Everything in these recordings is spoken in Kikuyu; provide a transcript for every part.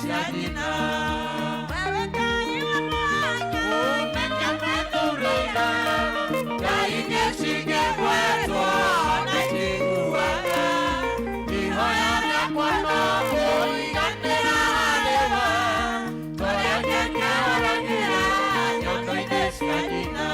Cia nyina. Nĩkĩo mwĩthurĩire Ngai ingĩ cingĩgwetwo na itiguaga. Ihoya rĩakwa no kũiganĩra harĩwe, tũrĩa ngĩkĩhoragĩra nyondo-inĩ cia nyina.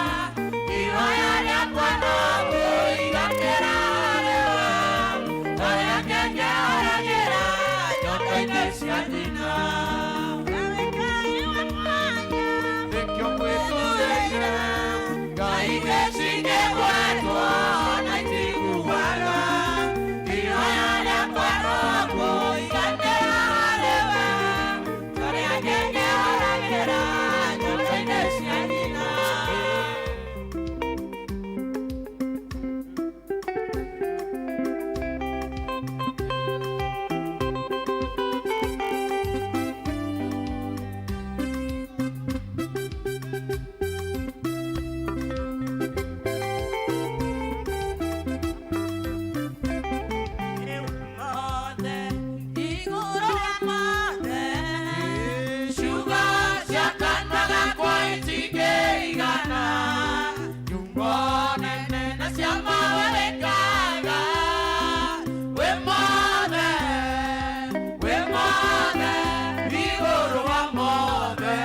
Ihoya rĩakwa no kũiganĩra harĩwe, tũrĩa ngĩkĩhoragĩra nyondo-inĩ cia nyina. Nĩkĩo mwĩthurĩire Ngai ingĩ cingĩgwetwo na itiguaga. Ihoya rĩakwa no kũiganĩra harĩwe, tũrĩa ngĩkĩhoragĩra nyondo-inĩ cia nyina. Ciugo cia kanua gakwa itingĩigana, nyungo nene na cia mawe wĩkaga. Wĩ mothe, wĩ mothe, igũrũ wa mothe.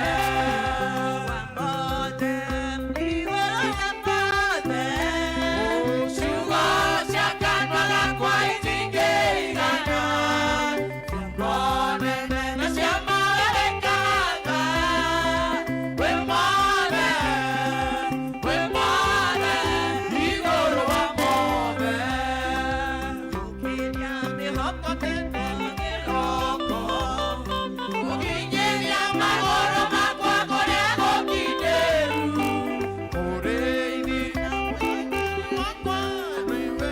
Ciugo cia kanua gakwa itingĩigana, nyungo nene na cia mawe wĩkaga. Wĩ mothe, wĩ mothe, igũrũ wa mothe. Gũkinyĩria magũrũ makwa kũrĩa gũkindĩru. Mũrĩithi wakwa nĩwe,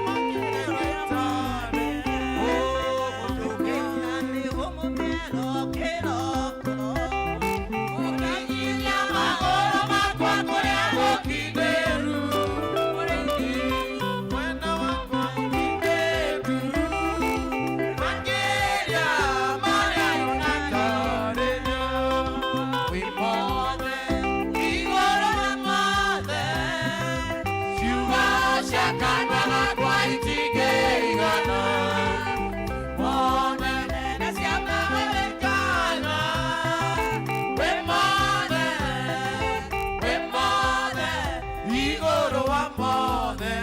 makĩrĩrĩtane. Gũkinyĩria magũrũ makwa kũrĩa gũkindĩru. Mwena wakwa ũkindĩru, Makĩria marĩa karĩrio. Wĩ mothe, igũrũ wa mothe. Ciugo cia kanua gakwa itingĩigana, mothe na cia mawe wĩkaga. Wĩ mothe, wĩ mothe, igũrũ wa mothe.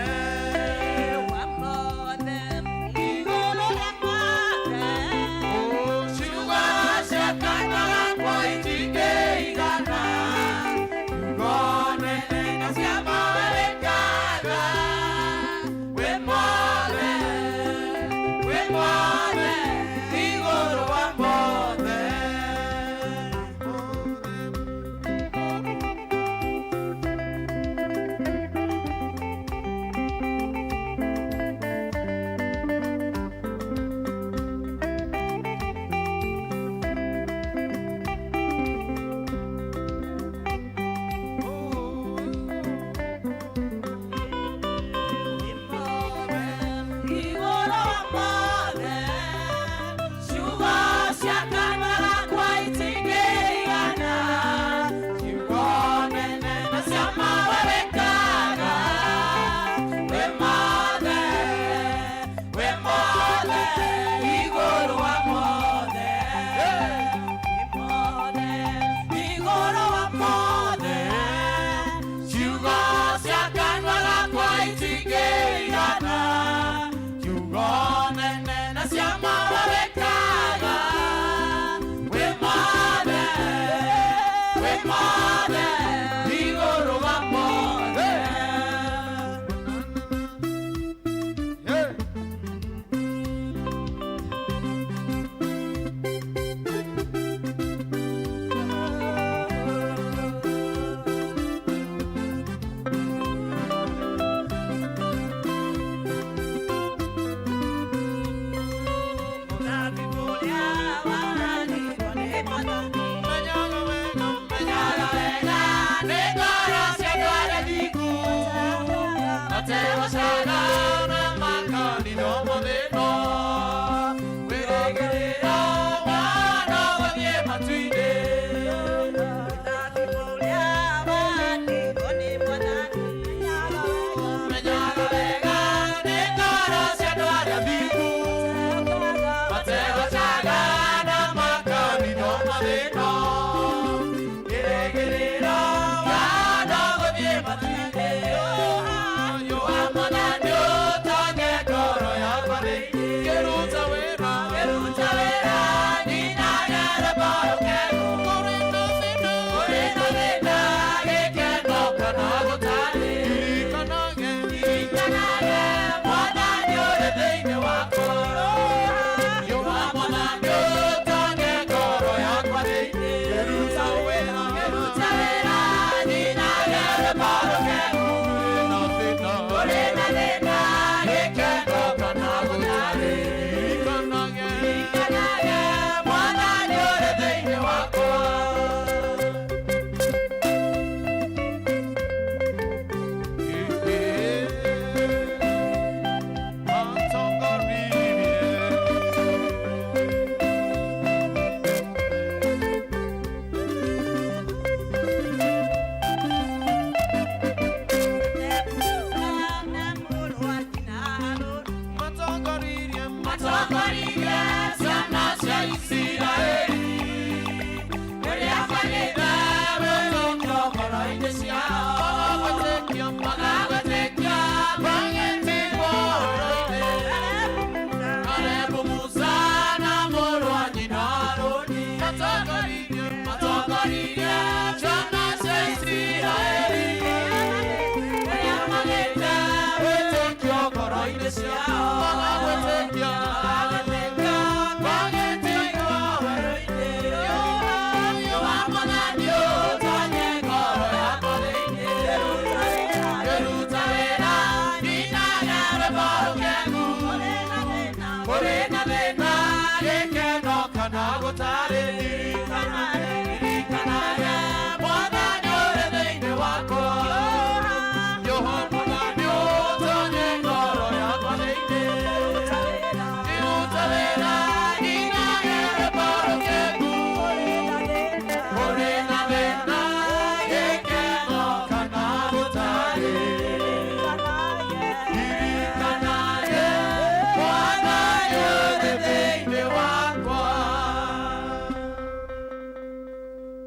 Ciugo cia kanua gakwa itingĩigana, ciugo nene na cia mawe wĩkaga. Wĩ mothe, wĩ mothe, igũrũ wa mothe.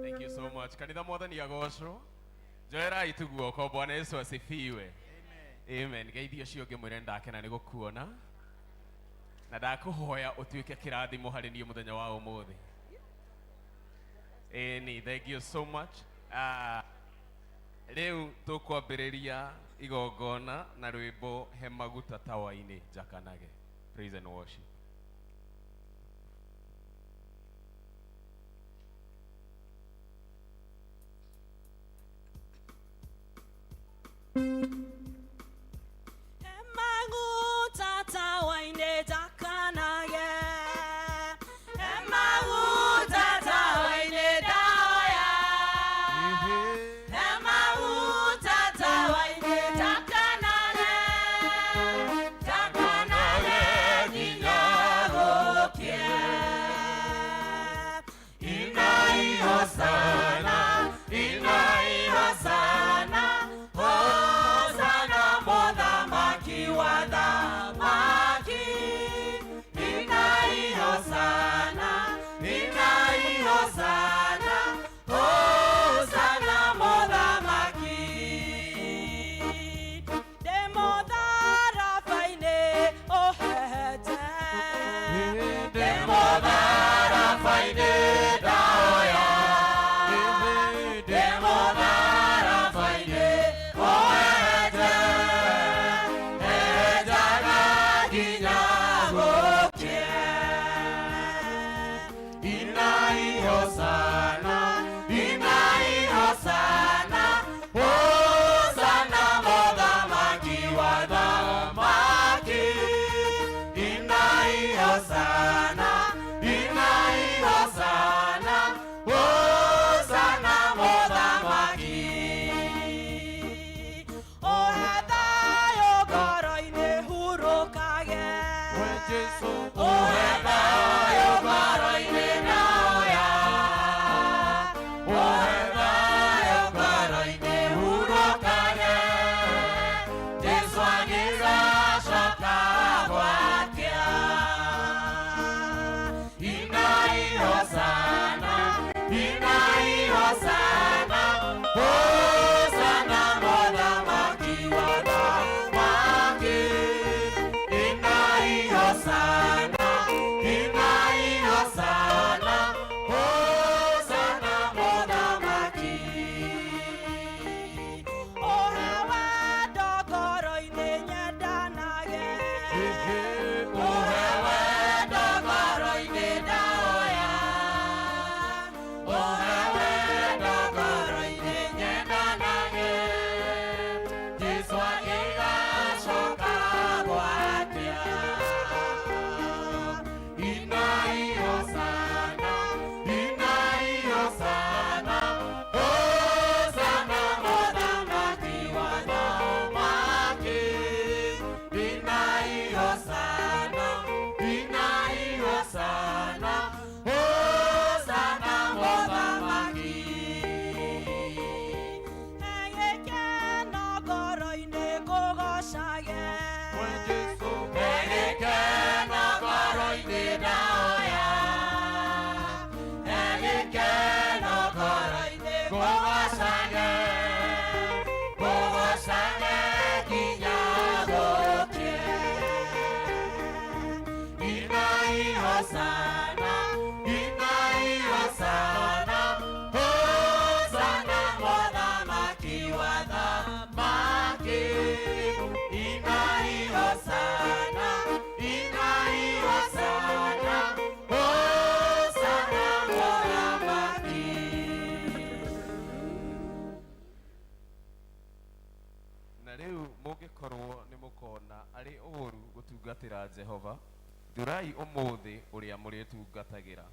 Thank you so much. Kanitha mwathani agocwo. Njoerai tu guoko. Bwana Yesu asifiwe. Amen. Geithio ũcio ũngĩ mwĩre ndakena nĩ gũkuona na ndakũhoya ũtuĩke kĩrathimo harĩ niĩ mũthenya wa ũmũthĩ. Ĩni, thank you so much. Rĩu tũkwambĩrĩria igongona na rwĩmbo he maguta tawa-inĩ njakanage. Praise and worship. Maguta tawa-inĩ njakanage. Maguta tawa-inĩ ndahoya. Maguta tawa-inĩ njakanage. Njakanage nginya Mũngĩkorwo nĩ mũkona arĩ ũũru gũtungatĩra Jehova, thurai ũmũthĩ ũrĩa mũrĩtungatagĩra.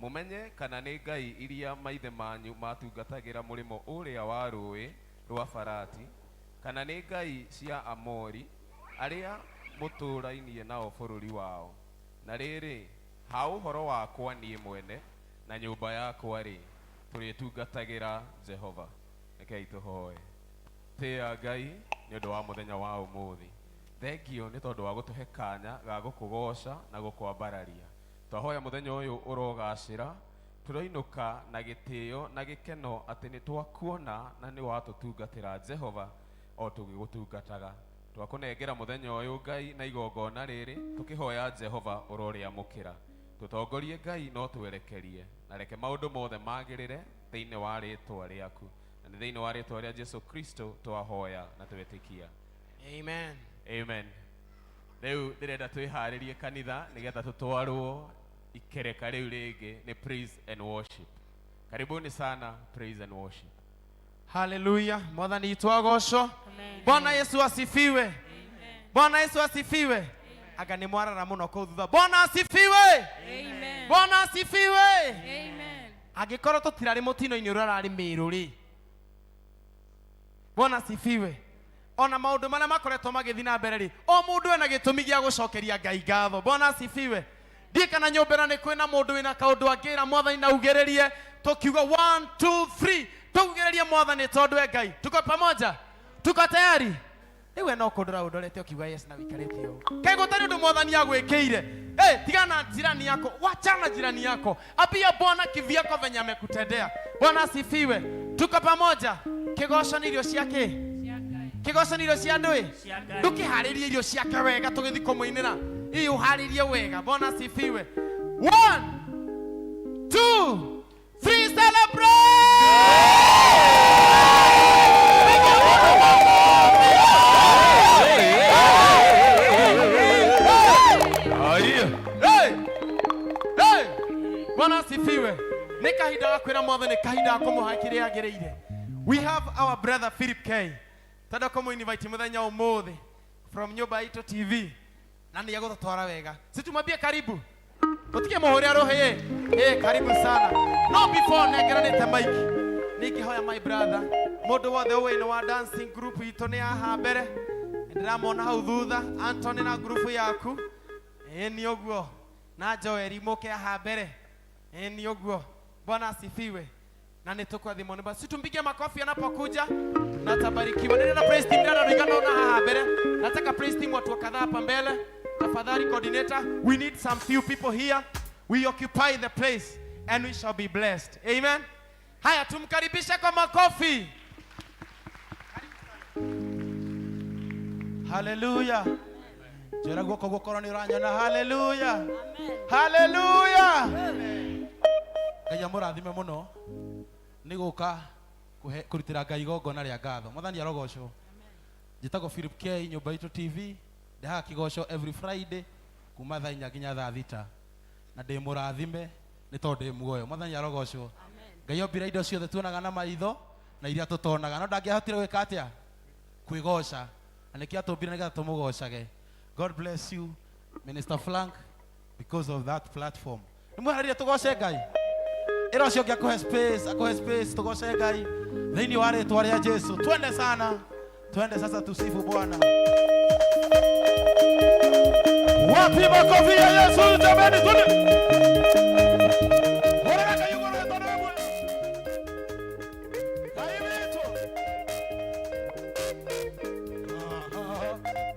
Mũmenye kana nĩ ngai iria maithe manyu matungatagĩra mũrĩmo ũrĩa wa rũĩ rwa Farati, kana nĩ ngai cia Amori arĩa mũtũũrainie nao bũrũri wao. Na rĩrĩ, ha ũhoro wakwa niĩ mwene na nyũmba yakwa-rĩ, tũrĩtungatagĩra Jehova. Rekei tũhoe. Tĩĩa Ngai nĩ ũndũ wa mũthenya wa ũmũthĩ. Thengio nĩ tondũ wa gũtũhe kanya ga gũkũgoca na gũkwambararia. Twahoya mũthenya ũyũ ũrogacĩra, tũroinũka na gĩtĩo na gĩkeno atĩ nĩ twakuona na nĩ watũtungatĩra Jehova o tũgĩgũtungataga. Twakũnengera mũthenya ũyũ Ngai na igongona rĩrĩ, tũkĩhoya Jehova ũrorĩamũkĩra. Tũtongorie Ngai no twerekerie, na reke maũndũ mothe magĩrĩre thĩinĩ wa rĩtwa rĩaku. Na nĩ thĩinĩ wa rĩtwa rĩa Jesu Kristo twahoya na twetĩkia. Amen. Amen. Rĩu ndĩrenda twĩharĩrie kanitha nĩgetha tũtwarwo ikereka rĩu rĩngĩ nĩ praise and worship. Karibuni sana praise and worship. Haleluya. Mwathani witũ agocwo. Bwana Yesu asifiwe. Bwana Yesu asifiwe. Anga nĩ mwarara mũno kũu thutha. Bwana asifiwe. Amen. Bwana asifiwe. Amen. Angĩkorwo tũtirarĩ mũtino-inĩ ũrĩa ũrarĩ Mĩrũ rĩ, Bwana asifiwe. Ona maũndũ marĩa makoretwo magĩthiĩ na mbere rĩ, o mũndũ ena gĩtũmi gĩa gũcokeria Ngai ngatho. Bwana asifiwe. Ndiĩ kana nyũmba ĩno nĩ kwĩna mũndũ wĩna kaũndũ angĩra Mwathani na augĩrĩrie, tũkiuga 1 2 3 tũugĩrĩrie Mwathani tondũ e Ngai. Tuko pamoja? Tuko tayari? Rĩu we no kũndora ũndorete ũkiuga yes na wĩikarĩte ũũ. Kaĩ gũtarĩ ũndũ Mwathani agwĩkĩire? Hey, tigana na jirani yako, wachana jirani yako, ambia Bwana kivyako venye amekutendea. Bwana asifiwe. Tuko pamoja? Kĩgoco nĩ irio cia kĩ? Kĩgoco nĩ irio cia andũ ĩ? Ndũkĩharĩrie irio ciake wega tũgĩthiĩ kũmũinĩra. Ĩ ũharĩrie wega. Bwana asifiwe. 1 2 3 celebrate! Hey! Hey! Bwana asifiwe. Nĩ kahinda ga kwĩra Mwathani, kahinda ga kũmũhe kĩrĩa agĩrĩire. We have our brother Philip K. Tenda kũmũ-invite mũthenya ũmũthĩ from Nyũmba Itũ TV na nĩ egũtũtwara wega. Si tumwambie karibu. Tũtige mũhũre rũhĩ. Eh, karibu sana. No before nengeranĩte mic, nĩ ingĩhoya my brother, mũndũ wothe ũĩ nĩ wa dancing group itũ nĩ haha mbere. Ndĩramona hau thutha, Anthony na group yaku. Ĩ nĩ ũguo. Na Joel mũke haha mbere. Ĩ nĩ ũguo. Bwana asifiwe. Na nĩ tũkwathimwo nĩ basi. Tumpige makofi anapokuja na tabarikiwa. Nenda praise team ndana rũigana ona haha mbere. Nataka praise team watu kadhaa hapa mbele. Tafadhali coordinator, we need some few people here. We occupy the place and we shall be blessed. Amen. Haya, tumkaribishe kwa makofi. Haleluya. Njĩra guoko gũkorwo nĩ ũranyona. Haleluya. Haleluya. Ngai amũrathime mũno nĩ gũka kũrutĩra Ngai igongona rĩa ngatho. Mwathani arogocwo. Njĩtagwo Philip K, Nyũmba Itũ TV. Ndehaga kĩgoco every Friday kuma thaa 4 nginya thaa 6 na ndĩ mũrathime nĩ tondũ ndĩ muoyo. Mwathani arogocwo. Ngai ombire indo ciothe tuonaga na maitho na iria tũtonaga, no ndangĩahotire gwĩka atĩa? Kwĩgoca. Na nĩkĩo atũmbire nĩgetha tũmũgocage. God bless you, Minister Frank, because of that platform. Nĩ mwehererie tũgoce Ngai. Ĩra ũcio ũngĩ akũhe space, akũhe space, tũgoce Ngai thĩinĩ wa rĩtwa rĩa Jesu. Twende sana, twende sasa tusifu Bwana. Wapi makofi ya Yesu jamani, twende. Bwana Ngai yuko na tondũ we Ngai witũ. Aha.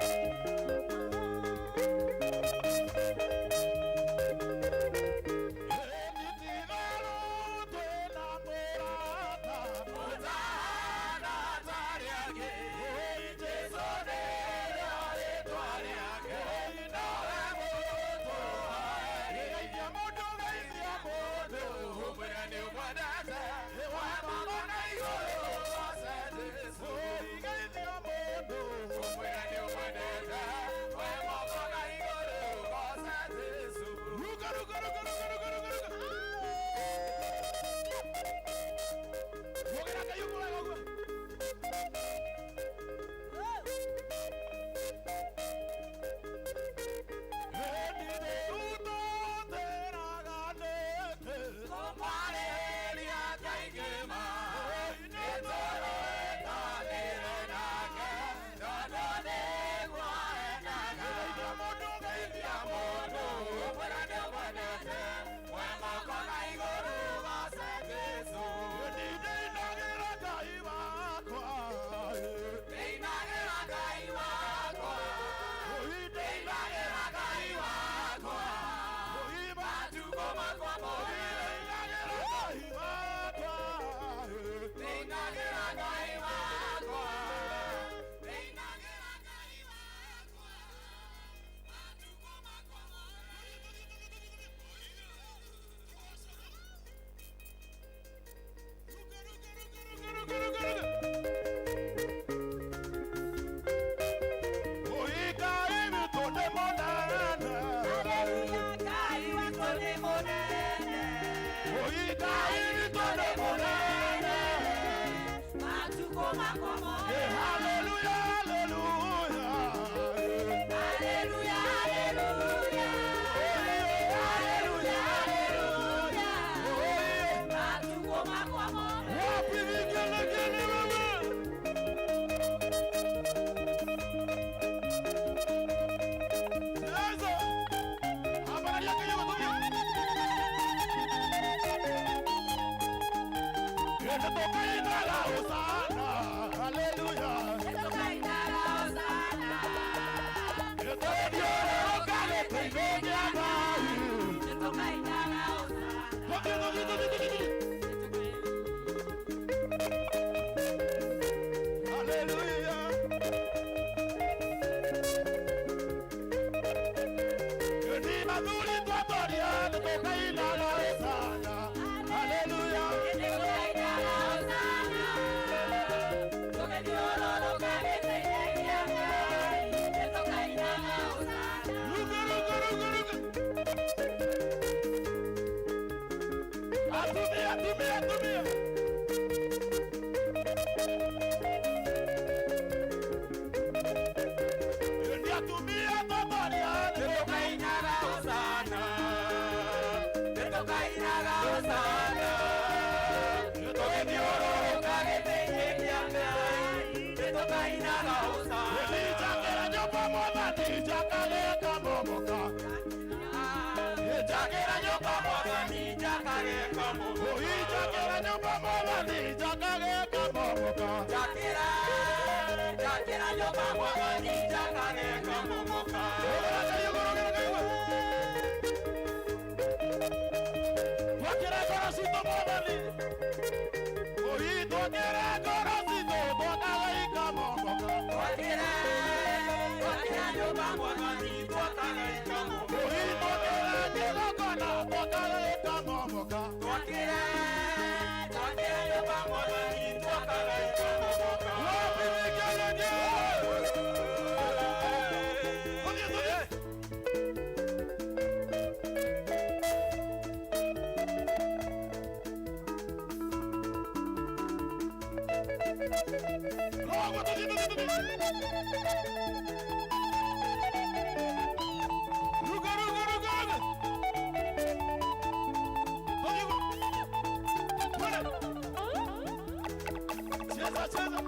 Athuri twatoria nĩ tũkainaga Hosana. Haleluya. Ruka, ruka, ruka, ruka. Atumia, atumia, atumia. Nĩ atumia twatoria nĩ Nĩtũkainaga Hosana, nĩtũkainaga Hosana, tũgĩthiũrũrũka gĩtĩ-inĩ kĩa Ngai, nĩtũkainaga Hosana. Njakĩra nyũmba mwathani njakage kamomoka. Njakĩra nyũmba mwathani Njakage kamomoka. Oi, njakĩra nyũmba mwathani njakage kamomoka. Njakĩra, njakĩra nyũmba mwathani njakage kamomoka. Twakĩra ngoro citũ mwathani. Oi, twakĩra ngoro citũ twakage ikamomoka. Twakĩra, twakĩra nyũmba mwathani twakage kamomoka. Oi, twakĩra kĩgongona twakage ikamomoka. Twakĩra, twakĩra nyũmba mwathani twakage kamomoka. Wapi vigelegele? Tulie, tulie. Logo, tulie, tulie, tulie. Ruka, ruka, ruka, ruka. Tulie, twende. Cheza, cheza.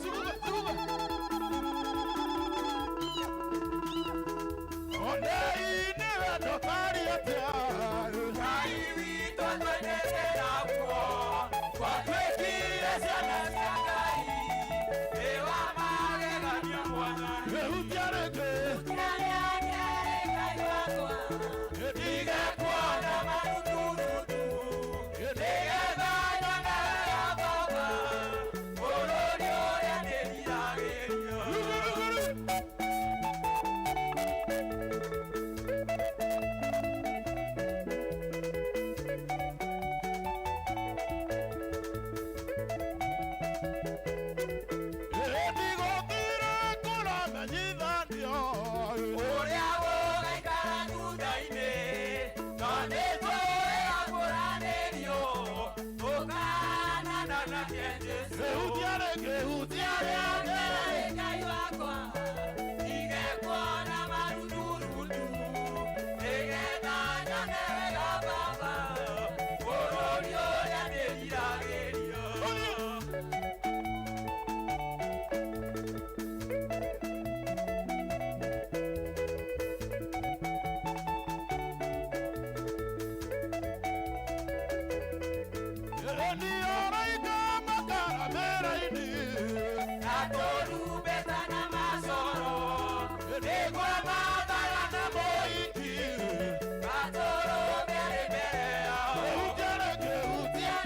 Zunguka, zunguka. Onei niwe ndũkaria atĩa. Ngai witũ twendete naguo, twatuĩkire ciana cia Ngai, nĩ wa magegania Mwathani. Wehutia rĩngĩ. Ndige kuona maruturutu, nĩgetha nyone wega Baba, bũrũri ũrĩa ndĩriragĩria. Ruka, ruka, ruka. Ndigũthire kũramenyithanio. Ũrĩa gũgaikara thutha-inĩ, no nĩtũĩ akũranĩrio, tũkahanana nake Jesũ. Wehutia rĩngĩ, hutia rĩngĩ. Ndige kuona maruturutu, nĩgetha nyone wega Baba, bũrũri ũrĩa ndĩriragĩria. Nĩoraika makara mĩra-inĩ. Na tũrumbeta na macoro, nĩguo mathara na mũhiki, matũrũme arĩ mbere yao. Wehutia rĩngĩ, hutia.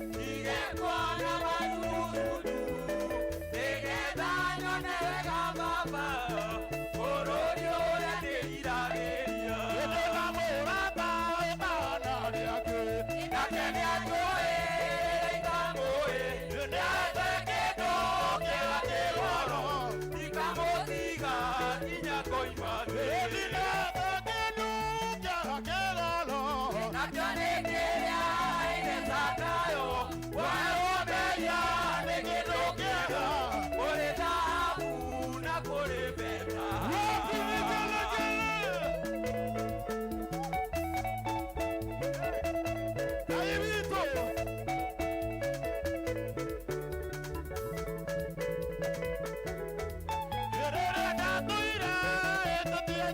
Ndige kuona maruturutu, nĩgetha nyone wega Baba, bũrũri ũrĩa ndĩriragĩria. Ndĩna mũrata ĩtana rĩake. Nake nĩanjũĩ, ndikamũĩ, nĩahe kĩndũ kĩega kĩgoro, ndikamũtiga nginya ngoima thĩ. Ndĩna kĩndũ kĩega kĩgoro. Nakĩo nĩ kĩrĩa ithe Zakayo, werũmberia nĩ kĩndũ kĩega, kũrĩ thahabu na kũrĩ betha. Wapi vigelegele? Ngai witũ. Rĩrĩa ndatũire ĩtĩtie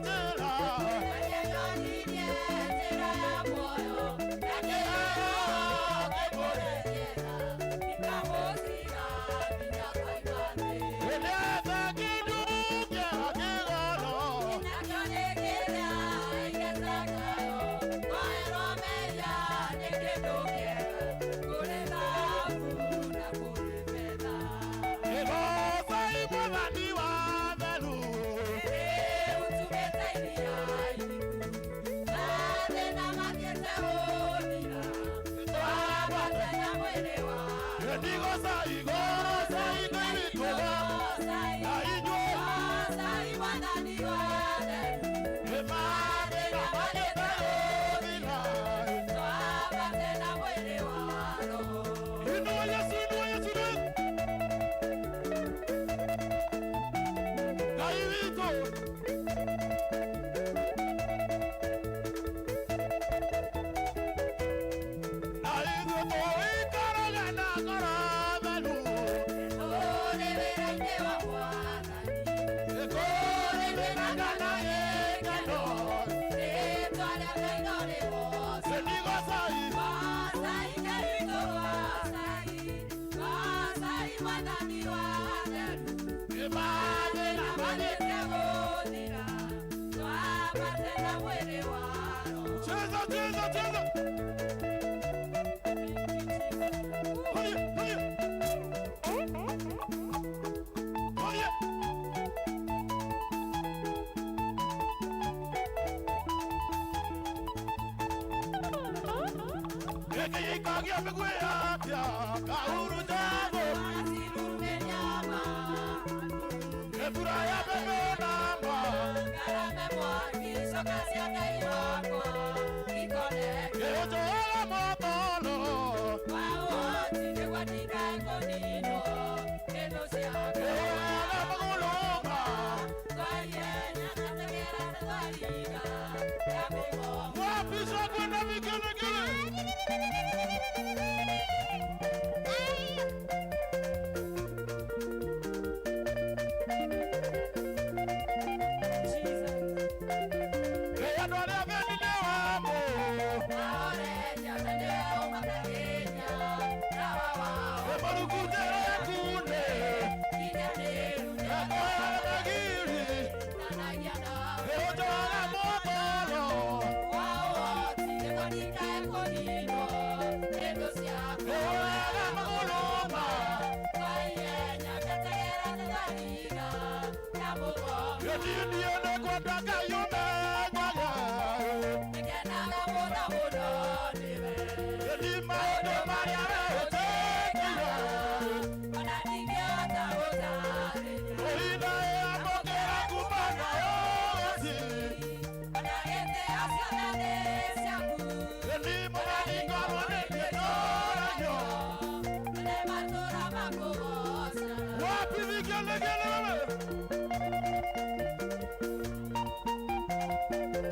Jesu. Na ithuĩ tũikaraga na ngoro theru. Ĩkũrĩrĩnaga na gĩkeno. Nĩndigocai. Ĩmathĩ na Cheza, cheza, cheza. Haya, haya. Haya. Gĩkĩ gĩikagia mĩguĩ atĩa kahurunjagwo mbura ya mbembe namba gĩũnjoaga motolo gĩũaga magũrũma wapisha kwenda vigelegele. Ĩ andũ arĩa athĩni nĩ wamo ĩ maruku njĩra yaku-nĩ ĩkoyaga magiri ĩũnjoaga motolo ĩũaga magũrũma ĩniĩ nĩngwenda Ngai ũmenyaga ĩni maũndũ marĩa we ũnjĩkĩire ũina ĩamũkĩra kuma nayo ũci ĩni mũgeni ngorwo nĩ ndĩtũragio wapi vigelegele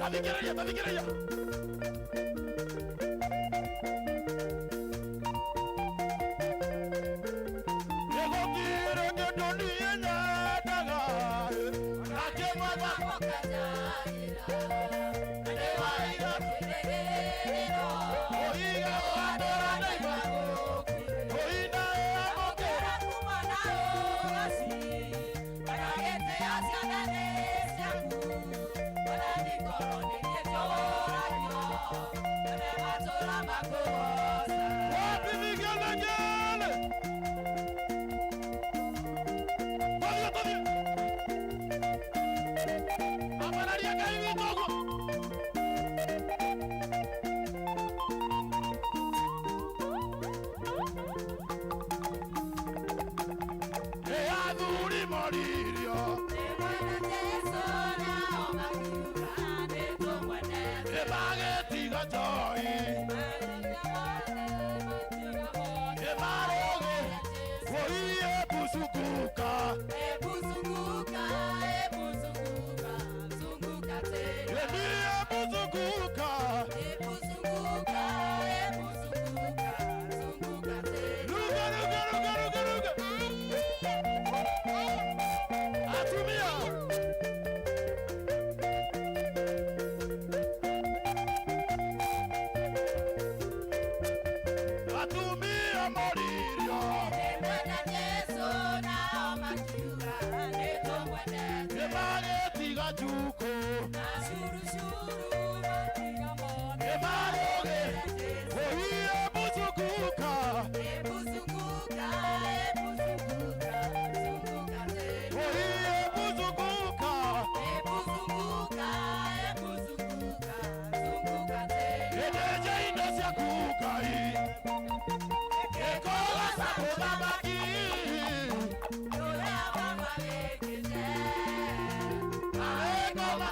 tathikĩrĩria tathikĩrĩria gĩgũtirĩ kĩndũ niĩ nyendaga na kĩmwe ũiga watũra ndaima ũina ĩamũkĩra wapi vigelegele tũthiĩ tũthiĩ ambararia Ngai witũ ũguo ĩ athuri moririo ĩ magĩtiga njoi ĩ marũgĩ wũiĩ bucukuka ĩ niĩ bucukuka ruga ruga ruga ruga ruga atumia atumia moririo ĩ magĩtiga njukũ ĩ marũgĩ wũiĩ bucukuka wũiĩ bucukuka ĩnenje indo ciaku Ngai ĩkũgoca mũthamaki ĩkũma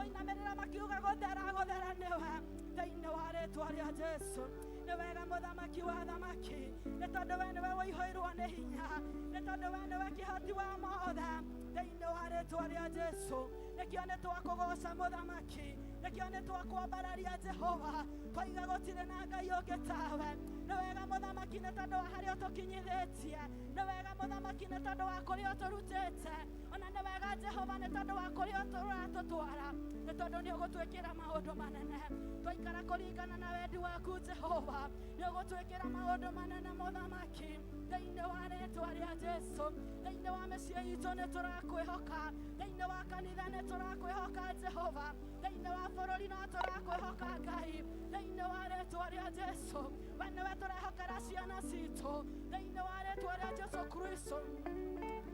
Makũinamĩrĩra makiuga gũthera gũthera nĩwe thĩinĩ wa rĩtwa rĩa Jesu. Nĩ wega mũthamaki wa thamaki, nĩ tondũ we nĩwe ũihũirwo nĩ hinya, nĩ tondũ we nĩwe kĩhoti wa mothe thĩinĩ wa rĩtwa rĩa Jesu. Nĩkĩo nĩ twakũgoca mũthamaki, nĩkĩo nĩ twakwambararia Jehova, twaiga gũtirĩ na Ngai ũngĩ tawe. Nĩ wega mũthamaki nĩ tondũ wa harĩa ũtũkinyithĩtie, nĩ wega mũthamaki nĩ tondũ wa kũrĩa ũtũrutĩte, ona nĩ wega Jehova nĩ tondũ wa kũrĩa ũratũtwara, nĩ tondũ nĩ ũgũtwĩkĩra maũndũ manene. Twaikara kũringana na wendi waku Jehova, nĩ ũgũtwĩkĩra maũndũ manene mũthamaki thĩinĩ wa rĩtwa rĩa Jesu. Thĩinĩ wa mĩciĩ itũ nĩ tũrakwĩhoka, thĩinĩ wa kanitha nĩ tũrakwĩhoka Jehova, thĩinĩ wa bũrũri no tũrakwĩhoka Ngai, thĩinĩ wa rĩtwa rĩa Jesu. We nĩwe tũrehokera ciana citũ thĩinĩ wa rĩtwa rĩa Jesu Kristo.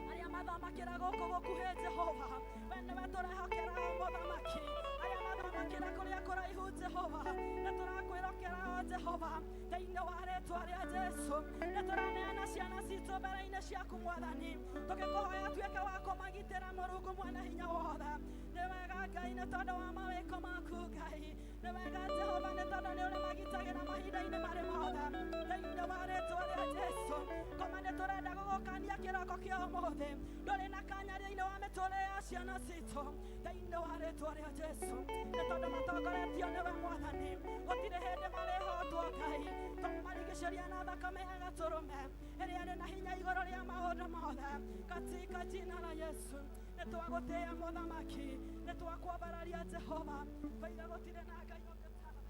Arĩa mathamakĩra gũkũ gũkuhĩ Jehova, we nĩwe tũrehokera mũthamaki. Arĩa mathamakĩra kũrĩa kũraihu Jehova, nĩ tũrakwĩrokera o Jehova thĩinĩ wa rĩtwa rĩa Jesu. Nĩ tũraneana ciana citũ mbere-inĩ ciaku Mwathani, tũgĩkũhoya tuĩke wa kũmagitĩra Mũrungu mwene hinya wothe. Nĩ wega Ngai nĩ tondũ wa mawĩko maku Ngai, nĩ wega Jehova nĩ tondũ nĩ ũrĩmagitagĩra mahinda-inĩ marĩ mothe thĩinĩ wa rĩtwa rĩa Jesu. Koma nĩ tũrenda gũgũkania kĩroko kĩa ũmũthĩ, ndũrĩ na kanya thĩinĩ wa mĩtũrĩre ya ciana citũ thĩinĩ wa rĩtwa rĩa Jesu, nĩ tondũ matongoretio nĩwe Mwathani, gũtirĩ hĩndĩ marĩhotwo Ngai. Tũmarigicĩria na thakame ya gatũrũme ĩrĩa ĩrĩ na hinya igũrũ rĩa maũndũ mothe katika jina la Yesu. Nĩ twagũtĩĩa mũthamaki, nĩ twakwambararia Jehova, twaiga gũtirĩ na Ngai ũngĩ tawe.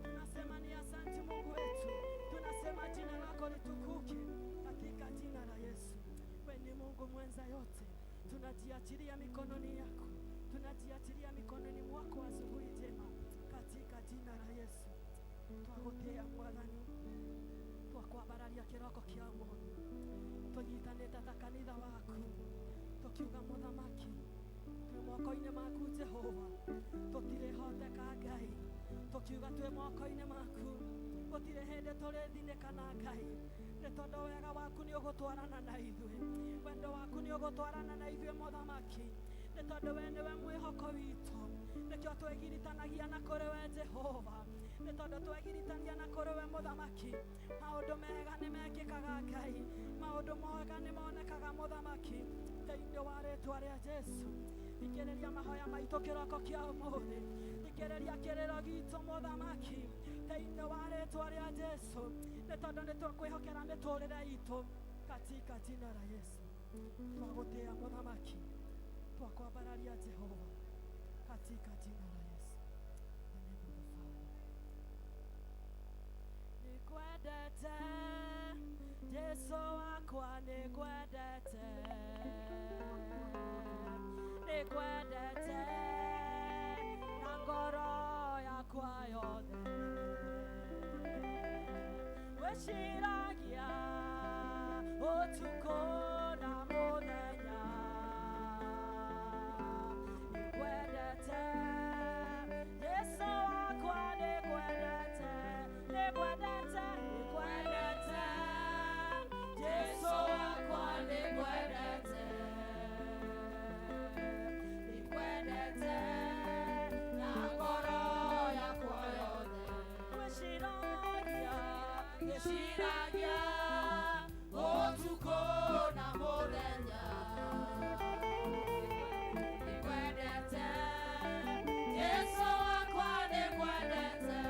Tunasema ni asante Mungu wetu, tunasema jina lako litukuke katika jina la Yesu. Wewe ni Mungu mwenza yote, tunajiachilia mikononi yako, tunajiachilia mikononi mwako asubuhi njema katika jina la Yesu. Twagũtĩĩa Mwathani, twakwambararia kĩroko kĩa ũmũthĩ, tũnyitanĩte ta kanitha waku, tũkiuga mũthamaki twĩ moko-inĩ maku Jehova, tũtirĩhoteka Ngai, tũkiuga twĩ moko-inĩ maku, gũtirĩ hĩndĩ tũrĩthinĩkana Ngai, nĩ tondũ wega waku nĩ ũgũtwarana na ithuĩ, wendo waku nĩ ũgũtwarana na ithuĩ mũthamaki, nĩ tondũ we nĩwe mwĩhoko witũ. Nĩkĩo twegiritanagia na kũrĩ we Jehova, nĩ tondũ twegiritania na kũrĩ we mũthamaki, maũndũ mega nĩ mekĩkaga Ngai, maũndũ mega nĩ monekaga mũthamaki thĩinĩ wa rĩtwa rĩa Jesu. Thikĩrĩria mahoya maitũ kĩroko kĩa ũmũthĩ, thikĩrĩria kĩrĩro gitũ mũthamaki thĩinĩ wa rĩtwa rĩa Jesu, nĩ tondũ nĩ tũkwĩhokera mĩtũrĩre itũ katika jina la Yesu. Twagũtĩĩa mũthamaki, twakwambararia Jehova katika jina la Yesu. The name of the Father. Nikwendete Jesu wakwa, nikwendete, nikwendete na ngoro yakwa yothe, wĩciragia ũtukũ na mũthenya, nikwendete Jesu wakwa, nikwendete, nikwendete, nikwendete Jesu wakwa, nikwendete, nikwendete na ngoro yakwa yothe, wĩciragia, wĩciragia ũtukũ na mũthenya, nikwendete Jesu wakwa, nikwendete,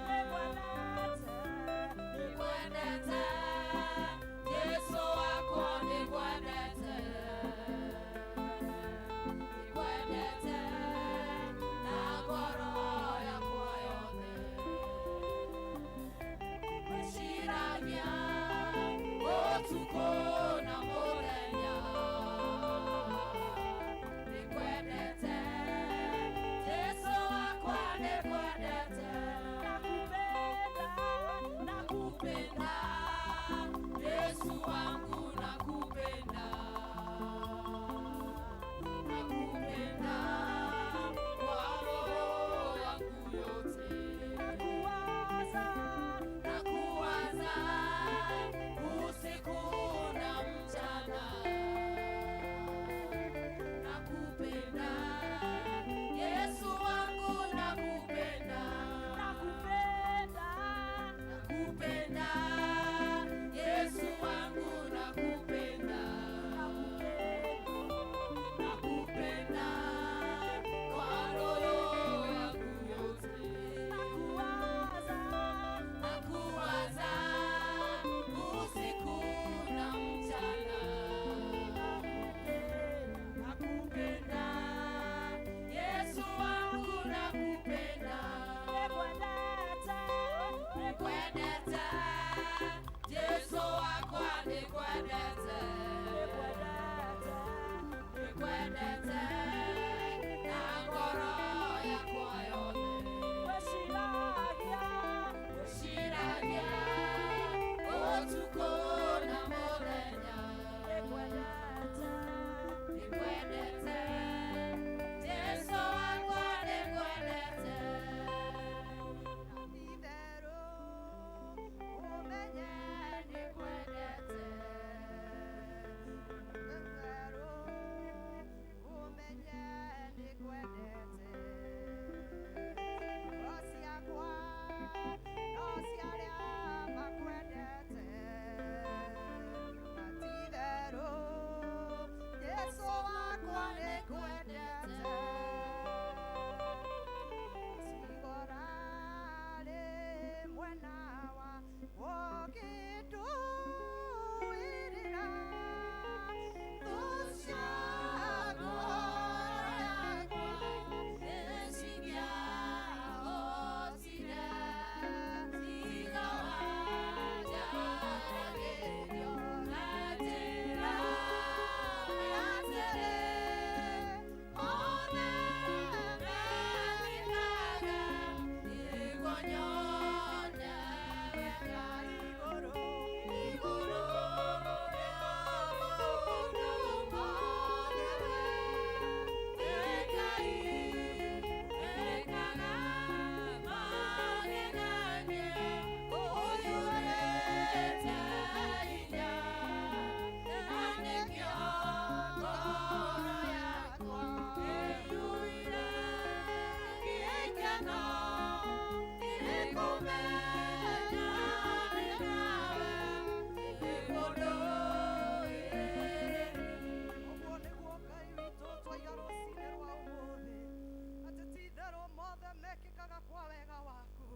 nikwendete, nikwendete Jesu wakwa, nikwendete, nikwendete na ngoro yakwa yothe, wĩciragia ũtukũ na mũthenya, nikwendete Jesu wakwa, nikwendete, nakupenda, nakupenda Yesu wangu, nakupenda, nakupenda kwa roho yangu yote, nakuwaza, nakuwaza Wogĩndũĩrĩra thũ cia ngoro yakwa nĩcingĩahotire, tiga wanjaragĩrio na njĩra atĩrĩ, mothe mekĩkaga nĩguo nyone wega igũrũ igũrũ rĩa maũndũ mothe Ngai ekaga magegania, ũiyũrĩte hinya, na nĩkĩo ngoro yakwa ĩiyũire gĩkeno nĩkũmenya ndĩ nawe nĩkũndũĩrĩria. Ũguo nĩguo Ngai witũ twaiga rũcinĩ rwa ũmũthĩ, atĩ ti itherũ mothe mekĩkaga kwa wega waku,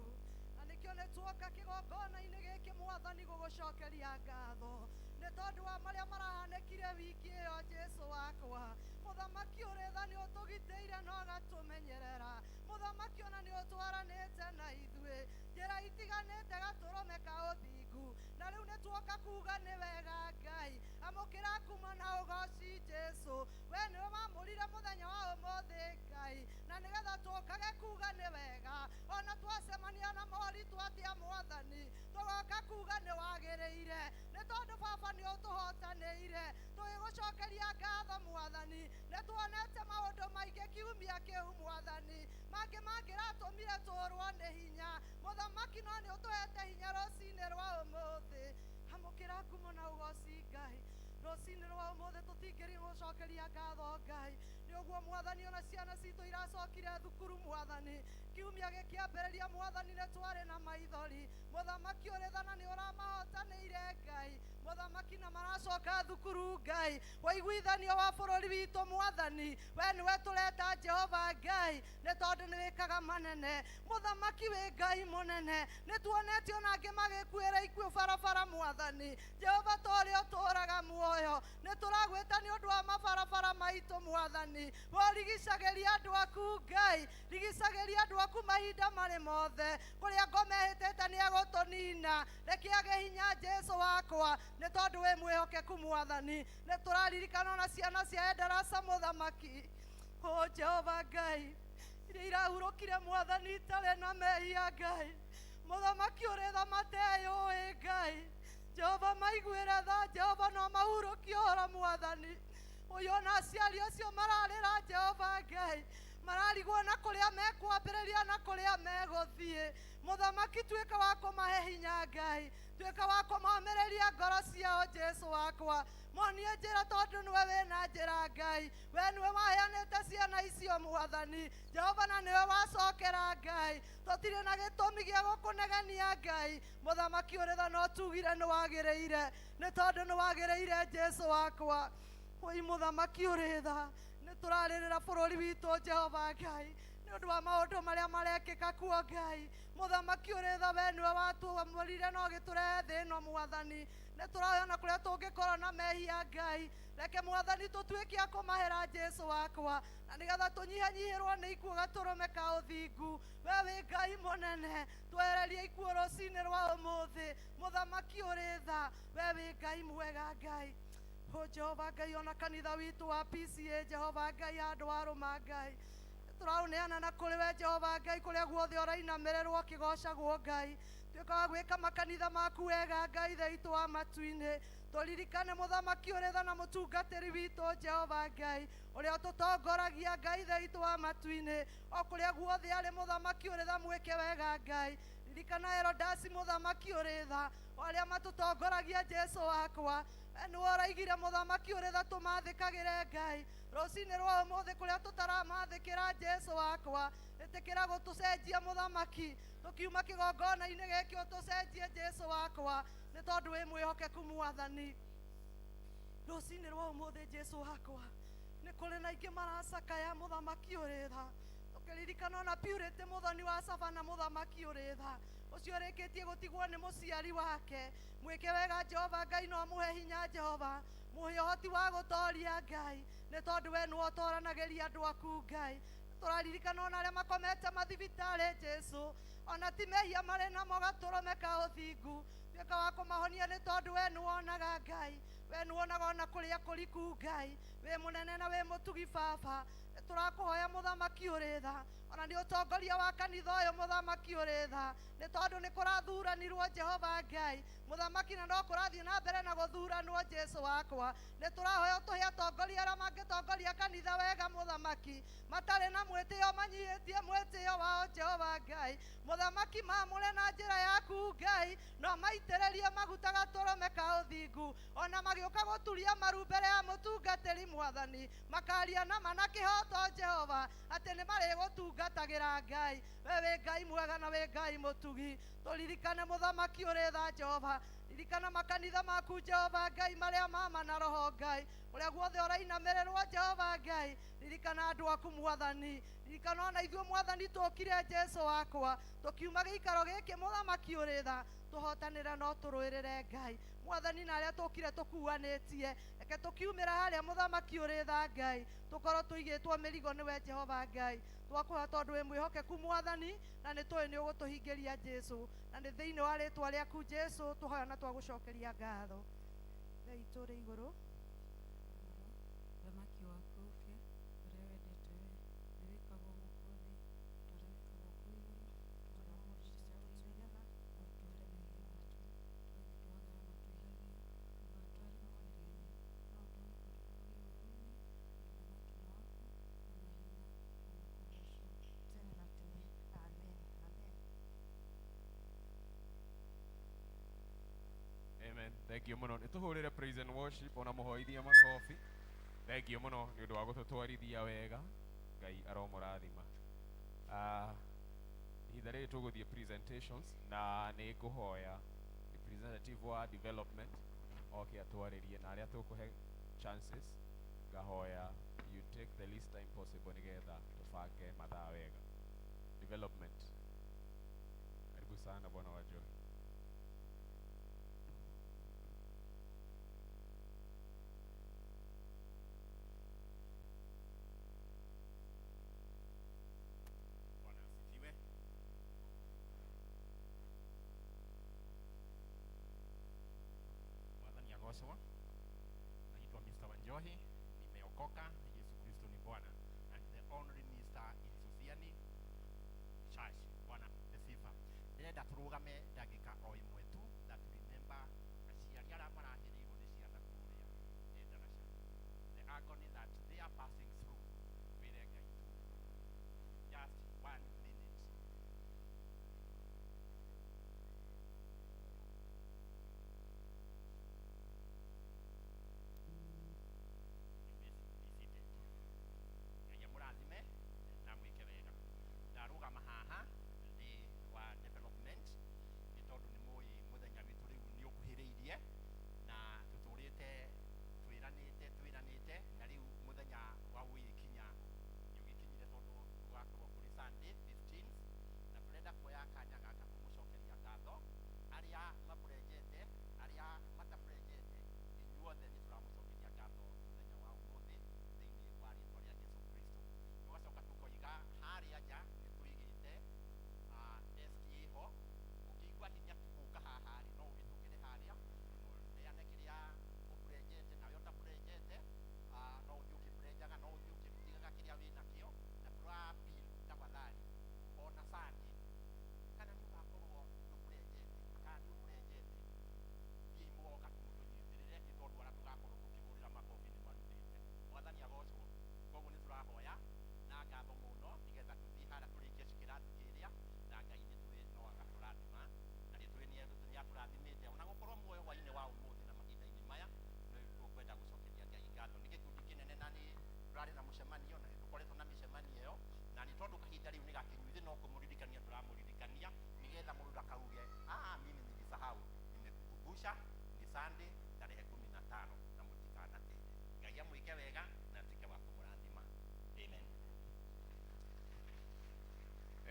na nĩkĩo nĩ tuoka kĩgongona-inĩ gĩkĩ Mwathani gũgũcokeria ngatho nĩ tondũ wa marĩa marahanĩkire wiki ĩyo. Jesu wakwa, mũthamaki ũrĩ tha, nĩ ũtũgitĩire na ũgatũmenyerera. Mũthamaki, ona nĩ ũtwaranĩte na ithuĩ njĩra itiganĩte gatũrũme ka ũthingu, na rĩu nĩ tuoka kuga nĩ wega. Ngai, amũkĩra kuma na ũgoci. Jesu, we nĩwe wamũrire mũthenya wa ũmũthĩ, Ngai, na nĩgetha tũkage kuga nĩ wega ona twacemania na moritũ atĩa. Mwathani, tũgoka kuga nĩ wagĩrĩire nĩ tondũ baba nĩ ũtũhotanĩire. Tũgĩgũcokeria ngatho, Mwathani, nĩ tuonete maũndũ maingĩ kiumia kĩu, Mwathani, mangĩ mangĩratũmire tũrwo nĩ hinya, mũthamaki, no nĩ ũtũhete hinya rũcinĩ rwa ũmũthĩ. Amũkĩra ngumo na ũgoci, Ngai. Rũcinĩ rwa ũmũthĩ tũtingĩrigwo gũcokeria ngatho, Ngai, nĩ ũguo, Mwathani, ona ciana citũ iracokire thukuru. Mwathani, kiumia gĩkĩambĩrĩria, Mwathani, nĩ twarĩ na maithori. Mũthamaki ũrĩ tha, na nĩ ũramahotanĩire, Ngai, mũthamaki, na maracoka thukuru. Ngai, waiguithanio wa bũrũri witũ, Mwathani, we nĩwe tũreta Jehova Ngai, nĩ tondũ nĩ wĩkaga manene. Mũthamaki, wĩ Ngai mũnene. Nĩ tuonete ona angĩ magĩkuĩra ikuũ barabara. Mwathani Jehova, ta ũrĩa ũtũũraga muoyo, nĩ tũragwĩta nĩ ũndũ wa mabarabara maitũ. Mwathani, we ũrigicagĩria andũ aku. Ngai, rigicagĩria andũ aku mahinda marĩ mothe. Kũrĩa ngoma ĩhĩtĩte nĩ egũtũnina, reke age hinya, Jesu wakwa, nĩ tondũ wĩ mwĩhokeku. Mwathani, nĩ tũraririkana ona ciana cia Endarasa, mũthamaki, o Jehova Ngai, iria irahurũkire, Mwathani, itarĩ na mehia. Ngai, mũthamaki ũrĩ tha, mateyũĩ. Ngai Jehova, maiguĩre tha. Jehova, no mahurũkie ũhoro. Mwathani ũyũ, ona aciari acio mararĩra, Jehova Ngai, mararigwo na kũrĩa mekwambĩrĩria na kũrĩa megũthiĩ. Mũthamaki, tuĩka wa kũmahe hinya. Ngai, tuĩka wa kũmomĩrĩria ngoro ciao. Jesu wakwa, monie njĩra, tondũ nĩwe wĩna njĩra. Ngai, we nĩwe waheanĩte ciana icio, Mwathani Jehova, na nĩwe wacokera. Ngai, tũtirĩ na gĩtũmi gĩa gũkũnegenia. Ngai, mũthamaki ũrĩ tha, no tugire nĩ wagĩrĩire, nĩ tondũ nĩ wagĩrĩire, Jesu wakwa. Oi mũthamaki ũrĩ tha, nĩ tũrarĩrĩra bũrũri witũ, Jehova Ngai, nĩ ũndũ wa maũndũ marĩa marekĩka kuo. Ngai, mũthamaki ũrĩ tha, we nĩwe watũamũrire na ũgĩtũrehe thĩ ĩno. Mwathani, nĩ tũrahoya kũrĩa tũngĩkorwo na mehia, Ngai, reke, Mwathani, tũtuĩke a kũmahera, Jesu wakwa, na nĩgetha tũnyihanyihĩrwo nĩ ikuũ gatũrũme ka ũthingu. We wĩ Ngai mũnene, twehererie ikuũ rũcinĩ rwa ũmũthĩ. Mũthamaki ũrĩ tha, we wĩ Ngai mwega. Ngai, o Jehova Ngai, ona kanitha witũ wa PCA, Jehova Ngai, handũ warũma, Ngai, tũraũneana na kũrĩ we, Jehova Ngai, kũrĩa guothe ũrainamĩrĩrwo ũkĩgocagwo. Ngai, tuĩka wa gwĩka makanitha maku wega. Ngai Ithe witũ wa matu-inĩ, tũririkane mũthamaki ũrĩ tha na mũtungatĩri witũ, Jehova Ngai, ũrĩa ũtũtongoragia. Ngai Ithe witũ wa matu-inĩ, o kũrĩa guothe arĩ, mũthamaki ũrĩ tha, mwĩke wega. Ngai, ririkana Herodasi, mũthamaki ũrĩ tha, o arĩa matũtongoragia. Jesu wakwa, we nĩwe ũraigire, mũthamaki ũrĩ tha, tũmathĩkagĩre. Ngai, rũcinĩ rwa ũmũthĩ kũrĩa tũtaramathĩkĩra, Jesu wakwa, ĩtĩkĩra gũtũcenjia. Mũthamaki, tũkiuma kĩgongona-inĩ gĩkĩ, ũtũcenjie, Jesu wakwa, nĩ tondũ wĩ mwĩhokeku. Mwathani, rũcinĩ rwa ũmũthĩ, Jesu wakwa, nĩ kũrĩ na aingĩ maracakaya. Mũthamaki ũrĩ tha, tũkĩririkana ona Purity, mũthoni wa Savana, mũthamaki ũrĩ tha, Ũcio ũrĩkĩtie gũtigwo nĩ mũciari wake. Mwĩke wega Jehova Ngai no mũhe hinya Jehova. Mũhe ũhoti wa gũtoria Ngai. Nĩ tondũ we nĩwe ũtoranagĩria andũ aku Ngai. Tũraririkana ona arĩa makomete mathibitarĩ Jesu. Ona ti mehia marĩ namo gatũrũme ka ũthingu. Tuĩka wa kũmahonia nĩ tondũ we nĩwonaga Ngai. We nĩwonaga ona kũrĩa kũriku Ngai. Wĩ mũnene na wĩ mũtugi Baba. Tũrakũhoya mũthamaki ũrĩ tha. Ona nĩ ũtongoria wa kanitha ũyũ mũthamaki ũrĩ tha. Nĩ tondũ nĩ kũrathuranirwo Jehova Ngai. Mũthamaki na no kũrathiĩ na mbere na gũthuranwo Jesu wakwa. Nĩ tũrahoya ũtũhe atongoria arĩa mangĩtongoria kanitha wega mũthamaki. Matarĩ na mwĩtĩo manyihĩtie mwĩtĩo wao Jehova Ngai. Mũthamaki maamũre na njĩra yaku Ngai. No maitĩrĩrie maguta gatũrũme ka ũthingu. Ona magĩũka gũturia maru mbere ya mũtungatĩri mwathani. Makaria na ma na kĩhoto Jehova. Atĩ nĩ marĩgũtungatagĩra Ngai. We wĩ Ngai mwega na wĩ Ngai mũtugi. Tũririkane mũthamaki ũrĩ tha Jehova. Ririkana makanitha maku Jehova Ngai marĩa mama na roho Ngai. Ũrĩa guothe ũrainamĩrĩrwo Jehova Ngai. Ririkana andũ aku mwathani. Ririkana ona ithuĩ mwathani tũkire Jesu wakwa. Tũkiuma gĩikaro gĩkĩ mũthamaki ũrĩ tha. Tũhotanĩre no tũrũĩrĩre Ngai. Mwathani na arĩa tũkire tũkuanĩtie. Reke tũkiumĩra harĩa mũthamaki ũrĩ tha Ngai. Tũkorwo tũigĩtwo mĩrigo nĩwe Jehova Ngai. Twakũhoya tondũ wĩ mwĩhokeku mwathani na nĩ tũĩ nĩ ũgũtũhingĩria Jesu. Na nĩ thĩinĩ wa rĩtwa rĩaku Jesu tũhoya na twagũcokeria ngatho. Ngai tũrĩ igũrũ. Thamaki waku ũke, ũrĩa wendete we, nĩ wĩkagwo gũkũ thĩ, ta ũrĩa wĩkagwo kũu igũrũ. Tũhe ũmũthĩ irio cia tũigana, na ũtuohere mehia maitũ, ta ithuĩ tuohagĩra arĩa matwĩhagia, ndũgatũtware magerio-inĩ, no ũtũhonokie tũkumagie ũũru-inĩ, na ũthamaki nĩ waku, na mahinya, na makũgocwo. Tene na tene. Amen. Amen. Amen. Thank you muno. Nĩtũhũrĩre praise and worship ona mũhoithie makobi. Thank you muno nĩ ũndũ wa gũtũtwarithia wega. Ngai aromũrathima. Ihinda rĩrĩ tũgũthiĩ presentations na nĩ ngũhoya representative wa development oke atwarĩrie na arĩa tũkũhe chances ngahoya you take the least time possible nĩgetha tũbange mathaa wega. Development. Karibu sana bwana wa Joy. Bwana asifiwe. Mwathani agocwo. Naitwa Mr. Wanjohi, nimeokoka. Yesu Kristo ni Bwana and the only minister in Sosiani Church. Bwana asifiwe. Ndĩrenda tũrũgame ndagĩka o ĩmwe tu that remember aciari arĩa marahĩrĩirwo nĩ ciana kũrĩa Endarasha. The agony that they are passing through. Wĩre Ngai tu. Just 1 minute. You may be seated. Ngai amũrathime na mwĩke wega. Ndarũgama haha ndĩ wa development nĩ tondũ nĩ mũĩ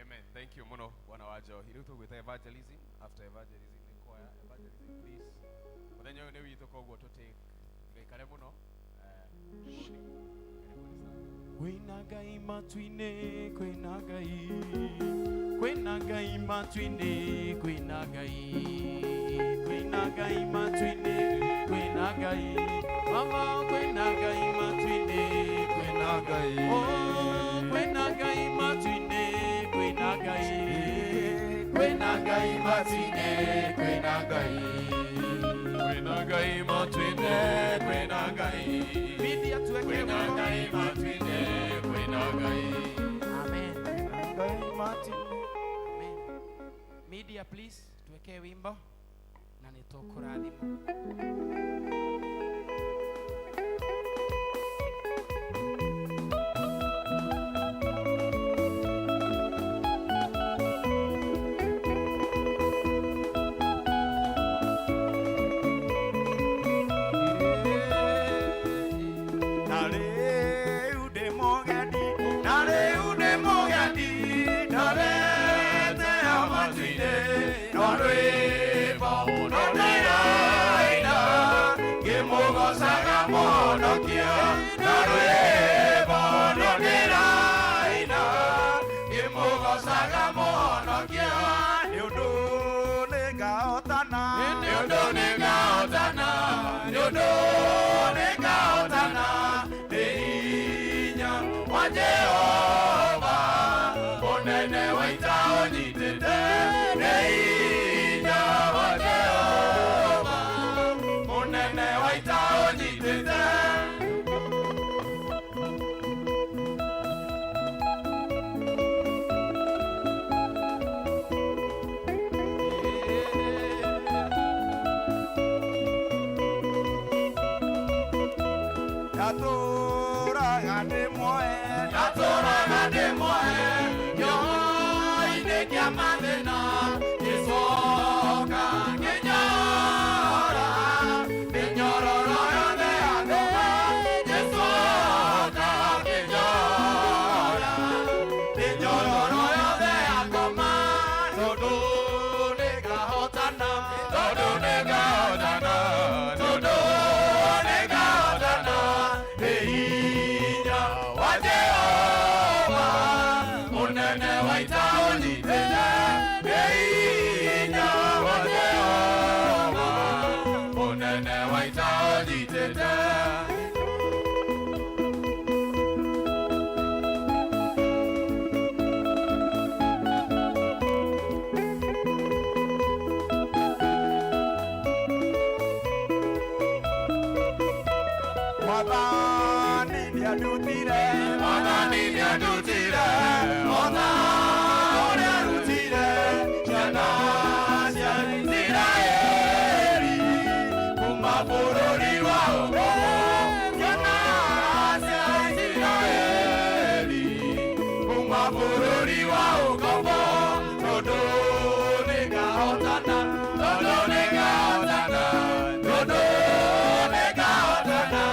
Amen. Thank you muno bwana wa Njohi. Rĩu tũgwĩta evangelism. After evangelism nĩ choir. Evangelism please. Mũthenya ũyũ nĩ witũ koguo tũtigaikare mũno. Karibuni sana. Kwĩna Ngai matu-inĩ, kwĩna Ngai. Kwĩna Ngai matu-inĩ, kwĩna Ngai. Kwĩna Ngai matu-inĩ, kwĩna Ngai. Mama, kwĩna Ngai matu-inĩ, kwĩna Ngai. Oh, kwĩna Ngai matu-inĩ, kwĩna Ngai. Kwĩna Ngai matu-inĩ, kwĩna Ngai. Kwĩna Ngai matu-inĩ, kwĩna Ngai. Media tuweke Kwĩna wimbo. Ngai matu-inĩ, kwĩna Ngai. Amen. Ngai matu-inĩ. Amen. Media please tuwekee wimbo na nĩtũkũrathimwo. Na rĩu ndĩ mũgendi, na rĩu ndĩ mũgendi, ndorete matu-inĩ, no rwĩmbo no ndĩraina, ngĩmũgoocaga Mũhonokia. Na rwĩmbo no ndĩraina, ngĩmũgoocaga Mũhonokia. Nĩ ũndũ nĩngahotana, nĩ ũndũ nĩngahotana, nĩ ũndũ nĩngahotana, nĩ hinya wa Jehova, mũnene wa ita ũnyitĩte, nĩ hinya wa Jehova, mũnene wa ita ũnyitĩte. Ndatũraga ndĩ muoe, ndatũraga ndĩ muoe, kĩoho-inĩ kĩa mathĩna, ngĩcoka ngĩnyora, mĩnyororo yothe ya ngoma, ngĩcoka ngĩnyora, mĩnyororo yothe ya ngoma, tondũ nĩngahotana, tondũ nĩngahotana, tondũ nĩngahotana, nĩ hinya wa Jehova, mũnene wa ita ũnyitĩte, nĩ hinya wa Jehova, mũnene wa ita ũnyitĩte. Mwathani nĩandutire, Mwathani nĩandutire, o ta ũrĩa arutire ciana cia Isiraeli kuma bũrũri wa ũkombo. Ciana cia Isiraeli kuma bũrũri wa ũkombo, tondũ nĩngahotana, tondũ nĩngahotana, tondũ nĩngahotana,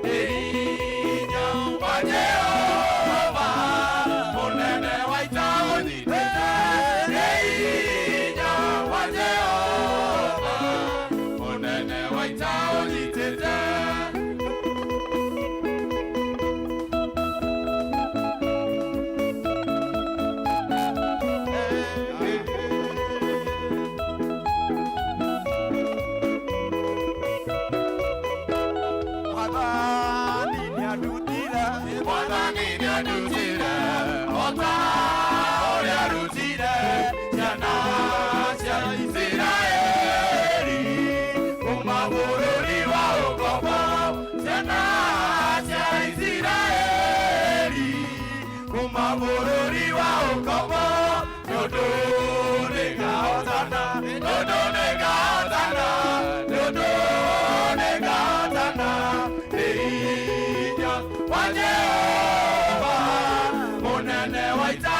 nĩ hinya wa Jehova, mũnene wa ita ũnyitĩte, nĩ hinya wa Jehova, mũnene wa ita ũnyitĩte. Mwathani nĩandutire, Mwathani nĩandutire, o ta ũrĩa arutire ciana cia Isiraeli kuma bũrũri wa ũkombo. Ciana cia Isiraeli kuma bũrũri wa ũkombo, tondũ nĩngahotana, tondũ nĩngahotana, tondũ nĩngahotana, nĩ hinya wa Jehova, mũnene wa ita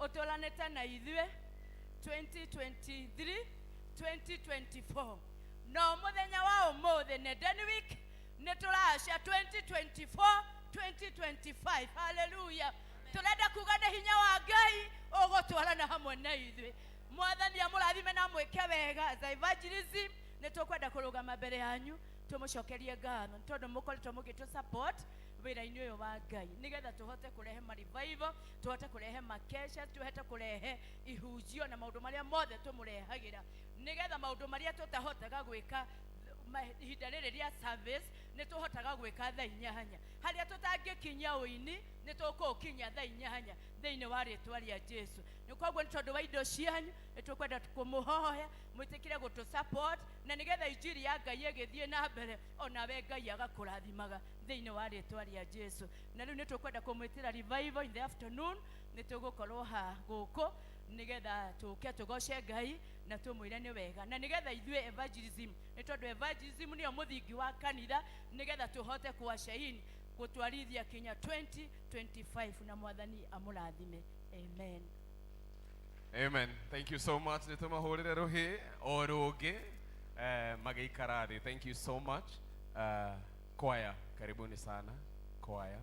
Ũtũranĩte na ithuĩ 2023 2024, no mũthenya wa ũmũthĩ nĩ Den Week, nĩ tũracia 2024 2025. Haleluya! Tũrenda kuga nĩ hinya wa Ngai ũgũtwarana hamwe na ithuĩ. Mwathani amũrathime na mwĩke wega. As a evangelism, nĩ tũkwenda kũrũgama mbere yanyu tũmũcokerie ngatho nĩ tondũ mũkoretwo mũgĩtũ support wĩra-inĩ ũyũ wa Ngai, nĩgetha tũhote kũrehe ma revival, tũhote kũrehe makesha, tũhote kũrehe ihunjio na maũndũ marĩa mothe tũmũrehagĩra, nĩgetha maũndũ marĩa tũtahotaga gwĩka ihinda rĩrĩ rĩa service nĩ tũhotaga gwĩka thaa 8. Harĩa tũtangĩkinyia ũini nĩ tũkũũkinyia thaa 8 thĩinĩ wa rĩtwa rĩa Jesu. Nĩ koguo nĩ tondũ wa indo cianyu nĩ tũkwenda kũmũhoya mwĩtĩkĩre gũtũ support, na nĩgetha injiri ya Ngai ĩgĩthiĩ na mbere, onawe Ngai agakũrathimaga thĩinĩ wa rĩtwa rĩa Jesu. Na rĩu nĩ tũkwenda kũmwĩtĩra revival in the afternoon. Nĩ tũgũkorwo ha gũkũ nĩgetha tũke tũgoce Ngai na tũmwĩre nĩ wega, na nĩgetha ithuĩ evangelism, nĩ tondũ evangelism nĩyo mũthingi wa kanitha, nĩgetha tũhote kuashaini gũtwarithia kinya 2025, na Mwathani amũrathime. Amen. Amen. Thank you so much. Nĩ tũmahũrĩre rũhĩ o rũngĩ magĩikara thĩ. Thank you so much. Kwaya, karibuni sana kwaya.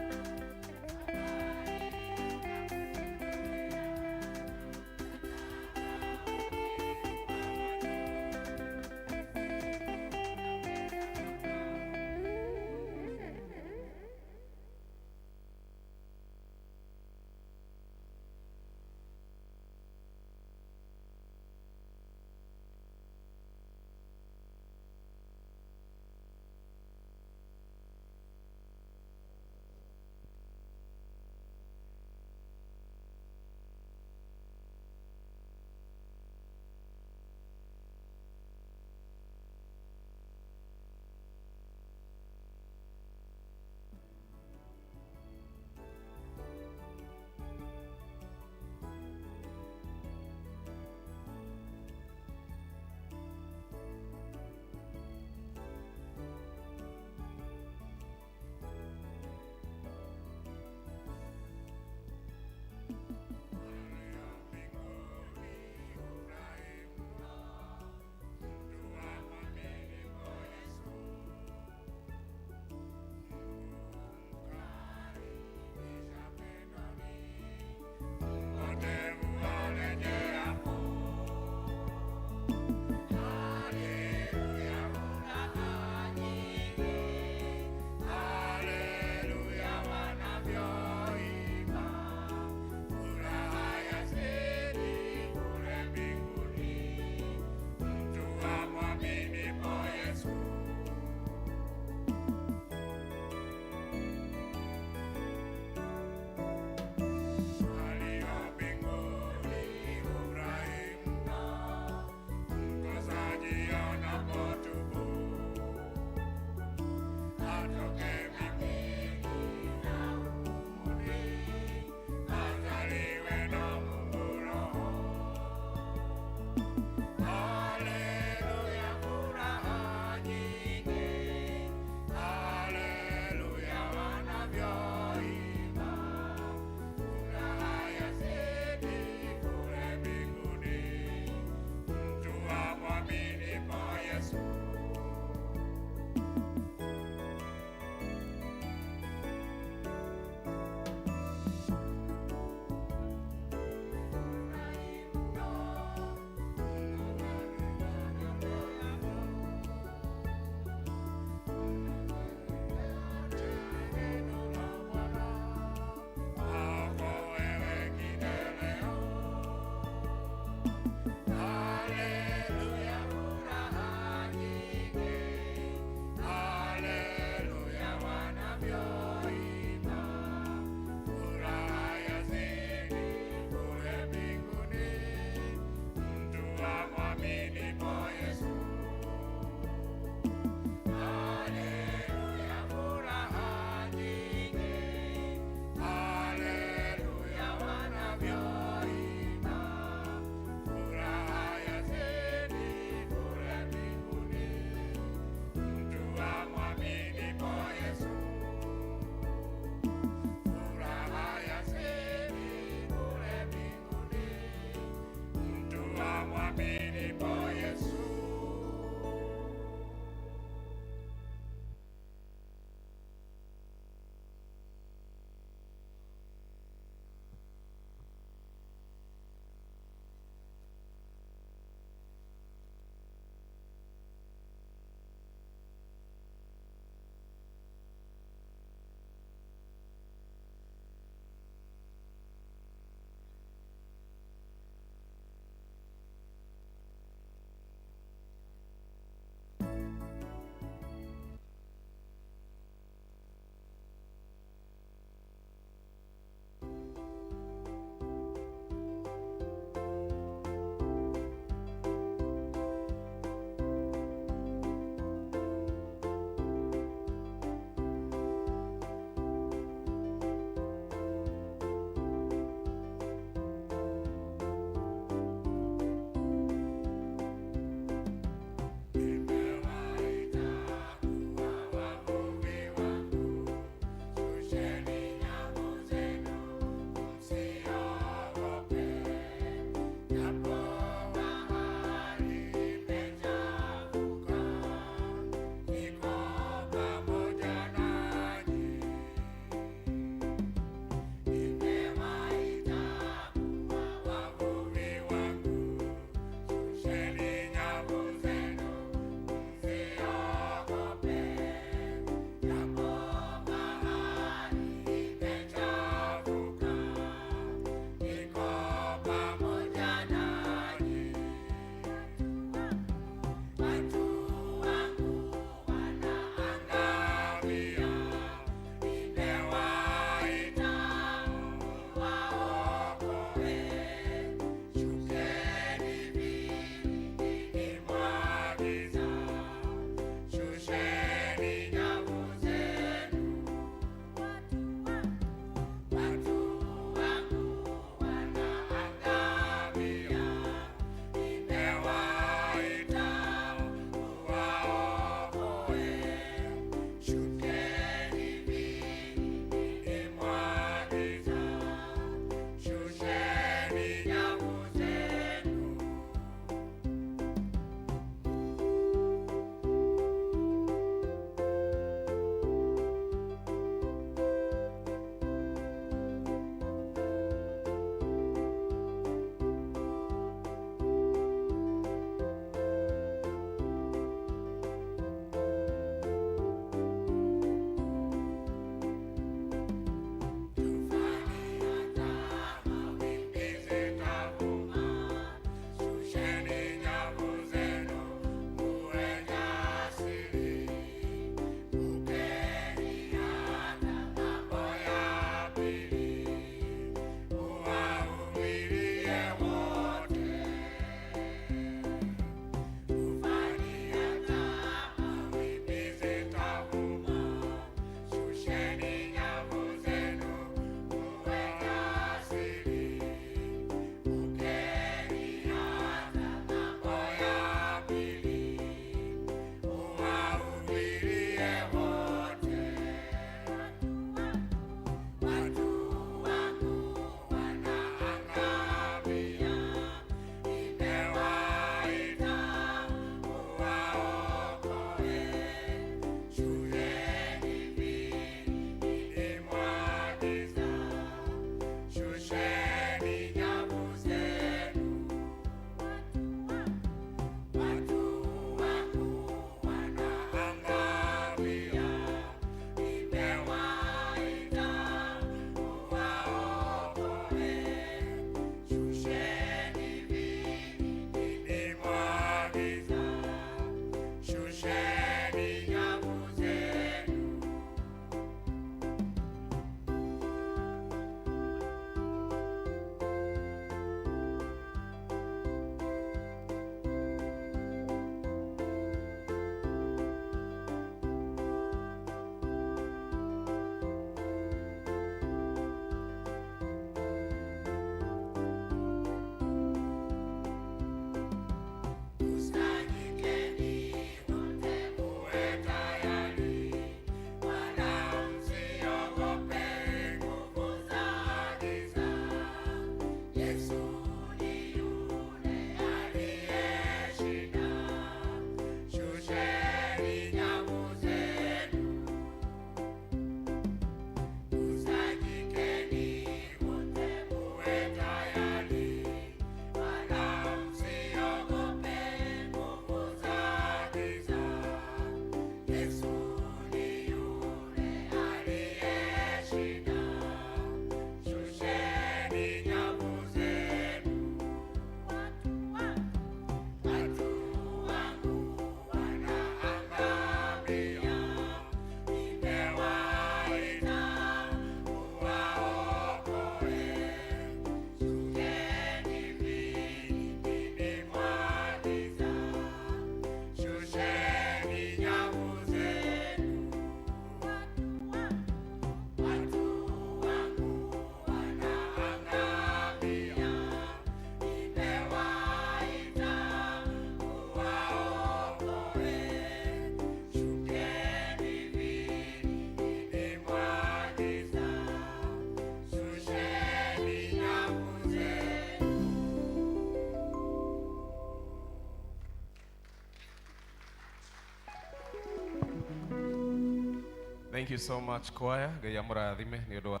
Thank you so much choir. Ngai amũrathime nĩ ũndũ wa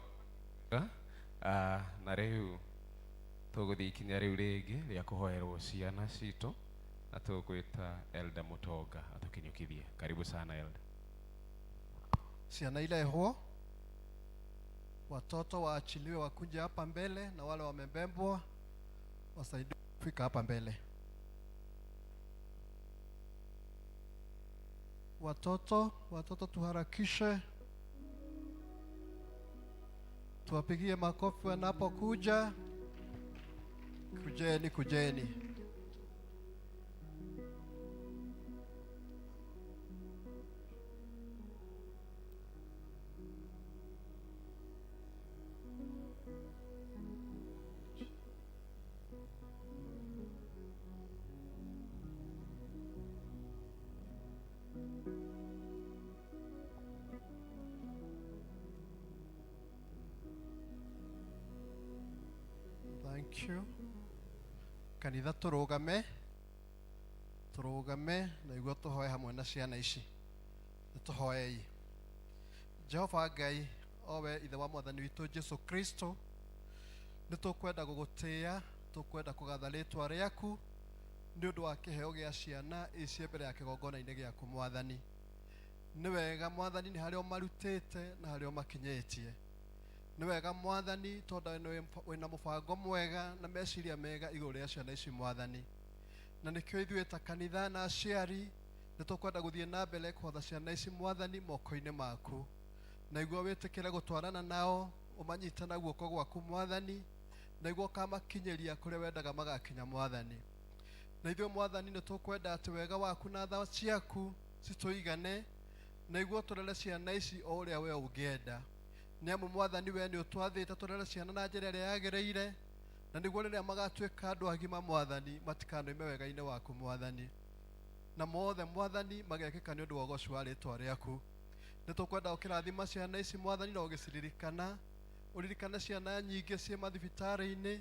na rĩu tũgũthiĩ ikinya rĩu rĩngĩ rĩa kũhoerwo ciana citũ na tũgwĩta Elder Mutonga atũkinyũkithie. Karibu sana Elder. Ciana ilehwo, watoto waachiliwe wakuje hapa mbele, na wale wamebebwa wasaidiwe kufika hapa mbele. Watoto, watoto tuharakishe, tuwapigie makofi wanapokuja. Kujeni, kujeni. Thank you. Kanitha turugame, turugame na iguo tuhoe hamwe na ciana ici. Nituhoei. Jehova Ngai, owe ithe wa mwathani witũ Jesu Kristo, nĩtũkwenda gũgũtĩĩa, tũkwenda kũgatha rĩtwa rĩaku nĩ ũndũ wa kĩheo gĩa ciana ici mbere ya kĩgongona-inĩ gĩaku mwathani. Nĩ wega mwathani nĩ harĩa ũmarutĩte na harĩa ũmakinyĩtie. Nĩ wega mwathani tondũ wĩna mũbango mwega na meciria mega igũrũ rĩa ciana ici mwathani. Na nĩkĩo ithuĩ ta kanitha na aciari nĩ tũkwenda gũthiĩ na mbere kũhotha ciana ici mwathani moko-inĩ maku. Na iguo wĩtĩkĩre gũtwarana nao, ũmanyite na guoko gwaku mwathani, na iguo ũkamakinyĩria kũrĩa wendaga magakinya mwathani. Na ithuĩ mwathani nĩ tũkwenda atĩ wega waku na tha ciaku citũigane, na iguo tũrere ciana ici o ũrĩa we ũngĩenda. Nĩ amu mwathani we nĩ ũtwathĩte tũrere ciana na njĩra ĩrĩa yagĩrĩire, na nĩguo rĩrĩa magatuĩka andũ agima mwathani matikanoime wega-inĩ waku mwathani. Na mothe mwathani magekĩka nĩ ũndũ wa ũgoci wa rĩtwa rĩaku. Nĩ tũkwenda ũkĩrathima ciana ici mwathani na ũgĩciririkana, ũririkane ciana nyingĩ ciĩ mathibitarĩ-inĩ,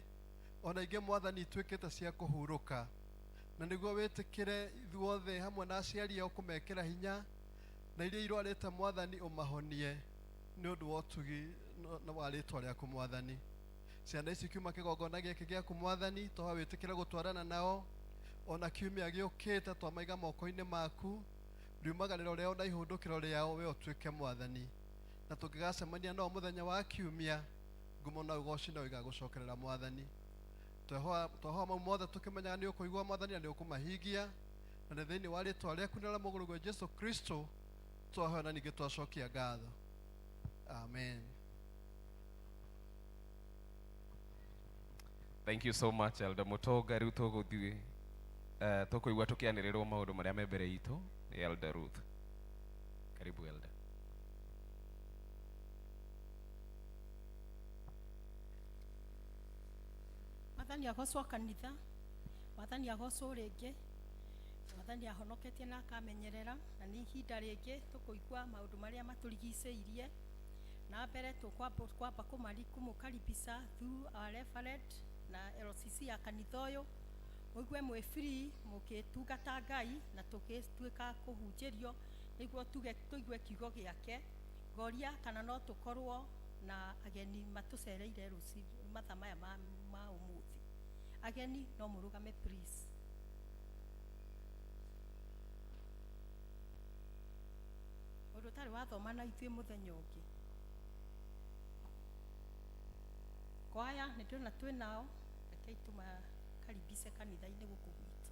ona ingĩ mwathani ituĩkĩte cia kũhurũka. Na nĩguo wĩtĩkĩre ithuothe hamwe na aciari ao kũmekĩra hinya, na iria irwarĩte mwathani ũmahonie nĩ ũndũ wa ũtugi na wa rĩtwa rĩaku mwathani. Ciana ici kiuma kĩgongona gĩkĩ gĩaku mwathani, twahoya wĩtĩkĩre gũtwarana nao, ona kiumia gĩũkĩte twamaiga moko-inĩ maku, riumagarĩro rĩao na ihũndũkĩro rĩao we ũtuĩke mwathani. Na tũngĩgacemania nao mũthenya wa kiumia, ngumo na ũgoci no igagũcokerera mwathani. Twahoya mau mothe tũkĩmenyaga nĩ ũkũigua mwathani na nĩ ũkũmahingia, na nĩ thĩinĩ wa rĩtwa rĩaku na rĩa mũgũrũguo Jesu Kristo twahoya na ningĩ twacokia ngatho. Amen. Thank you so much Elder Mutonga. Rĩu tũgũthiĩ tũkũigua tũkĩanĩrĩrwo maũndũ marĩa me mbere itũ nĩ Elder Ruth. Karibu Elder. Mwathani agocwo kanitha, mwathani agocwo rĩngĩ, mwathani ahonoketie na akamenyerera, na nĩ ihinda rĩngĩ tũkũigua maũndũ marĩa matũrigicĩirie. Na mbere tũkwamba kũmũkaribisha through our referent na LCC ya kanitha ũyũ, mũigue mwĩ free mũgĩtungata Ngai na tũgĩtuĩka kũhunjĩrio nĩguo tuge tũigue kiugo gĩake. Ngoria kana no tũkorwo na ageni matũcereire rũciũ mathaa maya ma ũmũthĩ. Ageni no mũrũgame please. Mũndũ ũtarĩ wathoma na ithuĩ mũthenya ũngĩ. Kwaya nĩ ndĩrona twĩ nao, rekei tũmakaribishe kanitha-inĩ gũkũ gwitũ.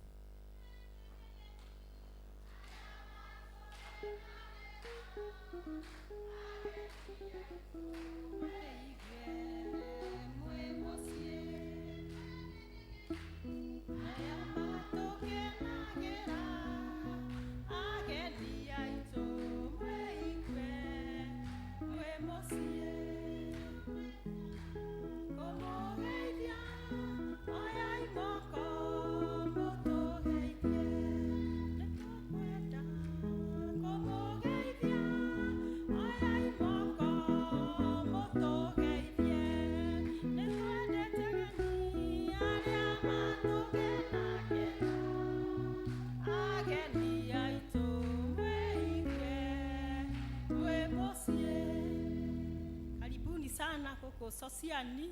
Sociani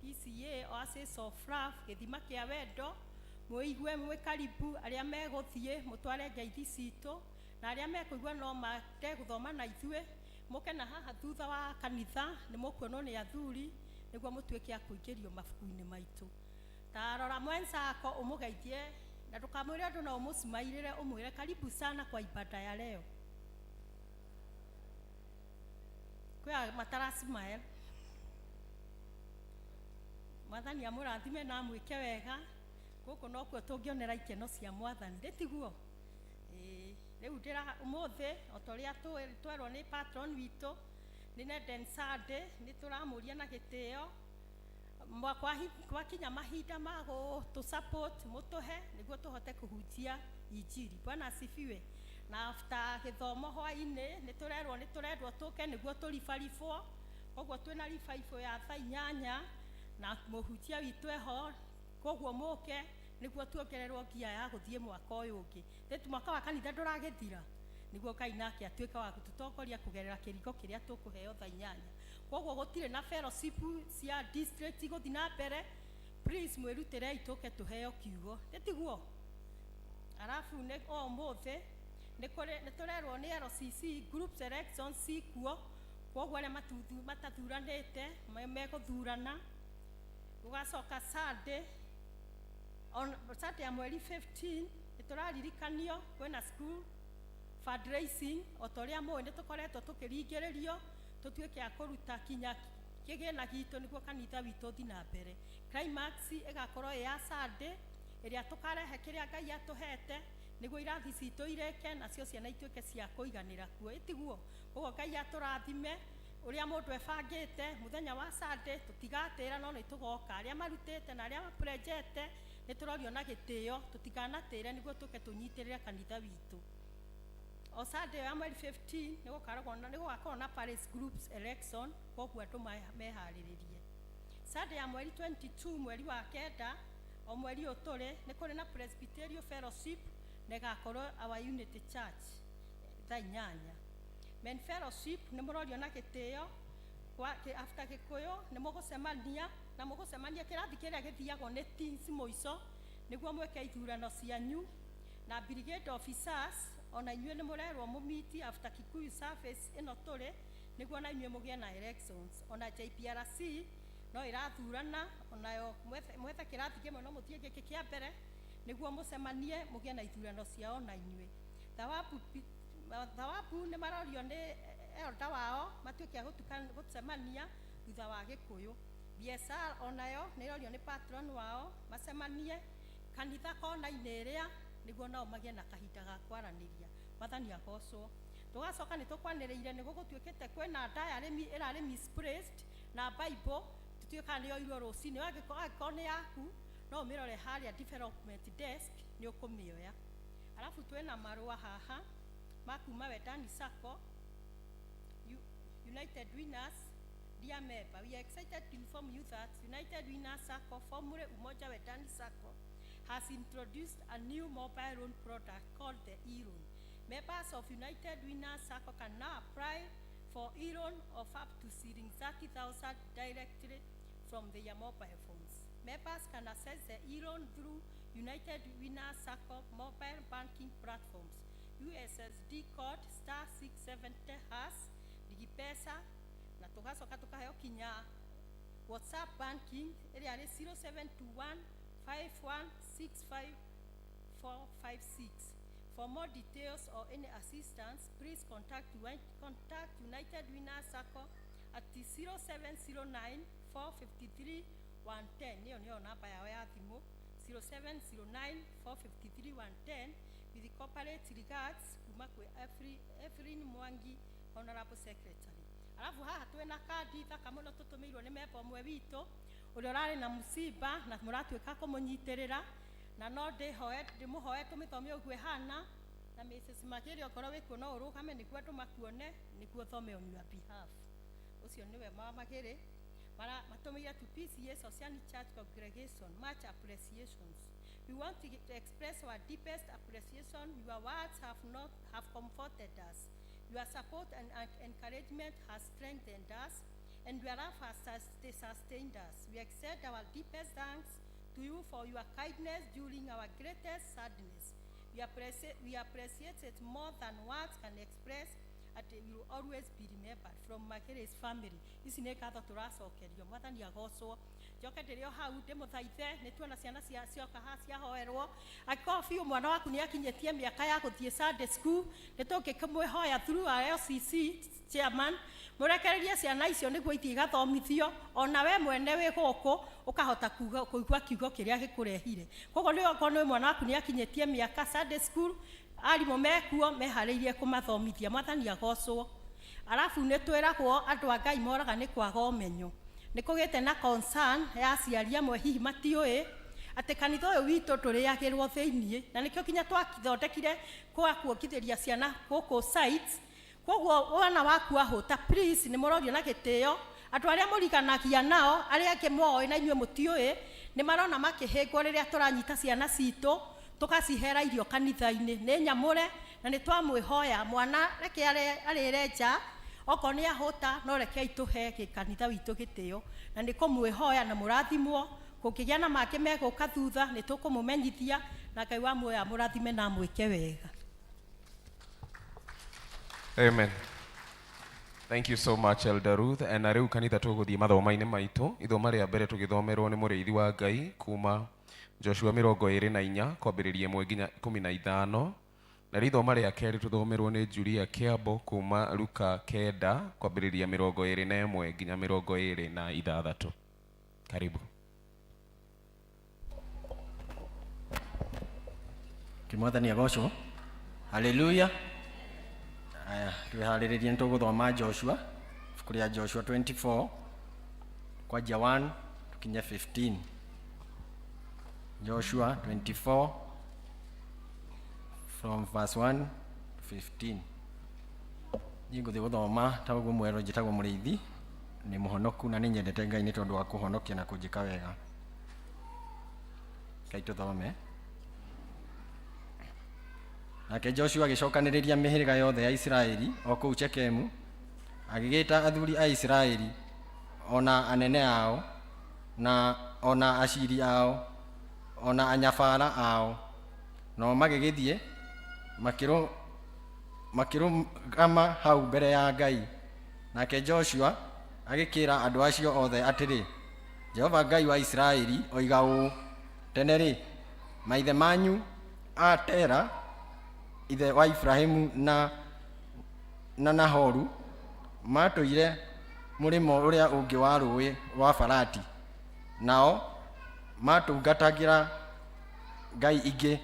PCA Oasis of Love gĩthima kĩa wendo mwĩigue mwĩ karibu arĩa megũthiĩ mũtware ngeithi citũ na arĩa mekũigua no mate gũthoma na ithuĩ mũke na haha thutha wa kanitha nĩ mũkuonwo nĩ athuri nĩguo mũtuĩke a kũingĩrio mabuku-inĩ maitũ. Ta rora mwenzako ũmũgeithie na ndũkamwĩre ũndũ no ũmũcimairĩre ũmwĩre karibu sana kwa ibada ya leo. Kwĩ mataracimael. Mwathani amũrathime na amwĩke wega. Gũkũ nokuo tũngĩonera ikeno cia mwathani rĩtiguo. Ĩĩ rĩu ndĩra ũmũthĩ o ta ũrĩa twerwo nĩ patron witũ nĩ Neden Sunday nĩ tũramũria na gĩtĩo gwakinya mahinda ma gũtũ support mũtũhe nĩguo tũhote kũhunjia injiri. Bwana asifiwe. Na after gĩthomo hwainĩ nĩ tũrerwo nĩ tũrendwo tũke nĩguo tũribaribwo, koguo twĩna revival ya thaa 8 na mũhunjia witũ eho, koguo mũke nĩguo tuongererwo ngia ya gũthiĩ mwaka ũyũ ũngĩ. Rĩu mwaka wa kanitha ndũragĩthira nĩguo Ngai nake atuĩke wa gũtũtongoria kũgerera kĩringo kĩrĩa tũkũheo thaa 8. Koguo gũtirĩ na fellowship cia district gũthiĩ na mbere, please mwĩrutĩrei tũke tũheo kiugo rĩtiguo. Arabu nĩ o ũmũthĩ nĩ tũrerwo nĩ LCC group selection cikuo, koguo arĩa matathuranĩte megũthurana. Gũgacoka Sunday on Sunday ya mweri 15 nĩ tũraririkanio kwĩna school fundraising o ta ũrĩa mũĩ nĩ tũkoretwo tũkĩringĩrĩrio tũtuĩke a kũruta kinya kĩgĩna gitũ nĩguo kanitha witũ ũthiĩ na mbere. Climax ĩgakorwo ĩ ya Sunday ĩrĩa tũkarehe kĩrĩa Ngai atũhete nĩguo irathi citũ irĩke nacio ciana ituĩke cia kũiganĩra kuo ĩtiguo. Koguo Ngai atũrathime ũrĩa mũndũ ebangĩte mũthenya wa Sunday tũtigatĩra no nĩ tũgoka arĩa marutĩte na arĩa mapurejete nĩ tũrorio na gĩtĩo tũtikanatĩre nĩguo tũke tũnyitĩrĩre kanitha witũ. O Sunday ya mweri 15 nĩ gũgakorwo na Paris groups election, koguo andũ meharĩrĩrie. Sunday ya mweri 22 mweri wa 9 o mweri ũyũ tũrĩ nĩ kũrĩ na Presbyterian Fellowship na ĩgakorwo our Unity Church thaa 8. Men Fellowship nĩ mũrorio na gĩtĩo after Gĩkũyũ nĩ mũgũcemania na mũgũcemania kĩrathi kĩrĩa gĩthiagwo nĩ teens mũico nĩguo mwĩke ithurano cianyu na brigade officers ona inyuĩ nĩ mũrerwo mũmiti after Kikuyu service ĩno tũrĩ nĩguo na inyuĩ mũgĩe na elections. Ona JPRC no ĩrathurana onayo mwethe kĩrathi kĩmwe no mũthiĩ gĩkĩ kĩa mbere nĩguo mũcemanie mũgĩe na ithurano ciao na inyuĩ. Thawabu nĩ marorio nĩ elder wao matuĩke a gũcemania thutha wa Gĩkũyũ. BSR onayo nĩ ĩrorio nĩ patron wao macemanie kanitha kona-inĩ ĩrĩa nĩguo nao magĩe na kahinda ga kwaranĩria. Mwathani agocwo. Tũgacoka nĩ tũkwanĩrĩire nĩ gũgũtuĩkĩte kwĩna diary ĩrarĩ misplaced na Bible tũtiũĩ kana nĩ yoirwo rũcinĩ, angĩkorwo nĩ yaku no ũmĩrore harĩa development desk nĩ ũkũmĩoya. Arabu twĩna marũa haha ma kuma Wendani Sacco United Winners. Dear member, we are excited to inform you that United Winners Sacco, formerly Umoja Wendani Sacco, has introduced a new mobile loan product called the e-loan. Members of United Winners Sacco can now apply for e-loan of up to 30,000 directly from their mobile phones. Members can access the e-loan through United Winners Sacco mobile banking platforms, USSD code *670#, Digipesa, na tũgacoka tũkaheo kinya WhatsApp banking ĩrĩa nĩ 0721 5165456. For more details or any assistance, please contact United Winners Sacco at 0709 453 110. Nĩyo nĩyo namba yao ya thimũ 0709 453 110 with corporate regards kuma kwĩ Evelyn Mwangi, Honorable Secretary. Alafu haha twĩna kandi thaka mũno tũtũmĩirwo nĩ memba ũmwe witũ ũrĩa ũrarĩ na mũciba na mũratuĩka kũmũnyitĩrĩra na no ndĩmũhoe tũmĩthome ũguo ĩhana na Mrs. Magĩrĩ okorwo wĩkuo no ũrũgame nĩguo andũ makuone nĩguo ũthome on your behalf. Ũcio nĩwe Mama Magĩrĩ. Matũmĩire to PCEA Sociani Church Congregation much appreciations. We want to express our deepest appreciation. Your words have comforted us. Your support and encouragement has strengthened us and your love has sustained us. We extend our deepest thanks to you for your kindness during our greatest sadness. We appreciate it more than words can express, and it will always be remembered. From Makere's family. Ici nĩ ngatho tũracokerio. Mwathani agocwo. Njoke ndĩrĩ o hau ndĩmũthaithe, nĩ tuona ciana cia cioka haha ciahoerwo. Angĩkorwo biũ mwana waku nĩ akinyĩtie mĩaka ya gũthiĩ Sunday school, nĩ tũngĩkĩmwĩhoya through our LCC chairman, mũrekererie ciana icio nĩguo ithiĩ igathomithio, ona we mwene wĩ gũkũ ũkahota kũigua kiugo kĩrĩa gĩkũrehire. Koguo nĩ okorwo nĩ mwana waku nĩ akinyĩtie mĩaka Sunday school, arimũ mekuo meharĩirie kũmathomithia. Mwathani agocwo. Arabu nĩ twĩragwo andũ a Ngai moraga nĩ kwaga ũmenyo. Nĩ kũgĩte na concern ya aciari amwe hihi matiũĩ atĩ kanitha ũyũ witũ ndũrĩagĩrwo thĩiniĩ, na nĩkĩo kinya twathondekire kwa kuongithĩria ciana gũkũ sites. Koguo mwana waku ahũta, please nĩ mũrorio na gĩtĩo andũ arĩa mũriganagia nao, arĩa angĩ moĩ na inyuĩ mũtiũĩ, nĩ marona makĩhĩngwo rĩrĩa tũranyita ciana citũ tũgacihera irio kanitha-inĩ. Nĩ nyamũre na nĩ twamwĩhoya mwana reke arĩre nja, okorwo nĩ ahũta no rekei tũhe gĩkanitha witũ gĩtĩo, na nĩ kũmwĩhoya na mũrathimwo. Kũngĩgĩa na mangĩ megũka thutha nĩ tũkũmũmenyithia, na Ngai wa muoyo amũrathime na amwĩke wega. Amen. Thank you so much, Elder Ruth. Na rĩu kanitha tũgũthiĩ mathoma-inĩ maitũ. Ithoma rĩa mbere tũgĩthomerwo nĩ mũrĩithi wa Ngai kuma Joshua 24 kwambĩrĩria 1 nginya 15. Na rĩu ithoma rĩa kerĩ tũthomerwo nĩ Julia Kĩambo kuma Luka 9 kwambĩrĩria 21 nginya 26. Karibu. Kĩmwathani agocwo. Haleluya. Aya, twĩharĩrĩrie nĩ tũgũthoma Joshua, ibuku rĩa Joshua 24 kwanjia 1 tukinye 15. Joshua 24 from verse 1 to 15. Niĩ ngũthiĩ gũthoma ta ũguo mwerũ. Njĩtagwo mũrĩithi, nĩ mũhonoku na nĩ nyendete Ngai nĩ tondũ wa kũhonokia na kũnjĩka wega. Ngai tũthome. Nake Joshua agĩcokanĩrĩria mĩhĩrĩga yothe ya Isiraeli o kũu Shekemu, agĩgĩta athuri a Isiraeli, ona anene ao, na ona aciri ao, ona anyabara ao. Nao magĩgĩthiĩ makĩrũgama hau mbere ya Ngai. Nake Joshua agĩkĩra andũ acio othe atĩrĩ, Jehova Ngai wa Isiraeli oiga ũũ, tene-rĩ, maithe manyu a Tera, ithe wa Ibrahimu na Nahoru, matũire mũrĩmo ũrĩa ũngĩ wa rũũĩ rwa Farati, nao matungatagĩra ngai ingĩ.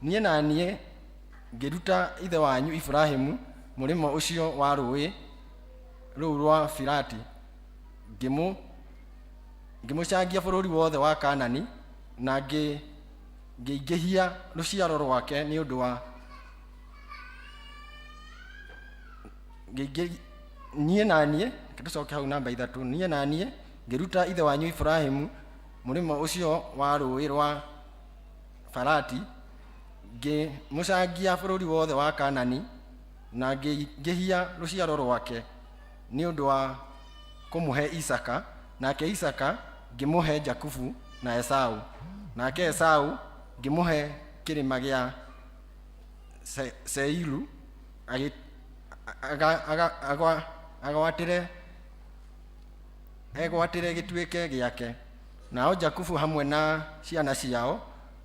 Niĩ na niĩ ngĩruta ithe wanyu Ibrahimu mũrĩmo ũcio wa rũũĩ rũu rwa Firati, ngĩmũcangia bũrũri wothe wa Kanani, na ngĩingĩhia rũciaro rwake nĩ ũndũ wa niĩ na niĩ. Tũcoke hau namba 3. Niĩ na niĩ ngĩruta ithe wanyu Ibrahimu mũrĩmo ũcio wa rũũĩ rwa Farati, ngĩmũcangia bũrũri wothe wa Kanani, na ngĩingĩhia rũciaro rwake nĩ ũndũ wa kũmũhe Isaka, nake Isaka ngĩmũhe Jakubu na Esau, nake Esau ngĩmũhe kĩrĩma gĩa Seiru agwatĩre gĩtuĩke gĩake. Nao Jakubu hamwe na ciana ciao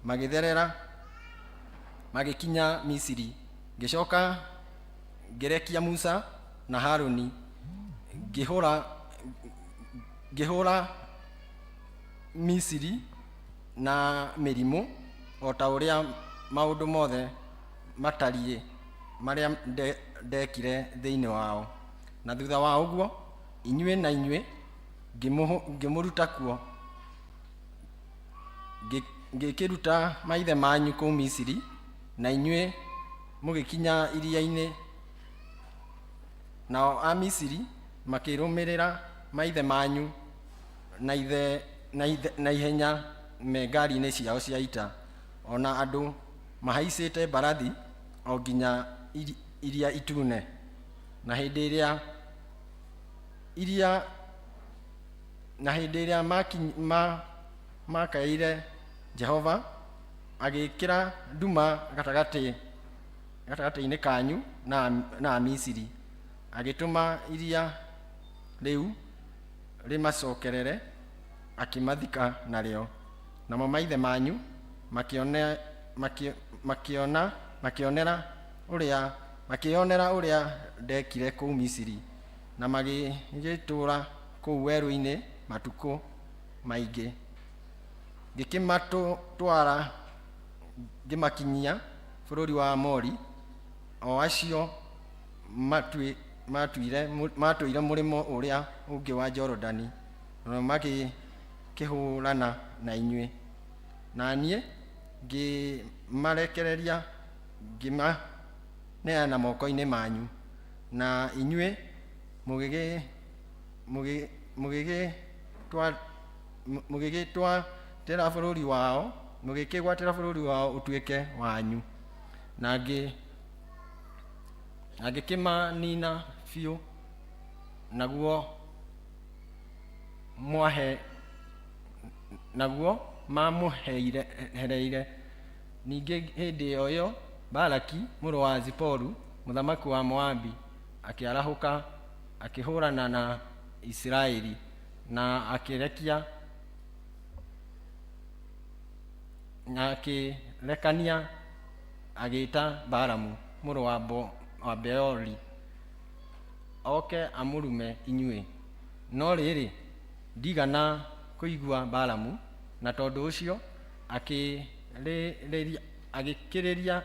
magĩtherera magĩkinya Misiri. Ngĩcoka ngĩrekia Musa na Haruni, ngĩhũra Misiri na mĩrimũ o ta ũrĩa maũndũ mothe matariĩ marĩa ndekire thĩinĩ wao. Na thutha wa ũguo inyuĩ na inyuĩ ngĩmũruta kuo, ngĩkĩruta maithe manyu kũu Misiri, na inyuĩ mũgĩkinya iria-inĩ. Nao Amisiri makĩrũmĩrĩra maithe manyu na ihenya me ngari-inĩ ciao cia ita, ona andũ mahaicĩte mbarathi, o nginya Iria Itune. Na hĩndĩ ĩrĩa iria Na hĩndĩ ĩrĩa makaĩire Jehova, agĩĩkĩra nduma gatagatĩ-inĩ kanyu na Amisiri, agĩtũma iria rĩu rĩmacokerere, akĩmathika narĩo. Namo maithe manyu makĩonera ũrĩa ndekire kũu Misiri, na magĩgĩtũũra kũu werũ-inĩ matukũ maingĩ. Ngĩkĩmatwara ngĩmakinyia bũrũri wa Amori, o acio matũire mũrĩmo ũrĩa ũngĩ wa Jorodani, nao magĩkĩhũũrana na inyuĩ. Na niĩ ngĩmarekereria ngĩmaneana moko-inĩ manyu, na inyuĩ mũgĩkĩgwatĩra bũrũri wao ũtuĩke wanyu. Na ngĩkĩmanina biũ, naguo mamũhereire. Ningĩ hĩndĩ o ĩyo Balaki mũrũ wa Ziporu, mũthamaki wa Moabi, akĩarahũka akĩhũũrana na Isiraeli, na akĩrekania agĩĩta Balamu mũrũ wa Beori oke amũrume inyuĩ. No rĩrĩ, ndigana kũigua Balamu, na tondũ ũcio agĩkĩrĩria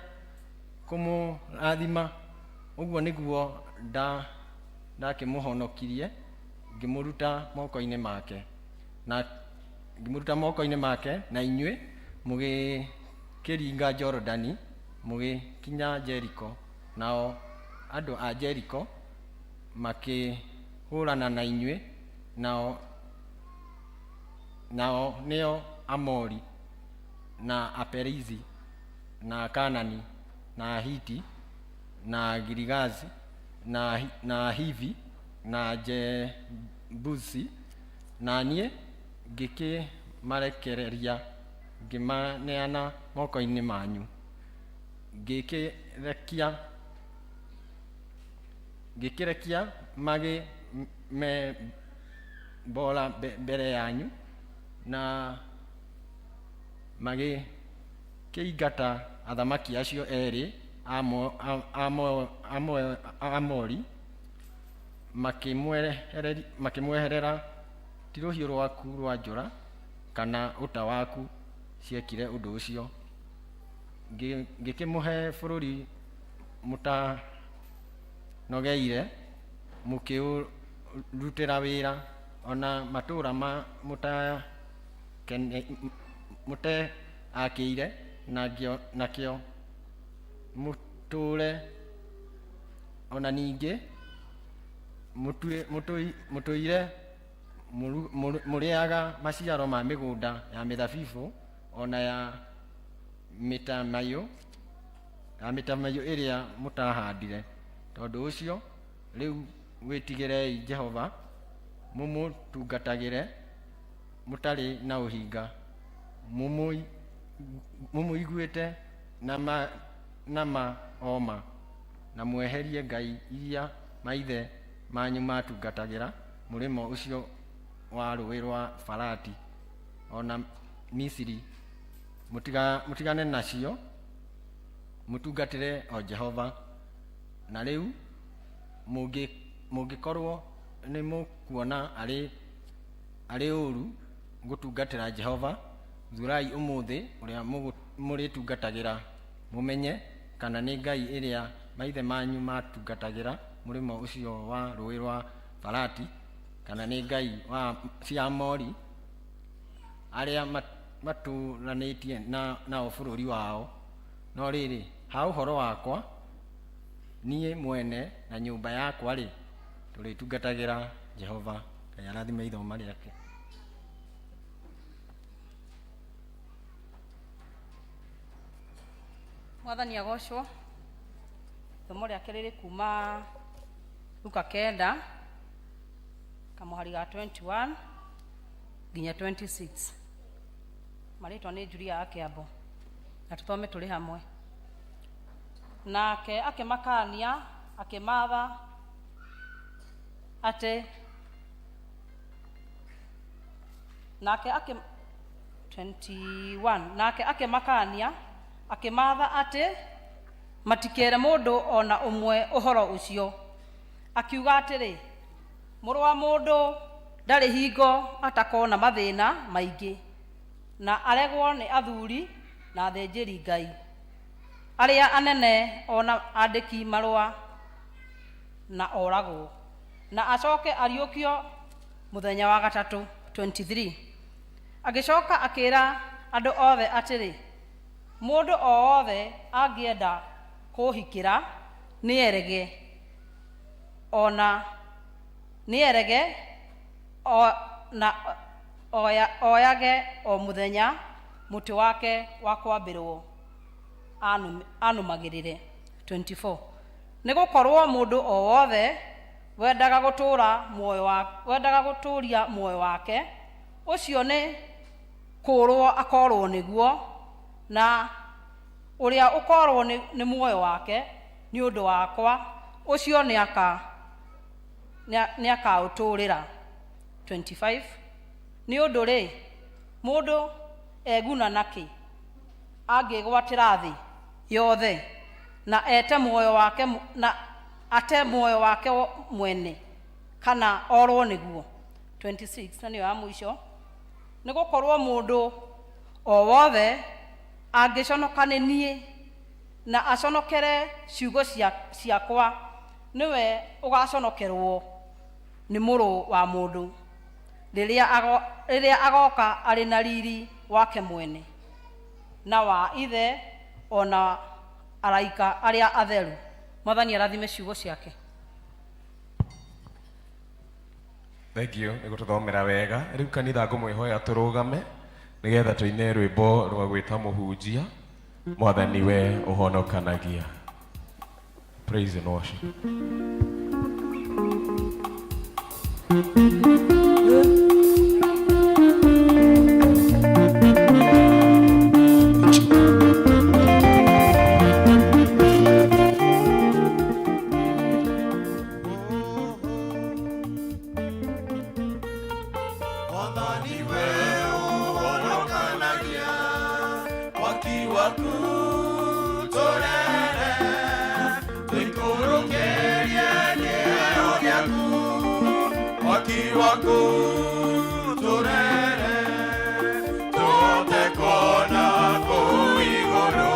kũmũrathima. Ũguo nĩguo ndakĩmũhonokirie ngĩmũruta moko-inĩ make, na inyuĩ mũgĩkĩringa Jorodani mũgĩkinya Jeriko. Nao andũ a Jeriko makĩhũũrana na inyuĩ, nao nĩo Amori, na Aperizi, na Kaanani, na Ahiti, na Girigazi, na Ahivi, na Jebusi. Na niĩ ngĩkĩmarekereria ngĩmaneana moko-inĩ manyu, ngĩkĩrekia magĩ me mbora mbere yanyu, na magĩkĩingata athamaki acio erĩ a Amori, makĩmweherera. Ti rũhiũ rwaku rwa njora kana ũta waku ciekire ũndũ ũcio. Ngĩkĩmũhe bũrũri mũtanogeire mũkĩũrutĩra wĩra, ona matũũra mũteakĩire nakĩo mũtũũre. Ona ningĩ mũtũire mũrĩaga maciaro ma mĩgũnda ya mĩthabibũ ona ya mĩtamaiyũ ĩrĩa mũtahandire. Tondũ ũcio rĩu wĩtigĩrei Jehova, mũmũtungatagĩre mũtarĩ na ũhinga, mũmũiguĩte na ma o ma, na mweherie ngai iria maithe manyu matungatagĩra mũrĩmo ũcio wa rũũĩ rwa Farati ona Misiri, mũtigane nacio, mũtungatĩre o Jehova. Na rĩu mũngĩkorwo nĩ mũkuona arĩ ũũru gũtungatĩra Jehova, thurai ũmũthĩ ũrĩa mũrĩtungatagĩra, mũmenye kana nĩ ngai ĩrĩa maithe manyu matungatagĩra mũrĩmo ũcio wa rũũĩ rwa Farati, kana nĩ ngai cia Amori arĩa matũũranĩtie nao bũrũri wao. No rĩrĩ, ha ũhoro wakwa niĩ mwene na nyũmba yakwa-rĩ, tũrĩtungatagĩra Jehova. Ngai arathime ithoma rĩake. Mwathani agocwo. Ithomo rĩake rĩrĩ kuma Luka 9 kamũhari ga 21. nginya 26. Marĩtwa nĩ Julia Akĩambo, na tũthome tũrĩ hamwe. Nake akĩmakania akĩmatha atĩ nake akĩ 21 nake akĩmakania akĩmatha atĩ matikere mũndũ ona ũmwe ũhoro ũcio, akiuga atĩrĩ, mũrũ wa mũndũ ndarĩ hingo atakona mathĩna maingĩ, na aregwo nĩ athuri na athĩnjĩri Ngai arĩa anene ona andĩki marũa, na oragwo, na acoke ariũkio mũthenya wa gatatũ. 23 Agĩcoka akĩra andũ othe atĩrĩ, mũndũ o wothe angĩenda kũũhikĩra nĩerege, ona nĩerege o, na oya, oyage o mũthenya mũtĩ wake wa kwambĩrwo anũmagĩrĩre. 24 Nĩ gũkorwo mũndũ o wothe wendaga gũtũũra muoyo wa, wendaga gũtũũria muoyo wake, ũcio nĩ kũũrwo akorwo nĩguo, na ũrĩa ũkorwo nĩ muoyo wake nĩ ũndũ wakwa, ũcio nĩ akaũtũũrĩra. 25 Nĩ ũndũ rĩ, mũndũ eguna nakĩ angĩgwatĩra thĩ yothe na ete muoyo wake na ate muoyo wake mwene, kana orwo nĩguo? 26 na nĩyo ya mũico. Nĩ gũkorwo mũndũ o wothe angĩconoka nĩ niĩ na aconokere ciugo ciakwa, nĩwe ũgaconokerwo nĩ mũrũ wa mũndũ rĩrĩa agoka arĩ na riri wake mwene na wa ithe ona araika arĩa atheru. Mwathani arathime ciugo ciake. Thank you nĩ gũtũthomera wega. Rĩu kanitha ngũmwĩhoya tũrũgame nĩgetha tũine rwĩmbo rwa gwĩta mũhunjia, Mwathani we ũhonokanagia. Praise and worship. Mwathani we ũhonokanagia, mwaki waku tũrere, tũikũrũkĩrie kĩheo gĩaku, mwaki waku tũrere, tũhote kuona kũu igũrũ,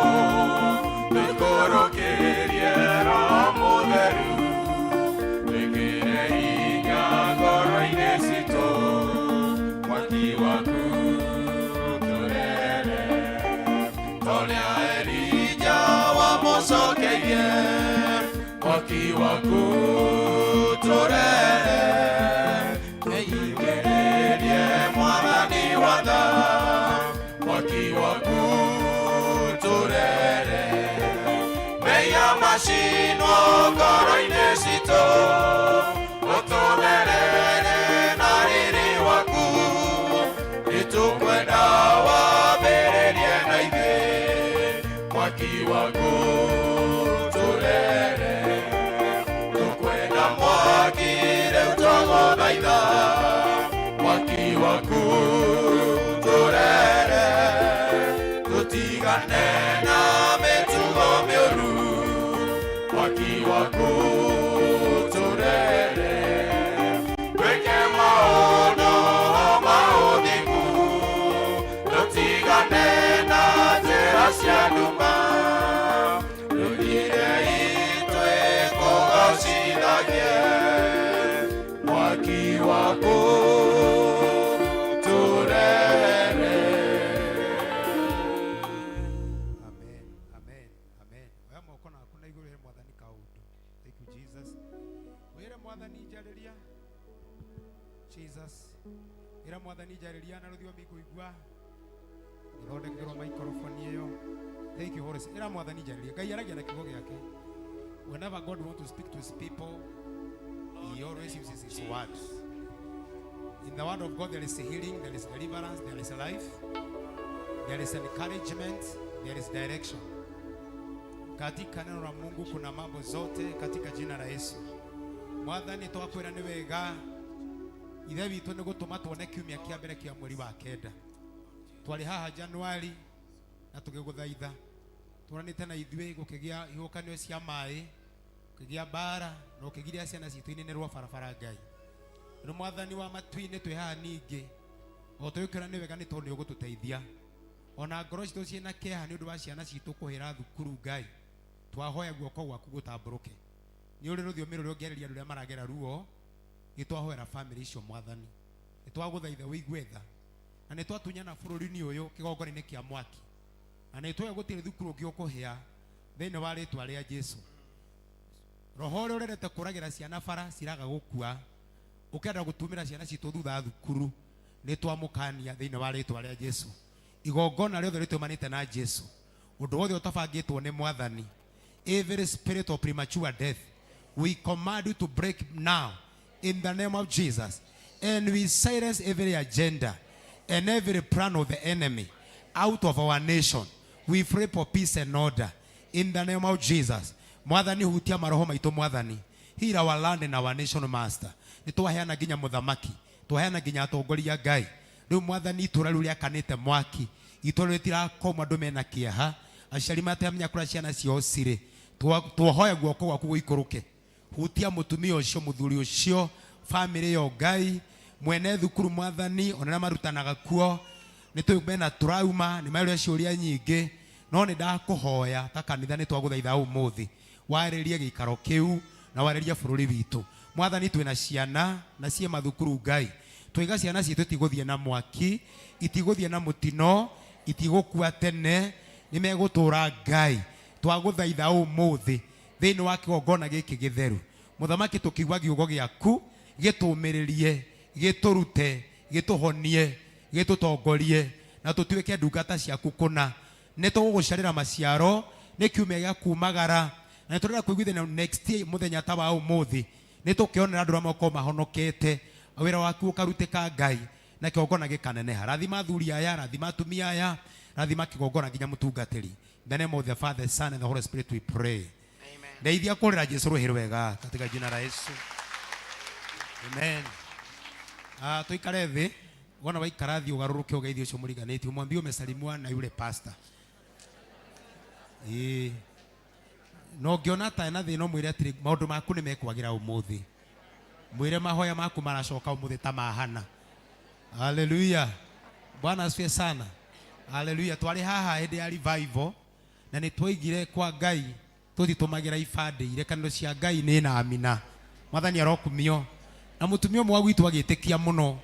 tũikũrũkĩrie Roho Mũtheru, wĩkĩre hinya ngoro-inĩ citũ, mwaki waku tũrere, torĩa Elija wamũcokeirie, mwaki waku tũrere, ĩigĩrĩrie Mwathani watha, mwaki waku tũrere, mehia macinwo ngoro-inĩ citũ, ũtũtherere na riri waku, nĩtũkwenda wambĩrĩrie na ithuĩ, mwaki waku tũrere, tũkwenda mwaki rĩu twagũthaitha, mwaki waku tũrere, tũtigane na mĩtugo mĩũru, mwaki waku tũrere, twĩke maũndũ ma ũthingu, tũtigane na njĩra cia nduma, tũthire itwĩ kũgocithagie, mwaki waku tũrere. Amen, amen, amen. Oya moko naku na igũrũ he Mwathani kaũndũ. Thank you, Jesus. Wĩre Mwathani njarĩria. Jesus. Ĩra Mwathani njarĩria na rũthiomi ngũigua. Ngĩthondekerwo microphone ĩyo. Thank you, Holy Spirit. Ĩra Mwathani njarĩria. Ngai aragia na kiugo gĩake. Whenever God wants to speak to his people, he always uses his words. In the word of God there is healing, there is deliverance, there is life, there is encouragement, there is direction. Katika neno la Mungu kuna mambo zote katika jina la Yesu. Mwathani twakwĩra nĩ wega ithe witũ nĩ gũtũma tuone kiumia kĩa mbere kĩa mweri wa kenda. Twarĩ haha Januari na tũgĩgũthaitha tũranĩte na ithuĩ gũkĩgĩa ihuhũkanio cia maĩ gũkĩgĩa mbara na ũkĩgiria ciana citũ ininĩrwo barabara Ngai. Rĩu Mwathani wa matu-inĩ twĩ haha ningĩ o tũgĩkwĩra nĩ wega nĩ tondũ nĩ ũgũtũteithia ona ngoro citũ ciĩna kĩeha nĩ ũndũ wa ciana citũ kũhĩra thukuru Ngai twahoya guoko gwaku gũtambũrũke nĩ ũrĩ rũthiomi rũrĩa ũngĩarĩria andũ arĩa maragera ruo nĩ twahoera bamĩrĩ icio Mwathani nĩ twagũthaitha ũigue tha na nĩ twatunyana bũrũri-inĩ ũyũ kĩgongona-inĩ kĩa mwaki na nĩ tũĩ gũtirĩ thukuru ũngĩ ũkũhĩa thĩinĩ wa rĩtwa rĩa Jesu. Roho ũrĩa ũrendete kũragĩra ciana bara ciraga gũkua ũkenda gũtumĩra ciana citũ thutha wa thukuru nĩ twamũkania thĩinĩ wa rĩtwa rĩa Jesu. Igongona rĩothe rĩtũmanĩte na Jesu, ũndũ wothe ũtabangĩtwo nĩ Mwathani, every spirit of premature death we command you to break now in the name of Jesus, and we silence every agenda and every plan of the enemy out of our nation. We pray for peace and order in the name of Jesus. Mwathani hutia maroho maitũ Mwathani, heal our land and our nation master. Nĩ twaheana nginya mũthamaki, twaheana nginya atongoria Ngai. Rĩu Mwathani itũra rĩu rĩakanĩte mwaki, itũra rĩu rĩtirakoma, andũ mena kĩeha, aciari mataramenya kũrĩa ciana ciao cirĩ. Twahoya guoko gwaku gũikũrũke, hutia mũtumia ũcio, mũthuri ũcio, bamĩrĩ ĩyo Ngai, mwene thukuru Mwathani, ona arĩa marutanaga kuo nĩ tũĩ mena trauma, nĩ marĩa ciũria nyingĩ, no nĩ ndakũhoya ta kanitha nĩ twagũthaitha ũmũthĩ warĩrie gĩikaro kĩu na warĩrie bũrũri witũ. Mwathani twĩna ciana na ciĩ mathukuru Ngai, twaiga ciana citũ itigũthiĩ na mwaki, itigũthiĩ na mũtino, itigũkua tene, nĩ megũtũra Ngai. Twagũthaitha ũmũthĩ thĩinĩ wa kĩgongona gĩkĩ gĩtheru mũthamaki, tũkiigua giugo gĩaku gĩtũmĩrĩrie, gĩtũrute, gĩtũhonie, gĩtũtongorie na tũtuĩke ndungata ciaku kũna. Nĩ tũgũgũciarĩra maciaro nĩ kiumia gĩa kumagara na nĩ tũrenda kũiguithania next year mũthenya ta wa ũmũthĩ nĩ tũkĩonera andũ arĩa makorwo mahonokete, wĩra waku ũkarutĩka Ngai na kĩgongona gĩkaneneha. Rathima athuri aya, rathima atumia aya, rathima kĩgongona nginya mũtungatĩri. In the name of the Father, the Son and the Holy Spirit we pray. Ndeithia kũrĩra Jesu rũhĩ rwega katika jina la Yesu. Amen. Tuikare thĩ, wona waikara thĩ ũgarũrũke ũgeithie ũcio mũriganĩtie, ũmwambie umesalimiwa na yule pastor. Ĩĩ. Na ũngĩona ta ena thĩna ũmwĩre atĩrĩ maũndũ maku nĩ mekwagĩra ũmũthĩ. Mwĩre mahoya maku maracoka ũmũthĩ ta mahana. Haleluya. Bwana asifiwe sana. Haleluya. Twarĩ haha hĩndĩ ya revival na nĩ twaigire kwa Ngai tũtitũmagĩra ibandĩ irekanĩro cia Ngai nĩ na amina. Mwathani arokumio. Na mũtumia ũmwe wa gwitũ agĩtĩkia mũno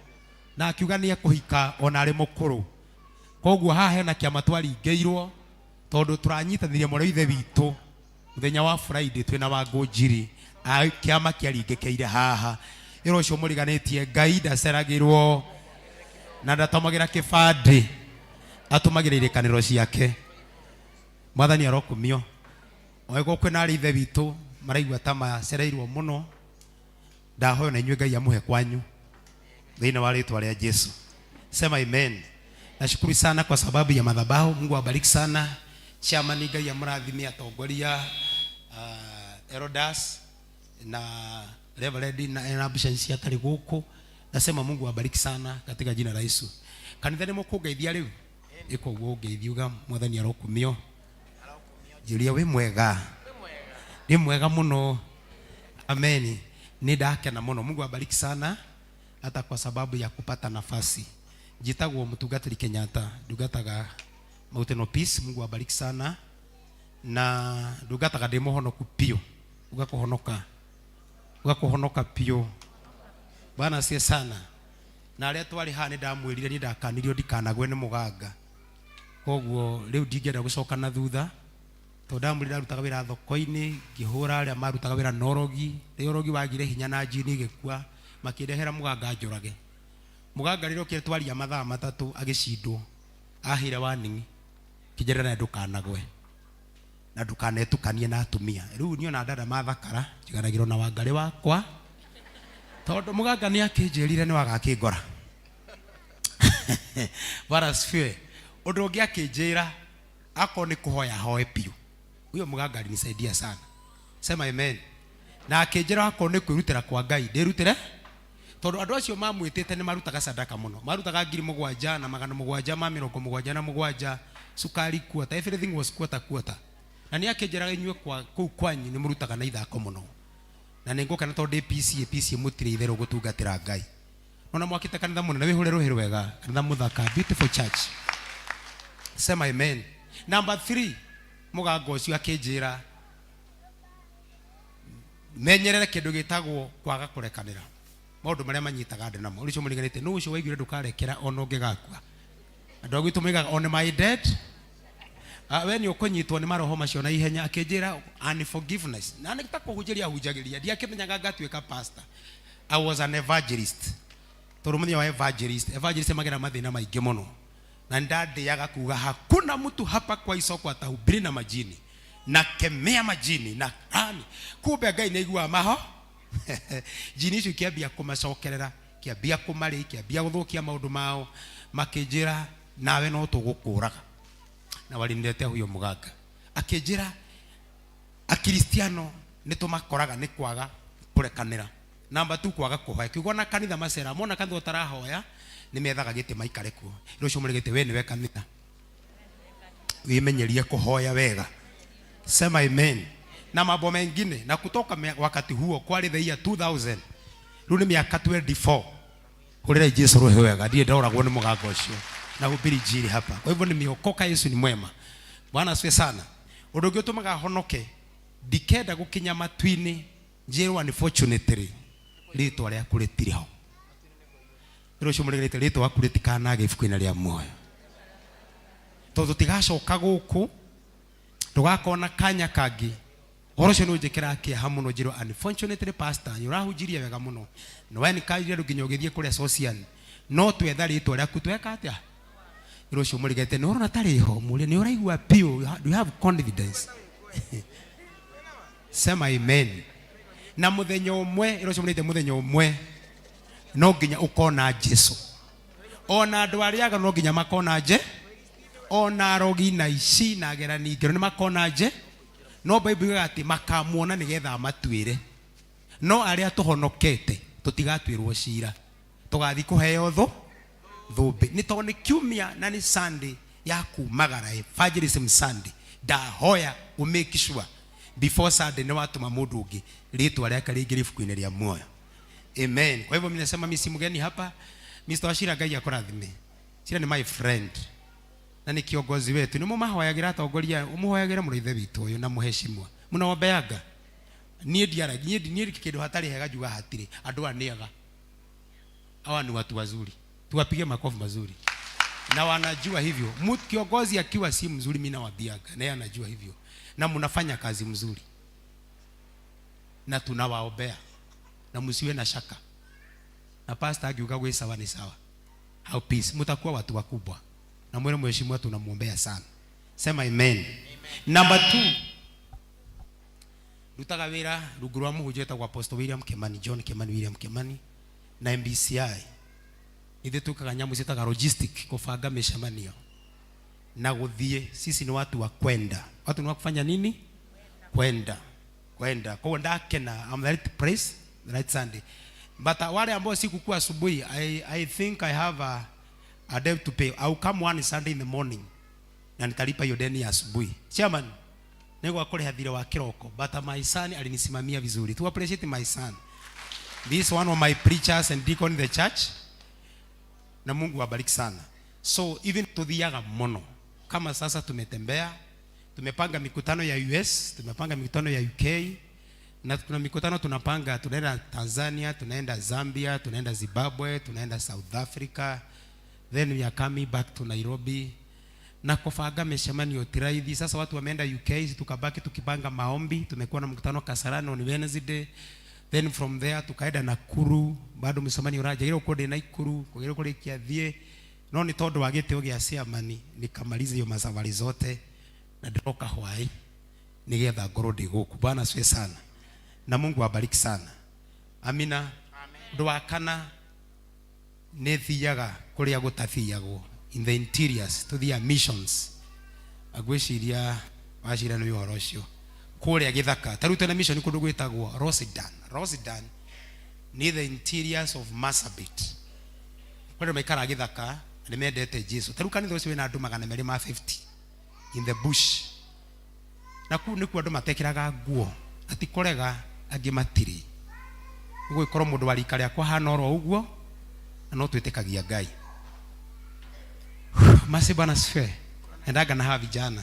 na akiuga nĩ ekũhika ona arĩ mũkũrũ. Koguo haha hena kĩama twaringĩirwo tondũ tũranyitanĩria mwarĩ wa ithe witũ mũthenya wa Friday twĩna Wangũ Njiri, kĩama kĩaringĩkĩire haha. Ĩra ũcio mũriganĩtie Ngai ndaceragĩrwo na ndatũmagĩra kĩbandĩ, atũmagĩra irĩkanĩro ciake. Mwathani arokumio. Angĩkorwo kwĩna arĩ ithe witũ maraigua ta macereirwo mũno, ndahoya na inyuĩ Ngai amũhe kwanyu thĩinĩ wa rĩtwa rĩa Jesu. Sema amen. Nashukuru sana kwa sababu ya madhabahu. Mungu awabariki sana. Chairman Ngai amũrathime, atongoria Erodas na Reverend na absence atarĩ gũkũ. Nasema Mungu awabariki sana katika jina la Yesu. Kanitha nĩ mũkũngeithia rĩu? Ĩka ũguo ũngeithie uga Mwathani arokumio. Njũria wĩ mwega? Nĩ mwega mũno. Amen. Nĩ ndakena mũno. Mungu awabariki sana hata kwa sababu ya kupata nafasi. Njitagwo Mũtungatĩri Kenyatta, ndungataga Mountain of Peace. Mungu awabariki sana. Na ndungataga ndĩ mũhonoku biũ. Uga kũhonoka. Uga kũhonoka biũ. Bwana asifiwe sana. Na arĩa twarĩ haha nĩ ndamwĩrire niĩ ndakanirio ndikanagwe nĩ mũganga. Koguo rĩu ndingĩenda gũcoka na thutha tondũ ndamwĩrire ndarutaga wĩra thoko-inĩ ngĩhũra arĩa marutaga wĩra na ũrogi. Rĩrĩa ũrogi wagire hinya na njini ĩgĩkua, makĩndehera mũganga njũrage. Mũganga rĩrĩa okire twaria mathaa matatũ agĩcindwo, aheire warning kĩnjĩra nawe ndũkanagwe na ndũkanetukanie na atumia. Rĩu niĩ ona ndada mathakara njiganagĩrwo na wangarĩ wakwa tondũ mũganga nĩ akĩnjĩrire nĩ wagakĩngora. Bwana asifiwe. Ũndũ ũngĩ akĩnjĩra akorwo nĩ kũhoya hoe biũ. Huyo mganga alinisaidia sana. Sema amen. Na akĩnjĩra akorwo nĩ kwĩrutĩra kwa Ngai ndĩrutĩre, tondũ andũ acio mamwĩtĩte nĩ marutaga sadaka mũno, marutaga 7777 sukari quarter, everything was quarter quarter. Na nĩ akĩnjĩraga inyuĩ kwa kũu kwanyu nĩ mũrutaga na ithako mũno, na nĩ ngũkena tondũ ndĩ PCA. PCA mũtirĩ itherũ gũtungatĩra Ngai. Nona mwakĩte kanitha mũnene, wĩhũre rũhĩ rwega, kanitha mũthaka, beautiful church. Sema amen. Number 3, mũganga ũcio akĩnjĩra menyerere kĩndũ gĩtagwo kwaga kũrekanĩra, maũndũ marĩa manyitaga andũ namo. Ũcio mũriganĩte nũ ũcio waiguire ndũkarekera ona ũngĩgakua. Andũ a gwitũ moigaga on my dead. Ah, we nĩ ũkũnyitwo nĩ maroho macio na ihenya. Akĩnjĩra unforgiveness, na nĩ ta kũhunjĩria ahunjagĩria, ndiakĩmenyaga ngatuĩka pastor. I was an evangelist, tondũ mũthenya wa evangelist, evangelist magera mathĩna maingĩ mũno, na ndandĩaga kuga hakuna mtu hapa kwa isoko atahubiri na majini na kemea majini na rani. Kumbe Ngai nĩ aiguaga maho jini icio ikĩambia kũmacokerera, kĩambia kũmarĩ, kĩambia gũthũkia maũndũ mao. Makĩnjĩra nawe no tũgũkũraga, na waliniletea huyo mganga akĩnjĩra Akristiano nĩ tũmakoraga nĩ kwaga kũrekanĩra. Namba tu kwaga kũhoya kiugo na kanitha macera mona kanitha ũtarahoya nĩ methaga gĩtĩ maikare kuo. Rũcio mũrĩ gĩtĩ, we nĩwe kanitha, wĩmenyerie kũhoya wega. Sema amen. Na mambo mengine, na kutoka wakati huo kwarĩ the year 2000, rĩu nĩ mĩaka 24. Hũrĩrai Jesu rũhĩ wega. Ndiĩ ndoragwo nĩ mũganga ũcio na hubiri njiri hapa. Kwa hivyo nimeokoka, Yesu ni mwema. Bwana asifiwe sana. Ũndũ ũngĩ ũtũmaga honoke, ndikenda gũkinya matu-inĩ njĩrwo unfortunately rĩtwa rĩaku rĩtirĩ ho. Rũcio mũrĩgĩrĩte rĩtwa waku rĩtikanage ibuku-inĩ rĩa muoyo, tondũ tũtigacoka gũkũ, ndũgakona kanya kangĩ. Ũhoro ũcio nĩ ũnjĩkĩraga kĩeha mũno, njĩrwo unfortunately pastor nĩ ũrahunjirie wega mũno na we nĩkaire andũ nginya ũgĩthiĩ kũrĩa Socian, no twetha rĩtwa rĩaku tweka atĩa? Rũcio mũrigete nĩ ũrona tarĩ ho mũrĩ nĩ ũraigua biũ. Do you have confidence? Sema amen. Na mũthenya ũmwe, rũcio mũrĩte, mũthenya ũmwe no nginya ũkona Jesu. Ona andũ arĩa aganu no nginya makona nje, ona arogi na ici na agerani ngero nĩ makona nje, no Bible yugaga atĩ makamuona nĩgetha amatuĩre. No arĩa tũhonokete tũtigatuĩrwo cira, tũgathiĩ kũheo thũmbĩ, nĩ tondũ nĩ kiumia na nĩ Sunday ya kumagara, evangelism Sunday. Ndahoya ũmake sure before Sunday nĩ watũma mũndũ ũngĩ rĩtwa rĩake rĩingĩre ibuku-inĩ rĩa muoyo. Amen. Kwa hivyo mimi nasema mimi si mgeni hapa. Mr. Wachira, Ngai akũrathime. Chira ni my friend na nĩ kiongozi wetu. Nĩ mũmahoyagĩra atongoria, mũhoyagĩre mũno ithe witũ ũyũ na mũheshimwa mũnaombeaga. Niĩ ndiaragia, niĩ kĩndũ hatarĩ hega njuga hatirĩ. Andũ aya nĩ ega, hawa ni watu wazuri, tuwapige makofi mazuri, na wanajua hivyo. Mtu kiongozi akiwa si mzuri, mimi nawaambiaga, na yeye anajua hivyo, na mnafanya kazi mzuri na tunawaombea, na msiwe na shaka. Na pastor akiuga gwĩ sawa ni sawa. How peace, mtakuwa watu wakubwa, na mwele mheshimiwa tunamuombea sana. Sema amen, amen. Number 2, ndutaga wĩra rungu rwa mũhunjia wĩtagwo Apostle William Kimani, John Kimani, William Kimani na MBCI. Ithuĩ twĩkaga nyamũ ciĩtaga logistic, kũbanga mĩcemanio na gũthiĩ. Sisi ni watu wa kwenda, watu ni wa kufanya nini? Kwenda, kwenda. Kwa hiyo ndakena, I'm the right place the right Sunday, but wale ambao sikukuwa asubuhi, I think I have a debt to pay. I will come one Sunday in the morning na nitalipa hiyo deni ya asubuhi. Chairman, nĩgwa kũrĩha thirĩ wa kĩroko, but my son alinisimamia vizuri. To appreciate my son, this one of my preachers and deacon in the church, na Mungu awabariki sana. So even tuthiaga mũno, kama sasa tumetembea, tumepanga mikutano ya US, tumepanga mikutano ya UK, na kuna mikutano tunapanga, tunaenda Tanzania, tunaenda Zambia, tunaenda Zimbabwe, tunaenda South Africa, then we are coming back to Nairobi na kũbanga mĩcemanio ti raithi. Sasa watu wameenda UK, tukabaki tukipanga maombi. Tumekuwa na mkutano Kasarani on Wednesday, then from there tukaenda Nakuru, bado mĩcemanio ũranjagĩrĩrwo gũkorwo ndĩ Nakuru kwagĩrĩirwo kũrĩkia thiĩ, no nĩ tondũ wa gĩtĩo gĩa ciamani nikamaliza hiyo masafari zote na ndĩroka hwaĩ nĩgetha ngorwo ndĩ gũkũ. Bwana asifiwe sana na Mungu awabariki sana. Amina. Ũndũ wa kana, Nĩ thiaga kũrĩa gũtathiagwo, in the interiors, tũthiaga missions. Ngwĩciria wacira nĩ ũhoro ũcio. Kũrĩa gĩthaka, ta rĩu twĩna mission kũndũ gwĩtagwo Rosidan. Rosidan nĩ the interiors of Marsabit. Kũrĩ andũ maikaraga gĩthaka na nĩ mendete Jesu. Ta rĩu kanitha ũcio wĩna andũ 250 in the bush. Na kũu nĩkuo andũ matekĩraga nguo, na ti kũrega, angĩ matirĩ. Gũgĩkorwo mũndũ wa rika rĩakwa ahana oro ũguo, na no twĩtĩkagia Ngai. Mercy Bwana asifiwe. Endanga na hawa vijana.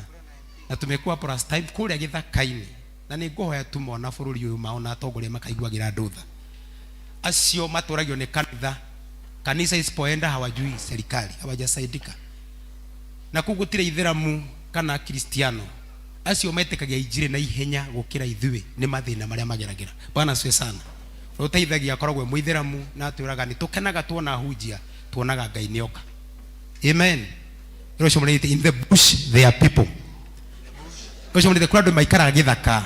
Na tumekuwa hapo last time kũrĩa gĩthaka-inĩ. Na nĩ ngũhoya tu mona bũrũri ũyũ mao na atongoria makaiguagĩra andũ tha. Acio matũragio nĩ kanitha. Kanisa isipoenda hawajui serikali, hawajasaidika. Na kũu gũtirĩ ithĩramu kana kristiano. Acio metĩkagia injiri na ihenya gũkĩra ithuĩ nĩ mathĩna marĩa mageragĩra. Bwana asifiwe sana. Ũrĩa ũteithagia akoragwo e mũithĩramu na atwĩraga nĩ tũkenaga tuona ahunjia, tuonaga Ngai nĩ oka. Amen. Ũcio mũrĩte in the bush there are people. Ũcio mũrĩte kũrĩ andũ maikaraga gĩthaka.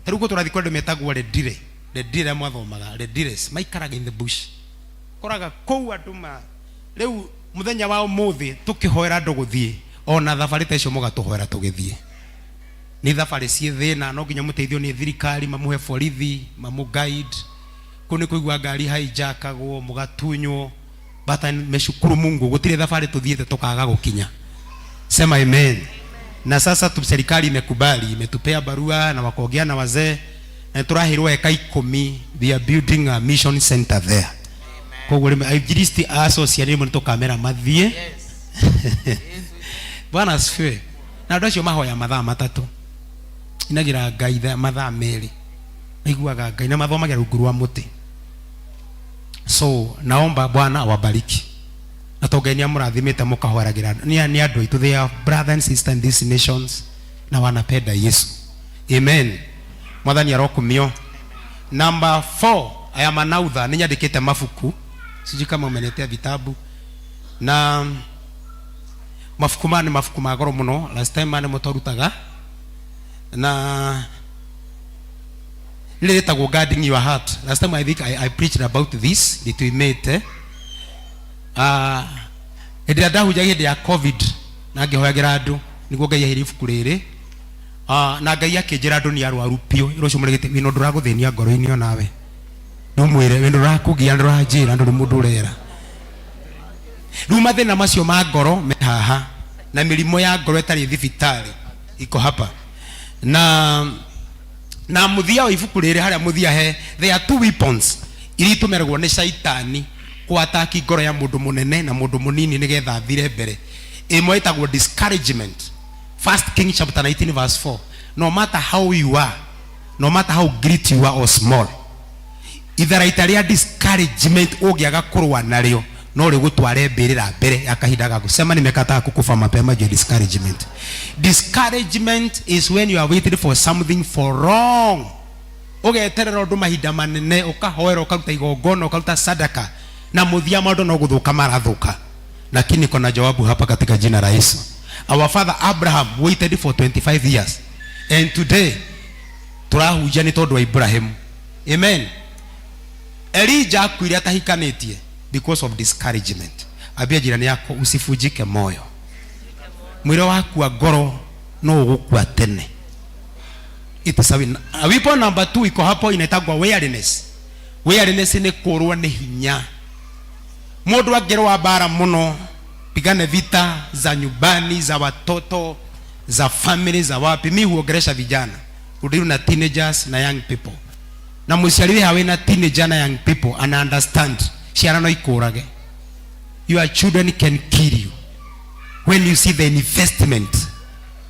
Ta rĩu tũrathiĩ kũrĩ andũ metagwo Redire. Redire mwathomaga, Redires maikaraga in the bush. Koraga kũu andũ ma rĩu mũthenya wa ũmũthĩ tũkĩhoera andũ gũthiĩ ona thabarĩ ta icio mũgatũhoera tũgĩthiĩ. Nĩ thabarĩ ciĩ thĩna, no nginya mũteithio nĩ thirikari, mamũhe borithi, mamũ guide. Kũu nĩ kũigua ngari hijackagwo, mũgatunywo. But nimeshukuru Mungu gũtirĩ thabarĩ tũthiĩte tũkaga gũkinya. Sema amen. Na sasa tu serikali imekubali, imetupea barua na wakaongea na wazee na tũraheirwo eka 10. We are building a mission center there. Koguo rĩmwe ainjilisti a social rĩmwe nĩtũkamera mathiĩ. Bwana asifiwe. Na andũ acio mahoya mathaa 3. Inagĩra Ngai mathaa 2. Maiguaga Ngai na mathomagĩra rungu rwa mũtĩ. So naomba Bwana awabariki. Na to Ngai nĩamũrathimĩte mũkahoeragĩra nĩ andũ aitũ, they are brother and sister in these nations na wanapenda Yesu. Amen. Mwathani arokumio. Number 4, I am an author. Nĩ nyandĩkĩte mabuku. Sijui kama umeniletea vitabu. Na mabuku maya nĩ mabuku ma goro mũno. Last time maya nĩmo twarutaga. Na rĩrĩ rĩtagwo Guarding Your Heart. Last time I think I preached about this, nĩtuimĩte. Hĩndĩ ĩrĩa ndahunjagia hĩndĩ ya COVID na ngĩhoyagĩra andũ, nĩguo Ngai aheire ibuku rĩrĩ. Na Ngai akĩnjĩra andũ nĩ arwaru biũ. Ĩra ũcio mũrĩgĩte, wĩna ũndũ ũragũthĩnia ngoro-inĩ onawe. No mwĩre, wĩna ũndũ ũrakũgia, ndũranjĩra, ndũrĩ mũndũ ũrera. Rĩu mathĩna macio ma ngoro me haha, na mĩrimũ ya ngoro ĩtarĩ thibitarĩ iko hapa. Na mũthia wa ibuku rĩrĩ, harĩa mũthia he, there are two weapons iria itũmĩragwo nĩ caitani kũataki ngoro ya mũndũ mũnene na mũndũ mũnini nĩgetha athire mbere. Ĩmwe ĩtagwo discouragement. 1 Kings chapter 19 verse 4. No matter how you are, no matter how great you are or small, itharaita rĩa discouragement ũngĩaga kũrũa narĩo no rĩgũtware mbĩrĩra mbere ya kahinda gaku. Sema nimekataa kukufa mapema juu ya discouragement. Discouragement is when you are waiting for something for long. Ũgeterera ũndũ mahinda manene, ũkahoera, ũkaruta igongona, ũkaruta sadaka, na mũthia maũndũ no gũthũka marathũka. Lakini kuna jawabu hapa katika jina la Yesu. Our father Abraham waited for 25 years. And today turahunjia nĩ tondũ wa Ibrahim. Amen. Elijah akuire atahikanĩtie because of discouragement. Ambia jirani yako usifujike moyo. Mwĩre wakua ngoro no ũgũkua tene. It is a win. A weapon number 2 iko hapo inaitagwa weariness. Weariness nĩ kũrwo nĩ hinya. Mũndũ angĩrũa mbara mũno, pigane vita za nyumbani, za watoto, za family, za wapi. Mi huongelesha vijana, udiru na teenagers na young people. Na mũciari wĩ hawe na teenager na young people ana understand ciana no ikũrage. Your children can kill you when you see the investment,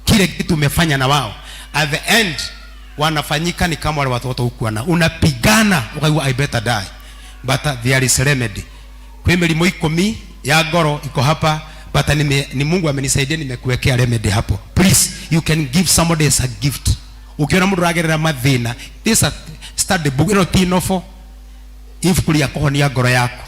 kile kitu umefanya na wao, at the end wanafanyika ni kama wale watoto hukuwa na unapigana ukaigua I better die, but there is remedy. Kwĩ mĩrimũ 10 ya ngoro iko hapa, but ni Mungu amenisaidia, nimekuwekea remedy hapo. Please, you can give somebody as a gift. Ukiona mũndũ aragerera mathĩna, this a study book, ĩno ti novel, ibuku rĩa kũhonia ngoro yaku.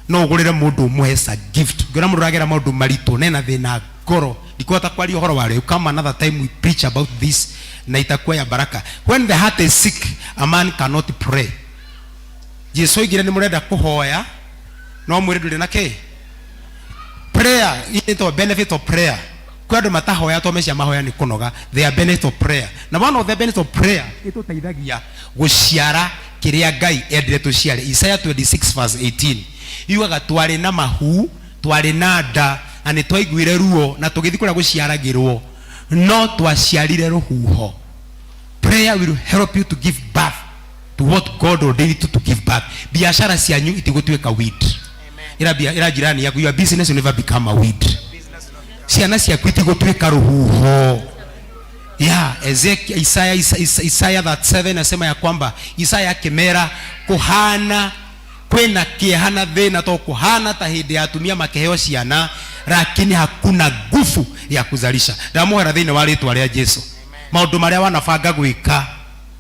No ũgũrĩre mũndũ ũmũhe as a gift. Ũngĩona mũndũ aragerera maũndũ maritũ na ena thĩna ngoro, ndikũhota kwaria ũhoro warĩo. Come another time we preach about this na itakuwa ya baraka. When the heart is sick, a man cannot pray. Jesu oigire nĩ mũrenda kũhoya No mwĩrĩ ndũrĩ na kĩ. Prayer ĩtwo benefit of prayer. Kwĩ andũ matahoya to mecia mahoya nĩ kũnoga. They are benefit of prayer. Na one of the benefits of prayer ĩtũteithagia gũciara kĩrĩa Ngai endire tũciare. Isaiah 26 verse 18 yugaga twarĩ na mahu, twarĩ na nda, na nĩ twaiguire ruo na tũgĩthiĩ kũrĩa gũciaragĩrwo, no twaciarire rũhuho. Prayer will help you to give birth to what God ordained you to give birth. Biashara cianyu itigũtuĩka weed. Ĩra bia- ĩra jirani yaku, your business will never become a weed. Ciana ciaku itigũtuĩka rũhuho. Yeah, Ezekiel, Isaiah, Isaiah, Isaiah 37 nasema ya kwamba Isaiah akĩmera kũhana kwĩna kĩeha na thĩna to kũhana ta hĩndĩ ya atumia makĩheo ciana lakini hakuna nguvu ya kuzalisha. Ndamũhera thĩinĩ wa rĩtwa rĩa Jesu, maũndũ marĩa wanabanga gwĩka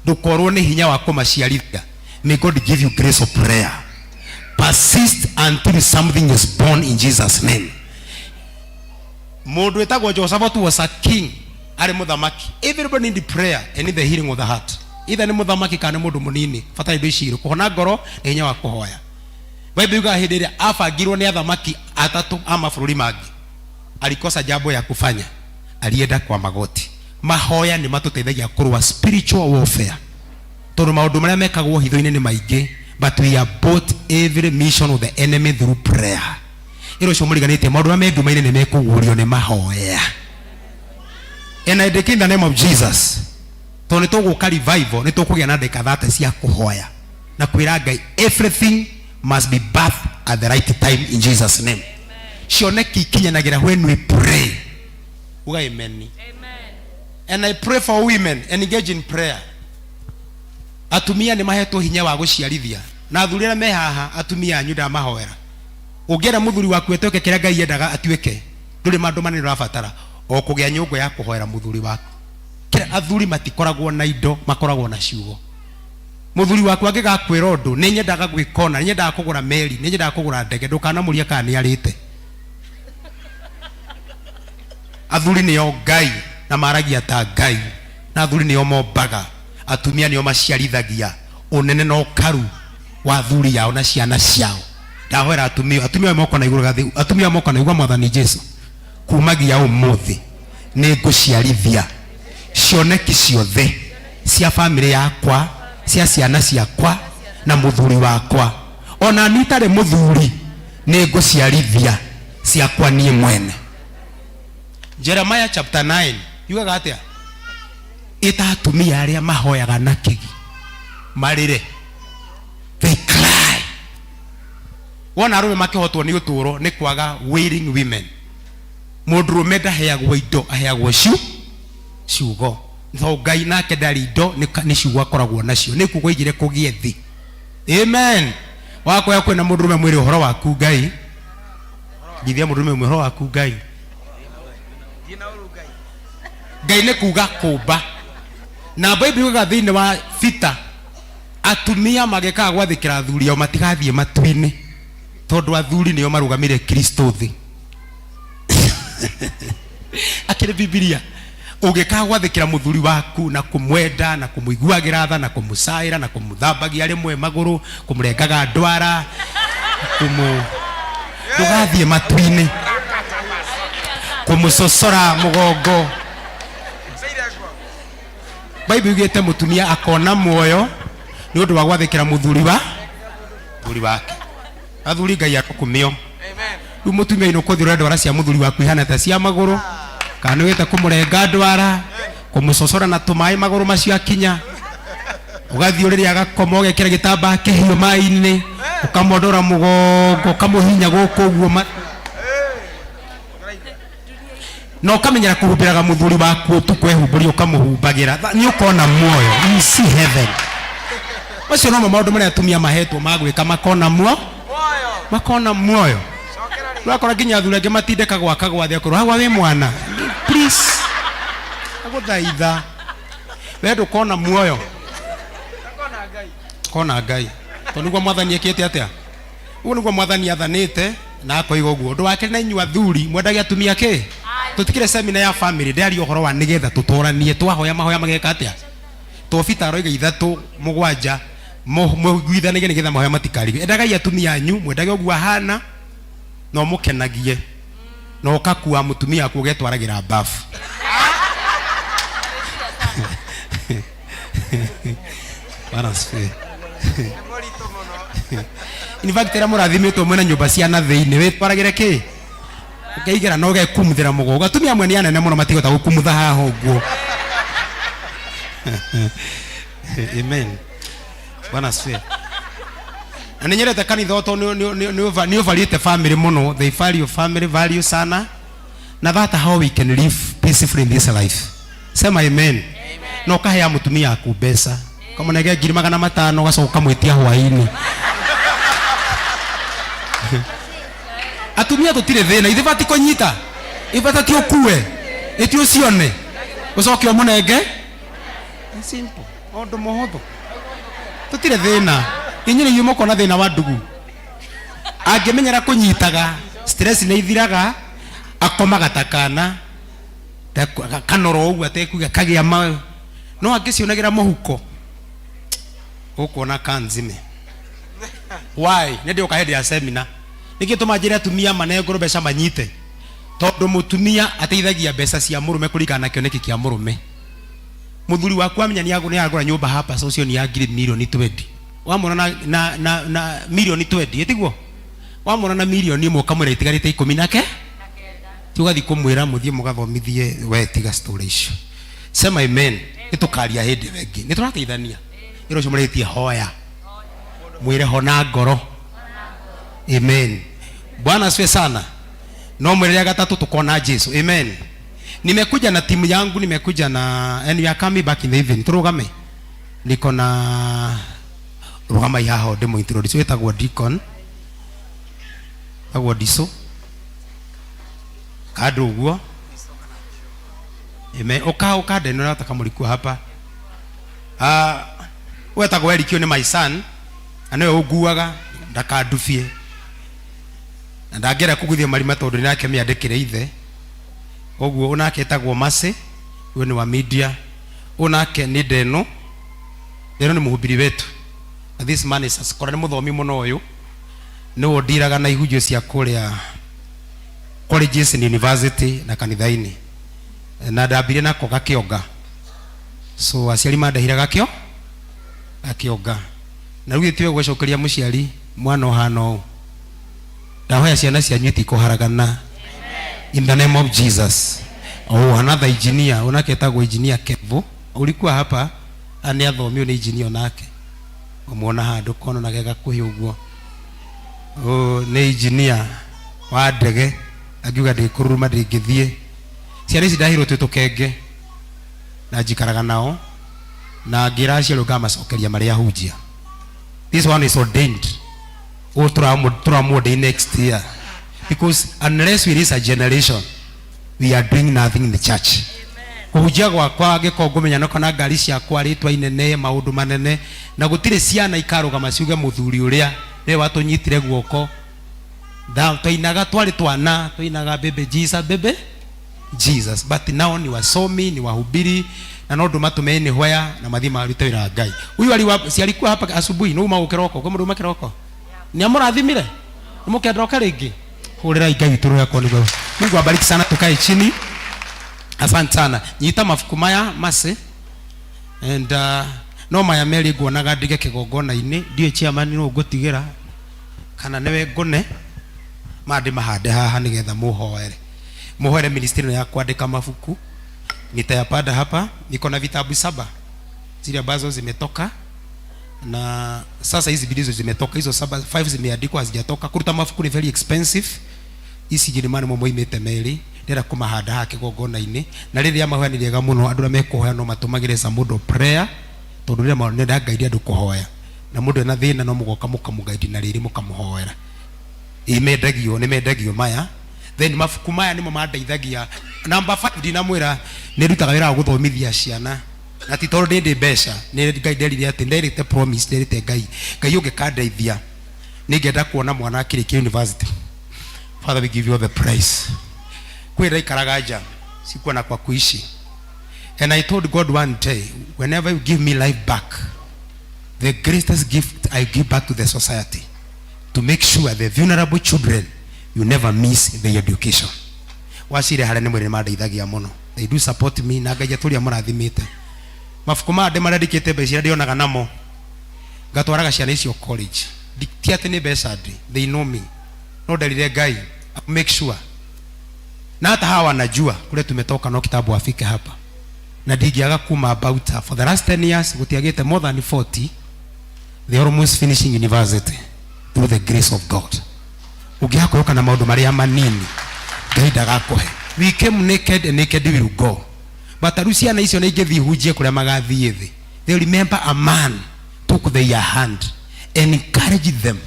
ndũkorwo nĩ hinya wa kũmaciarithia. May God give you grace of prayer. Persist until something is born in Jesus name. Mũndũ wĩtagwo Josaphat was a king, arĩ mũthamaki. Everybody need prayer and need the healing of the heart. Either nĩ mũthamaki kana nĩ mũndũ mũnini, bata indo ici igĩrĩ, kũhona ngoro na hinya wa kũhoya. Bible yugaga hĩndĩ ĩrĩa abangirwo nĩ athamaki atatũ a mabũrũri mangĩ, alikosa jambo ya kufanya, alienda kwa magoti. Mahoya nĩ matũteithagia kũrũa spiritual warfare, tondũ maũndũ marĩa mekagwo hitho-inĩ nĩ maingĩ, but we abort every mission of the enemy through prayer. Ĩro ũcio mũriganĩtie, maũndũ marĩa me nduma-inĩ nĩ mekũguũrio nĩ mahoya. And I declare in the name of Jesus, tondũ nĩ tũgũka revival, nĩ tũkũgĩa na ndagĩka 30 cia kũhoya na kwĩra Ngai everything must be birthed at the right time in Jesus name. Cioneki ikinyanagĩra when we pray. Uga amen. And I pray for women, engage in prayer. Atumia nĩ mahetwo hinya wa gũciarithia, na athuri arĩa me haha, atumia anyu ndamahoera. Ũngĩenda mũthuri waku atuĩke kĩrĩa Ngai endaga atuĩke, ndũrĩ maũndũ manene ũrabatara, o kũgĩa nyũngũ ya kũhoera mũthuri waku. Kĩrĩa athuri matikoragwo na indo, makoragwo na ciugo. Mũthuri waku angĩgakwĩra ũndũ, nĩ nyendaga gwĩka ũna, nĩ nyendaga kũgũra meri, nĩ nyendaga kũgũra ndege, ndũkanamũrie kana nĩ arĩte. Athuri nĩo Ngai na maragia ta Ngai, na athuri nĩo mombaga, atumia nĩo maciarithagia ũnene na ũkaru wa athuri yao na ciana ciao. Ndahoera atumia, atumia moko na igũrũ gathi, atumia moko na igũrũ Mwathani Jesu, kumagia ũmũthĩ nĩ ngũciarithia cioneki ciothe cia bamĩrĩ yakwa, cia ciana ciakwa na mũthuri wakwa. Ona niĩ itarĩ mũthuri nĩ ngũciarithia ciakwa niĩ mwene. Jeremiah chapter 9 yugaga atĩa? Ĩta atumia arĩa mahoyaga na kĩgi marĩre, they cry. Wona arũme makĩhotwo nĩ ũtũũro nĩ kwaga wailing women. Mũndũrũme ndaheagwo indo, aheagwo ciugo. Tondũ Ngai nake ndarĩ indo, nĩ ciugo akoragwo nacio. Nĩ kuga oigire kũgĩe thĩ. Amen. Wakoya kwĩna mũndũrũme mwĩrĩ ũhoro waku Ngai. Ngithia mũndũrũme mwĩrĩ ũhoro waku Ngai. Ngai nĩ kuga kũmba. Na Bible yugaga thĩinĩ wa Peter, atumia magĩkaga gwathĩkĩra athuri ao matigathiĩ matu-inĩ, tondũ athuri nĩo marũgamĩire Kristo thĩ. Akĩrĩ Bibilia, ũngĩkaga gwathĩkĩra mũthuri waku na kũmwenda na kũmũiguagĩra tha na kũmũcaĩra na kũmũthambagia rĩmwe magũrũ, kũmũrengaga ndwara, kũmũ ndũgathiĩ matu-inĩ, kũmũcocora mũgongo. Bible yugĩte mũtumia akona muoyo nĩ ũndũ wa gwathĩkĩra mũthuri wa mũthuri wake. Athuri Ngai arũkumio. Rĩu mũtumia inũka ũthiĩ ũrore ndwara cia mũthuri waku ihana ta cia magũrũ, kana nĩ wĩte kũmũrenga ndwara, kũmũcocora na tũmaĩ magũrũ macio akinya, ũgathiĩ ũrĩrĩ agakoma, ũgekĩra gĩtambaa kĩhiũ maĩ-inĩ, ũkamondora mũgongo, ũkamũhihinya gũkũ ũguo na ũkamenyera kũhumbĩraga mũthuri waku ũtukũ ehumbũria, ũkamũhumbagĩra, nĩ ũkona muoyo, you see heaven. Macio nomo maũndũ marĩa atumia mahetwo ma gwĩka, makona muo, makona muoyo. Ũrakora nginya athuri angĩ matindĩka gwaka gwathĩ akorwo hawa wĩ mwana, please agũthaitha we ndũkona muoyo, kona Ngai, tondũ nĩguo mwathani ekĩte atĩa, ũguo nĩguo mwathani athanĩte na akoiga ũguo. Ũndũ wa kerĩ, na inyuĩ athuri mwendage atumia kĩ, tũtikĩrĩ semina ya family, ndĩraria ũhoro wa nĩgetha tũtũranie, twahoya mahoya mageka atĩa. Tobita aroiga 3:7, Mũiguithanĩrie nĩgetha mahoya matikarigwo. Endagai atumia anyu, mwendage ũguo ahana, na ũmũkenagie, na ũgakua mũtumia waku ũgetwaragĩra bafu. Bwana asifiwe. In fact, rĩrĩa mũrathimĩtwo mwĩna nyũmba cia na thĩinĩ, wĩtwaragĩre kĩ? Ũkeigĩra na ũgekumuthĩra mũgongo. Atumia amwe nĩ anene mũno matigota gũkumutha haha ũguo. Amen. Bwana asifiwe. Na nĩ nyendete kanitha ũyũ tondũ nĩ ũvariĩte family mũno. They value family value sana. Na that how we can live peacefully in this life. Sema amen. Na ũkahea mũtumia waku mbeca. Ũkamũnengera 500,000 ũgacoka ũkamwĩtia hwaĩ-inĩ. Atumia tũtirĩ thĩna, ithuĩ bati kũnyita. Ibata ti ũkue, ĩti ũcione. Ũcoke ũmũnenge. Simple. Maũndũ mũhũthũ. Tũtirĩ thĩna. Inyuĩ nĩ inyuĩ mũkona thĩna wa ndugu. Angĩmenyera kũnyitaga, stress nĩ ithiraga, akomaga ta kana, kanoro ũguo atekuga kagĩa ma. No angĩcionagĩra mũhuko, ũkuona kanzime. Why? Nĩ ndĩũka hĩndĩ ya seminar. Nĩkĩ tũma njĩre atumia manengwo mbeca manyite? Tondũ mũtumia ateithagia mbeca cia mũrũme kũringana na kĩoneki kĩa mũrũme. Mũthuri waku amenya nĩ agũra nyũmba hapa ũcio nĩ ya ngiri mirioni 20. Wamwona na mirioni 20, ĩtiguo? Wamwona na mirioni 1 ũkamwĩra itigarĩte ikũmi nake? Ti ũgathiĩ kũmwĩra mũthiĩ mũgathomithie we tiga story icio. Sema amen. Nĩ tũkaria hĩndĩ ĩyo ĩngĩ. Nĩ tũrateithania. Wĩra ũcio mũrĩtie hoya. Mwĩre hona ngoro. Amen. Bwana asifiwe sana. No mwĩre rĩa gatatũ tukona Jesu. Amen. Nimekuja na timu yangu, nimekuja na and we are coming back in the evening. Turugame. Niko na rugama haha ndĩmũ introduce wĩtagwo Deacon. Wĩtagwo Diso. Kando ũguo. Amen. Uka uka ndeno nataka mlikuwa hapa. Ah, wetagwo Eric nĩ my son. Na nĩwe ũnguaga ndakandubie. Na ndangĩenda kũguthia marima tondũ nĩ nake mĩandĩkĩre ithe. Ũguo onake etagwo Mercy, huyo ni wa media. Onake nĩ Ndeno. Ndeno nĩ mũhubiri wetu. Na this man is a scholar, nĩ mũthomi mũno ũyũ. Nĩwe ũndiraga na ihunjio cia kũrĩa colleges and university na kanitha-inĩ. Na ndambire nako gakĩonga. So aciari mandehire gakĩonga. Na rĩu gĩtiwe gũcokeria mũciari mwana ũhana ũũ. Ndahoya ciana cianyu itikũharagana. In the name of Jesus. Oh, another engineer, onake etagwo engineer Kevo. Ulikuwa hapa, nĩ athomi nĩ engineer onake. Ũmuona handũ kono na gakuhĩ ũguo. Oh, nĩ engineer wa ndege, angiuga ndĩkũruruma ndĩngĩthiĩ. Ciana ici ndahirwo twĩ tũkenge na njikaraga nao na ngĩra aciari ngamacokeria marĩa hunjia. This one is ordained. Oh, tũramũ next year. Because unless we raise a generation, we are doing nothing in the church. Kũhunjia gwakwa angĩkorwo ngũmenya no kana ngari ciakwa rĩtwa inene maũndũ manene na gũtirĩ ciana ikarũgama ciuge mũthuri ũrĩa nĩwe watũnyitire guoko. Twainaga twarĩ twana, twainaga bebe Jesus, bebe Jesus. But now ni wasomi, ni wahubiri na no ndũmatũme anywhere na mathiĩ marute wĩra wa Ngai. Huyu aliwa si alikuwa hapa asubuhi, no uma kĩroko, kwa mũndũ uma kĩroko. Nĩ amũrathimire? Nĩ mũkenda oke rĩngĩ? Hũrĩrai Ngai witũ rũhĩa kwa nĩguo. Mungu abariki sana, tukae chini. Asante sana. Nyita mabuku maya mase and no maya merĩ nguonaga ndige kĩgongona-inĩ, ndiũĩ chairman nũ ngũtigĩra kana nĩwe ngũne ma ndĩmahande haha nĩgetha mũhoere. Mũhoere ministry ĩno ya kwandĩka mabuku. Nitayapanda hapa, niko na vitabu 7 zile ambazo zimetoka na sasa hizi ndizo zimetoka, hizo 7 5 zimeandikwa hazijatoka. Kuruta mabuku ni very expensive. Ici igĩrĩ ma nĩmo moimĩte merĩ, ndĩrenda kũmahanda haha kĩgongona-inĩ. Na rĩrĩa mahoya nĩ rĩega mũno, andũ arĩa mekũhoya no matũmagĩre as a mode of prayer, tondũ rĩrĩa nĩenda ngaidi andũ kũhoya. Na mũndũ ena thĩna no mũgoka mũkamũgaidi na rĩrĩ mũkamũhoera. Ĩ mendagio, nĩ mendagio maya. Then mabuku maya nĩmo mandeithagia. Number 5 ndinamwĩra nĩ ndutaga wĩra wa gũthomithia ciana. Na ti tondũ ndĩ mbeca, nĩ Ngai nderire atĩ nderĩte promise, nderĩte Ngai, Ngai ũngĩkandeithia nĩngenda kuona mwana akĩrĩkia university. Father, we give you all the praise. Kwĩ ndaikaraga nja, sikuwa na kwa kuishi. And I told God one day, whenever you give me life back, The greatest gift I give back to the society, to make sure the vulnerable children, you never miss the education. Wacire harĩa nĩ mwĩrĩ mandeithagia mũno. They do support me na Ngai atũria mũrathimĩte. Mabuku maya ndĩmarendikĩte mbeca iria ndĩonaga namo ngatwaraga ciana icio college. Ti atĩ nĩ mbeca ndĩ, they know me. No nderire Ngai, make sure na hata hawa wanajua kule tumetoka no kitambo afike hapa na ndingĩaga kuma about her. For the last 10 years gũtiagĩte more than 40. They are almost finishing university through the grace of God. Ũngĩaga kwĩhoka na maũndũ marĩa manini, Ngai ndagakũhe. We came naked and naked we will go. But rĩu ciana icio nĩ ingĩthiĩ hunjie kũrĩa magathiĩ thĩ, they remember a man took their hand, encourage them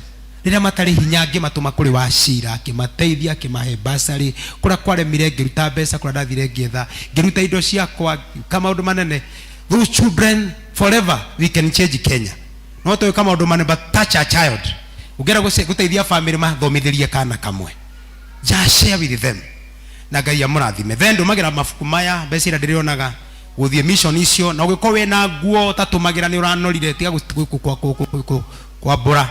rĩrĩa matarĩ hinya, ngĩmatũma kũrĩ Wacira, akĩmateithia, akĩmahe basarĩ kũrĩa kwaremire, ngĩruta mbeca kũrĩa ndathire, ngĩetha, ngĩruta indo ciakwa ka maũndũ manene. Those children forever, we can change Kenya. No twĩka maũndũ manene, but touch a child. Ũngĩenda gũteithia family, mathomithĩrie kana kamwe, just share with them na Ngai amũrathime. Then ndũmagĩra mabuku maya, mbeca iria ndĩrĩonaga gũthiĩ mission icio, na ũngĩkorwo wĩna nguo ũtatũmagĩra, nĩ ũranorire, tiga kwambũra,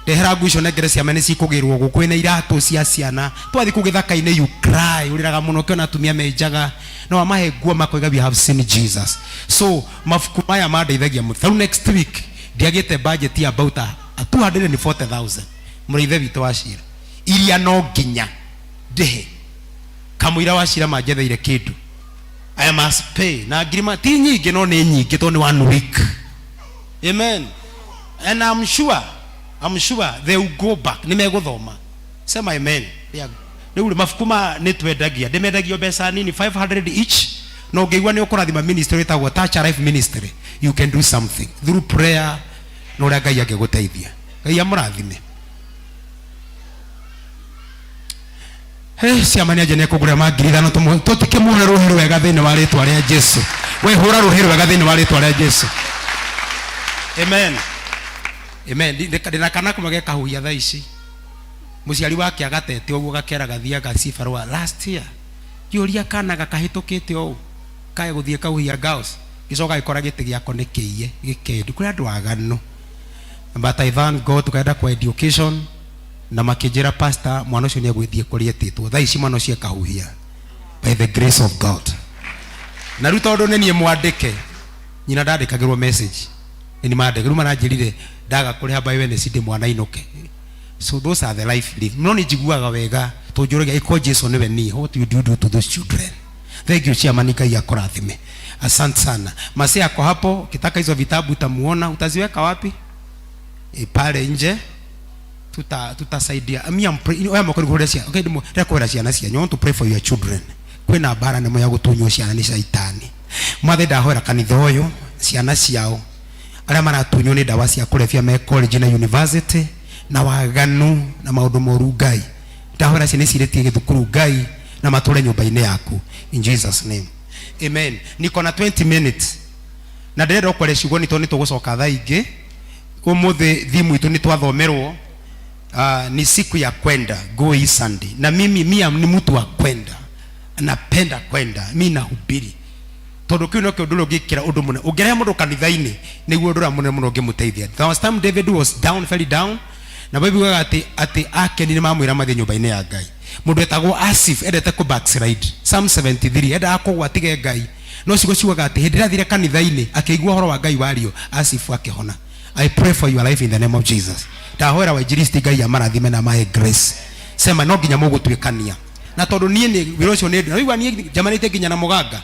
ndehera nguo icio nengere ciama, nĩ cikũgĩrwo gũkũ. Wĩna iratũ cia ciana, twathiĩ kũu gĩthaka-inĩ, you cry, ũrĩraga mũno ũkĩona atumia menjaga, no wamahe nguo makoiga, "We have seen Jesus." So mabuku maya mandeithagia mũno. Tarĩu next week ndiagĩte budget ya about a 240,000, mũrĩithe witũ wa cira, iria no nginya ndĩhe kamũira wa cira manjetheire kĩndũ. I must pay na ngiri ti nyingĩ, no nĩ nyingĩ tondũ nĩ one week. Amen. And I'm sure they will go back, nĩ megũthoma. Sema amen. Rĩu rĩ, mabuku ma nĩ twendagia, ndĩmendagio mbeca nini, 500 each, na ũngĩigua nĩ ũkũrathima ministry ĩtagwo Touch a Life Ministry, you can do something through prayer na ũrĩa Ngai angĩgũteithia. Ngai amũrathime. Hey, ciama nĩ anje nĩekũgũrĩra ma 5,000, tũtikĩmuhe rũhĩ rwega thĩinĩ wa rĩtwa rĩa Jesu. We hũra rũhĩ rwega thĩinĩ wa rĩtwa rĩa Jesu. Amen, amen. Ndĩna kana kamwe gekahuhia thaa ici, mũciari wake agatete ũguo, gakera gathiaga cibarũa last year, ngĩũria kana gakahĩtũkĩte ũũ kae gũthiĩ kahuhia girls, gĩcoka gĩkora gĩtĩ gĩako nĩ kĩiye gĩkendu. Kũrĩ andũ aganu, but I thank God. Tukaenda kwa education na makĩnjĩra, "Pastor, mwana ũcio nĩ egwĩthiĩ kũrĩa etĩtwo." Thaa ici mwana ũcio ekahuhia by the grace of God. Na rĩu tondũ nĩ niĩ mwandĩke, nyina ndandĩkagĩrwo message, nĩ niĩ mandĩke. Rĩu maranjĩrire ndaga kũrĩha by Wednesday mwana ainũke. So those are the life live. No nĩ njiguaga wega tũnjũragia ĩko Jesu nĩwe niĩ, what you do, do to those children. Thank you, chairman. Ngai akũrathime, asante sana. Masi yako hapo, ukitaka hizo vitabu utamuona. Utaziweka wapi? E, pale nje tutasaidia. Mi am pray oya moko nĩ cia, okay, ndimo ndĩra ciana cianyu. I want to pray for your children. Kwĩna mbara nĩmo ya gũtunywo ciana nĩ caitani. Mwathĩ, ndahoera kanitha ũyũ, ciana ciao arĩa maratunywo nĩ ndawa cia kũrebia me college na university na waganu na maũndũ moru. Ngai, ndahoera ciana ici irĩtie gĩthukuru, Ngai, na matũre nyũmba-inĩ yaku, in Jesus name, amen. Niko na 20 minutes na ndĩrenda ũkwaria ciugo nĩ tondũ nĩ tũgũcoka thaa ingĩ. Ũmũthĩ thimu itũ nĩ twathomerwo, ni siku ya kwenda go hii Sunday, na mimi mia ni mtu wa kwenda, napenda kwenda, mi nahubiri tondu kiu nokio ũndũ ũrĩa ũngĩkĩra ũndũ mũnene ũngĩrehe mũndũ kanitha-inĩ, nĩguo ũndũ ũrĩa mũnene mũno ũngĩmũteithia. The last time David was down, very down, na Bible yugaga atĩ akeni nĩ mamwĩra mathiĩ nyũmba-inĩ ya Ngai. Mũndũ etagwo Asif endete kũ backslide, Psalm 73, endaga kũgwa atige Ngai, no ciugo ciugaga atĩ hĩndĩ ĩrĩa athire kanitha-inĩ akĩigua ũhoro wa Ngai wario, Asif akĩhona. I pray for your life in the name of Jesus. Ndahoera wainjilisti, Ngai amarathime na amahe grace. Sema no nginya mũgũtuĩkania na tondũ niĩ nĩ wĩra ũcio nĩ na niĩ njamanĩtie nginya na mũganga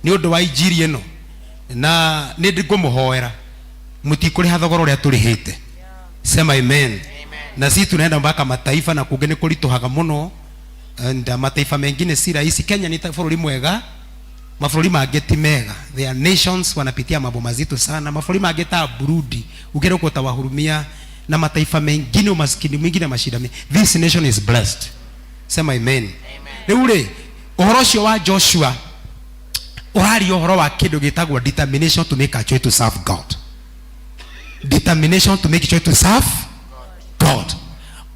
nĩ ũndũ wa injiri ĩno, na nĩ ngũmũhoera mũtikũrĩha thogora ũrĩa tũrĩhĩte. Sema amen. Na si tunaenda mpaka mataifa na kũngĩ nĩ kũritũhaga mũno, and mataifa mengine si rahisi. Kenya ni bũrũri mwega, mabũrũri mangĩ ti mega. There are nations wanapitia mambo mazito sana. Mabũrũri mangĩ ta Burundi, ukienda huko utawahurumia, na mataifa mengine umaskini mwingi na mashida mengi. This nation is blessed. Sema amen. Rĩu rĩ, ũhoro ũcio wa Joshua ũraria ũhoro wa kĩndũ gĩtagwo determination to make a choice to serve God. Determination to make a choice to serve God,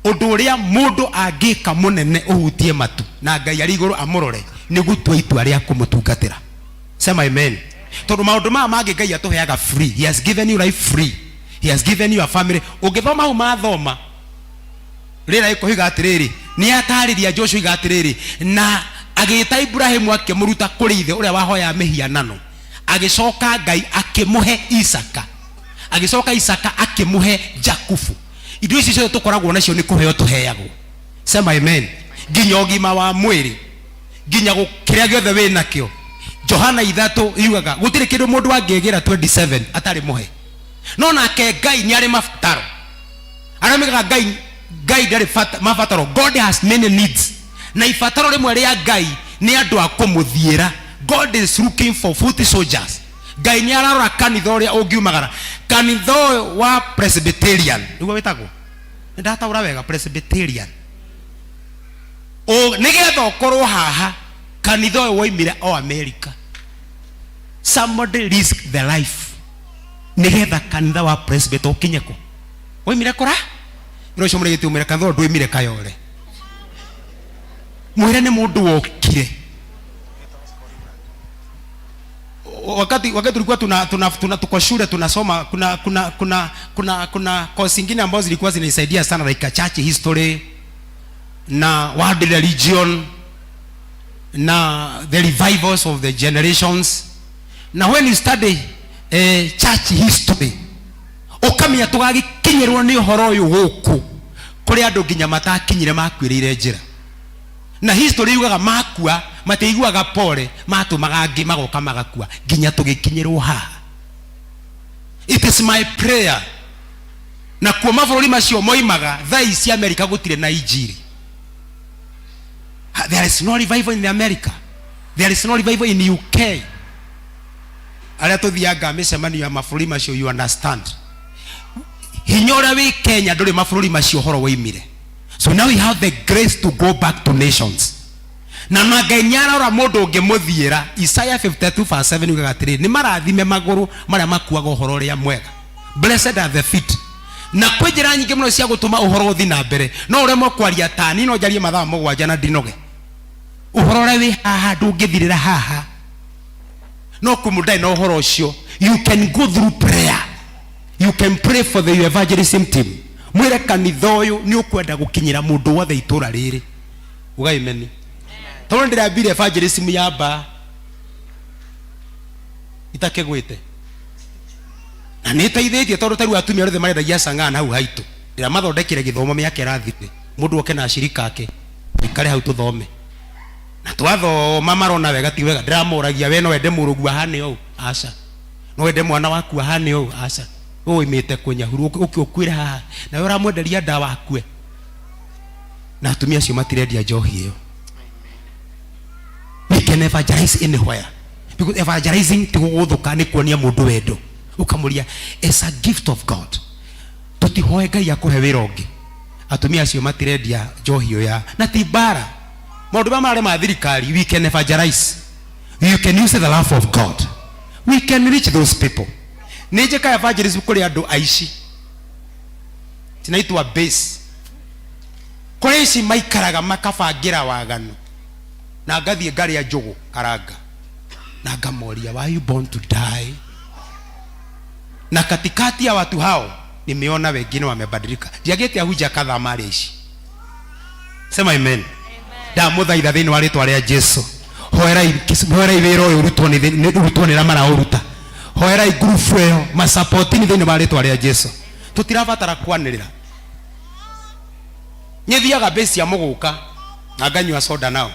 ũndũ ũrĩa mũndũ angĩka mũnene ũhutie matu na Ngai arĩ igũrũ amũrore nĩ gũtua itua rĩa kũmũtungatĩra. Sema amen. Tondũ maũndũ maya mangĩ Ngai atũheaga free. He has given you life free. He has given you a family. Ũngĩthoma hau mathoma rĩra ĩkũhiga atĩrĩrĩ, nĩ atarĩria Joshua iga atĩrĩrĩ, na agĩta Ibrahimu akĩmũruta kũrĩ ithe ũrĩa wahoyaga mĩhianano, agĩcoka Ngai akĩmũhe Isaka, agĩcoka Isaka akĩmũhe Jakubu. Indo ici ciothe tũkoragwo nacio nĩ kũheo tũheagwo. Sema amen. Nginya ũgima wa mwĩrĩ, nginya kĩrĩa gĩothe wĩ nakĩo. Johana 3 yugaga gũtirĩ kĩndũ mũndũ angĩgĩra 27 atarĩ mũhe. No nake Ngai nĩ arĩ mabataro. Arĩa moigaga Ngai Ngai ndarĩ bata, mabataro. God has many needs. Na ibataro rĩmwe rĩa Ngai nĩ andũ a kũmũthiĩra. God is looking for foot soldiers. Ngai nĩ ararora kanitha ũrĩa ũngiumagara. Kanitha ũyũ wa Presbyterian nĩguo wĩtagwo, nĩ ndataũra wega? Presbyterian. Nĩgetha ũkorwo haha, kanitha ũyũ woimire o America. Somebody risk the life nĩgetha kanitha wa Presbyterian ũkinye kũ? Woimire kũra? Ĩro ũcio mũrĩgĩti ũmwĩre kanitha ũyũ ndwoimire Kayole. Mwĩre nĩ mũndũ wokire. Wakati tulikuwa tuna, tuna, tuna tuko shule tunasoma, kuna kuna kuna kuna kuna course ingine ambazo zilikuwa zinanisaidia sana, like church history na world religion na the revivals of the generations. Na when you study church history, ukamenya tugagikinyirwo ni uhoro uyu guku kuri andu nginya matakinyire makuiriire njira. Na history yugaga makua matiiguaga pole, matumaga angĩ magoka magakua nginya tũgĩkinyĩrwo haha. It is my prayer na kuo mabũrũri macio moimaga thaa ici America gũtirĩ na injiri. There is no revival in America, there is no revival in UK. Arĩa tũthianga mĩcemanio ya mabũrũri macio, you understand hinya ũrĩa wĩ Kenya ndũrĩ mabũrũri macio ũhoro woimire. So now we have the grace to go back to nations. Na na Ngai nĩ arora mũndũ ũngĩmũthiĩra. Isaiah 52 verse 7 yugaga atĩrĩrĩ, nĩ marathime magũrũ marĩa makuaga ũhoro ũrĩa mwega. Blessed are the feet. Na kwĩ njĩra nyingĩ mũno cia gũtũma ũhoro ũthiĩ na mbere. No ũremwo kwaria tani, no njarie mathaa 7 na ndinoge. Ũhoro ũrĩa wĩ haha ndũngĩthirĩra haha. No kwĩ mũndũ ndarĩ na ũhoro ũcio. You can go through prayer. You can pray for the evangelism team. Mwĩre kanitha ũyũ nĩ ũkwenda gũkinyĩra mũndũ wothe itũra rĩrĩ. Ugai meni. Tondũ ndĩrambire evangelism ya mbaa itakĩgwĩte. Na nĩ ĩteithĩtie tondũ ta rĩu atumia othe marendagia cang'aa na hau haitũ. Ndĩramathondekire gĩthomo mĩaka ĩrathirire. Mũndũ oke na acirika ake, tũikare hau tũthome. Na twathoma marona wega ti wega. Ndĩramoragia we no wende mũrũguo ahane ũũ? Aca. No wende mwana waku ahane ũũ? Aca. We woimĩte kũnyahuru ũke ũkuĩre haha. Nawe ũramwenderia ndawa akue. Na atumia acio matirendia njohi ĩyo. We can evangelize anywhere. Because evangelizing ti gũgũthũka, nĩ kuonia mũndũ wendo. Ũkamũria, it's a gift of God. Tũtihoe Ngai akũhe wĩra ũngĩ. Atumia acio matirendia njohi ĩyo ya na ti mbara. Maũndũ maya mararĩ ma thirikari, we can evangelize. You can use the love of God. We can reach those people. Nĩ njĩkaga evangelism kũrĩ andũ aici. Cinaitwa base. Kũrĩ ici maikaraga makabangĩra waganu. Na ngathiĩ ngarĩa njũgũ karanga. Na ngamoria, why you born to die? Na katikati ya watu hao nimeona wengine wamebadilika. Ndiagĩte ahunjia kadhaa marĩa ici. Sema amen. Ndamũthaitha thĩinĩ wa rĩtwa rĩa Jesu. Hoerai hoerai wĩra ũyũ ũrutwo nĩ ũrutwo nĩ arĩa maraũruta. Hoerai ngurubu ĩyo masapotini thĩinĩ wa rĩtwa rĩa Jesu. Tũtirabatara kwanĩrĩra. Nĩ thiaga base cia mũgũka na nganyua soda nao.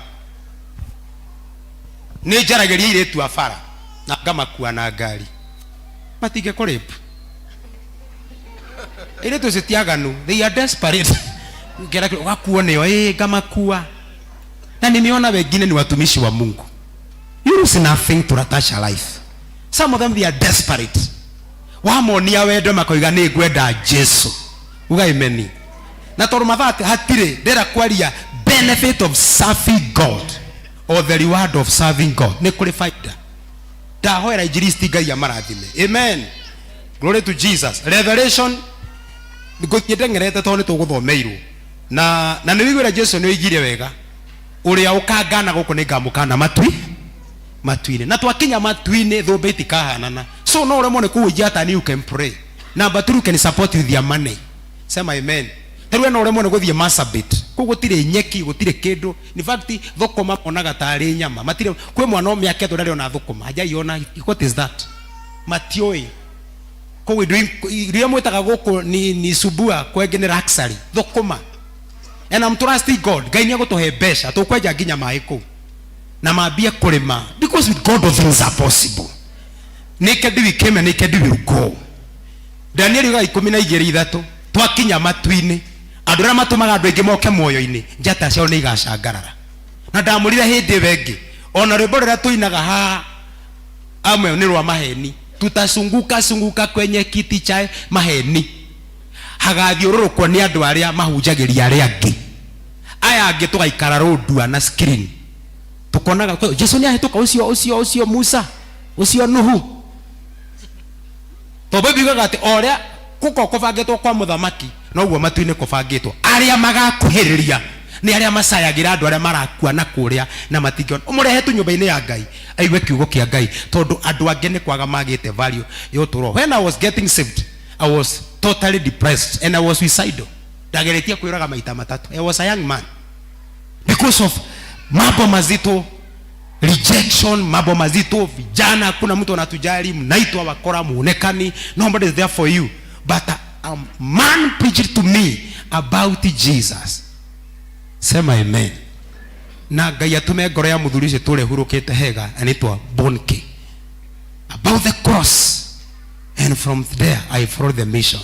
Nĩ njaragĩria airĩtu a bara na ngamakua na ngari. Matingĩkũrape. Airĩtu acio ti aganu, they are desperate. Ngera ũgakuo nĩo, ĩĩ ngamakua. Na nimeona wengine ni watumishi wa Mungu. You lose nothing to touch a life. Some of them, they are desperate. Wamonia wendo makoiga nĩ ngwenda Jesu. Uga amen. Na tondũ mathaa hatirĩ, ndĩrenda kwaria benefit of serving God or the reward of serving God. Nĩ kũrĩ faida. Ndahoera injilisti Ngai amarathime. Amen. Glory to Jesus. Revelation ngũthiĩ ndeng'erete tondũ nĩ tũgũthomeirwo. Na nĩ wĩiguĩra Jesu nĩ oigire wega. Ũrĩa ũkangana gũkũ nĩ ngamũkana matui matu-inĩ. Na twakinya matu-inĩ thũmbĩ itikahanana. So no ũremwo nĩ kũhunjia tani, you can pray. Number two, you can support with your money. Sema amen. Tarĩu no ũremwo nĩ gũthiĩ Marsabit. Kũu gũtirĩ nyeki, gũtirĩ kĩndũ. In fact, thũkũma monaga tarĩ nyama. Matirĩ, kwĩ mwana o mĩaka ĩtatũ ndarĩ ona thũkũma. Hajaiona, what is that? Matiũĩ. Koguo indo iria mwĩtaga gũkũ ni, ni subua, kwengĩ nĩ luxury. Thũkũma. And I'm trusting God. Ngai nĩ egũtũhe mbeca, tũkwenja nginya maĩ kũu. Na mambie kũrĩma. Because with God all things are possible. Naked we came and naked we will go. Danieli ugaga ikũmi na igĩrĩ ithatũ twakinya matu-inĩ andũ arĩa matũmaga andũ aingĩ moke muoyo-inĩ njata ciao nĩ igacangarara na ndamũrire hĩndĩ ĩyo ĩngĩ ona rwĩmbo rũrĩa tũinaga haha amwe nĩ rwa maheni tutazunguka zunguka kwenye kiti cha maheni hagathiũrũrũkwo nĩ andũ arĩa mahunjagĩria arĩa angĩ aya angĩ tũgaikara rũndua na screen tukonaga Jesu nĩ ahĩtũka ũcio ũcio ũcio Musa ũcio Nuhu tondũ Bible yugaga atĩ o ũrĩa gũkoragwo kũbangĩtwo kwa mũthamaki noguo matu-inĩ kũbangĩtwo arĩa magakuhĩrĩria nĩ arĩa macayagĩra andũ arĩa marakua na kũrĩa na matingĩona ũmũrehe tu nyũmba-inĩ ya Ngai aigue kiugo kĩa Ngai tondũ andũ angĩ nĩ kwaga magĩte value ya ũtũũro when I was getting saved I was totally depressed and I was suicidal ndageretie kwĩũraga maita matatũ I was a young man because of mambo mazito rejection mambo mazito vijana hakuna mtu anatujali mnaitwa wakora muonekani nobody is there for you but a, a man preached to me about jesus sema amen na ngai atume ngoro ya muthuri ucio tũrĩa hurũkĩte hega anaitwa bonke about the cross and from there i followed the mission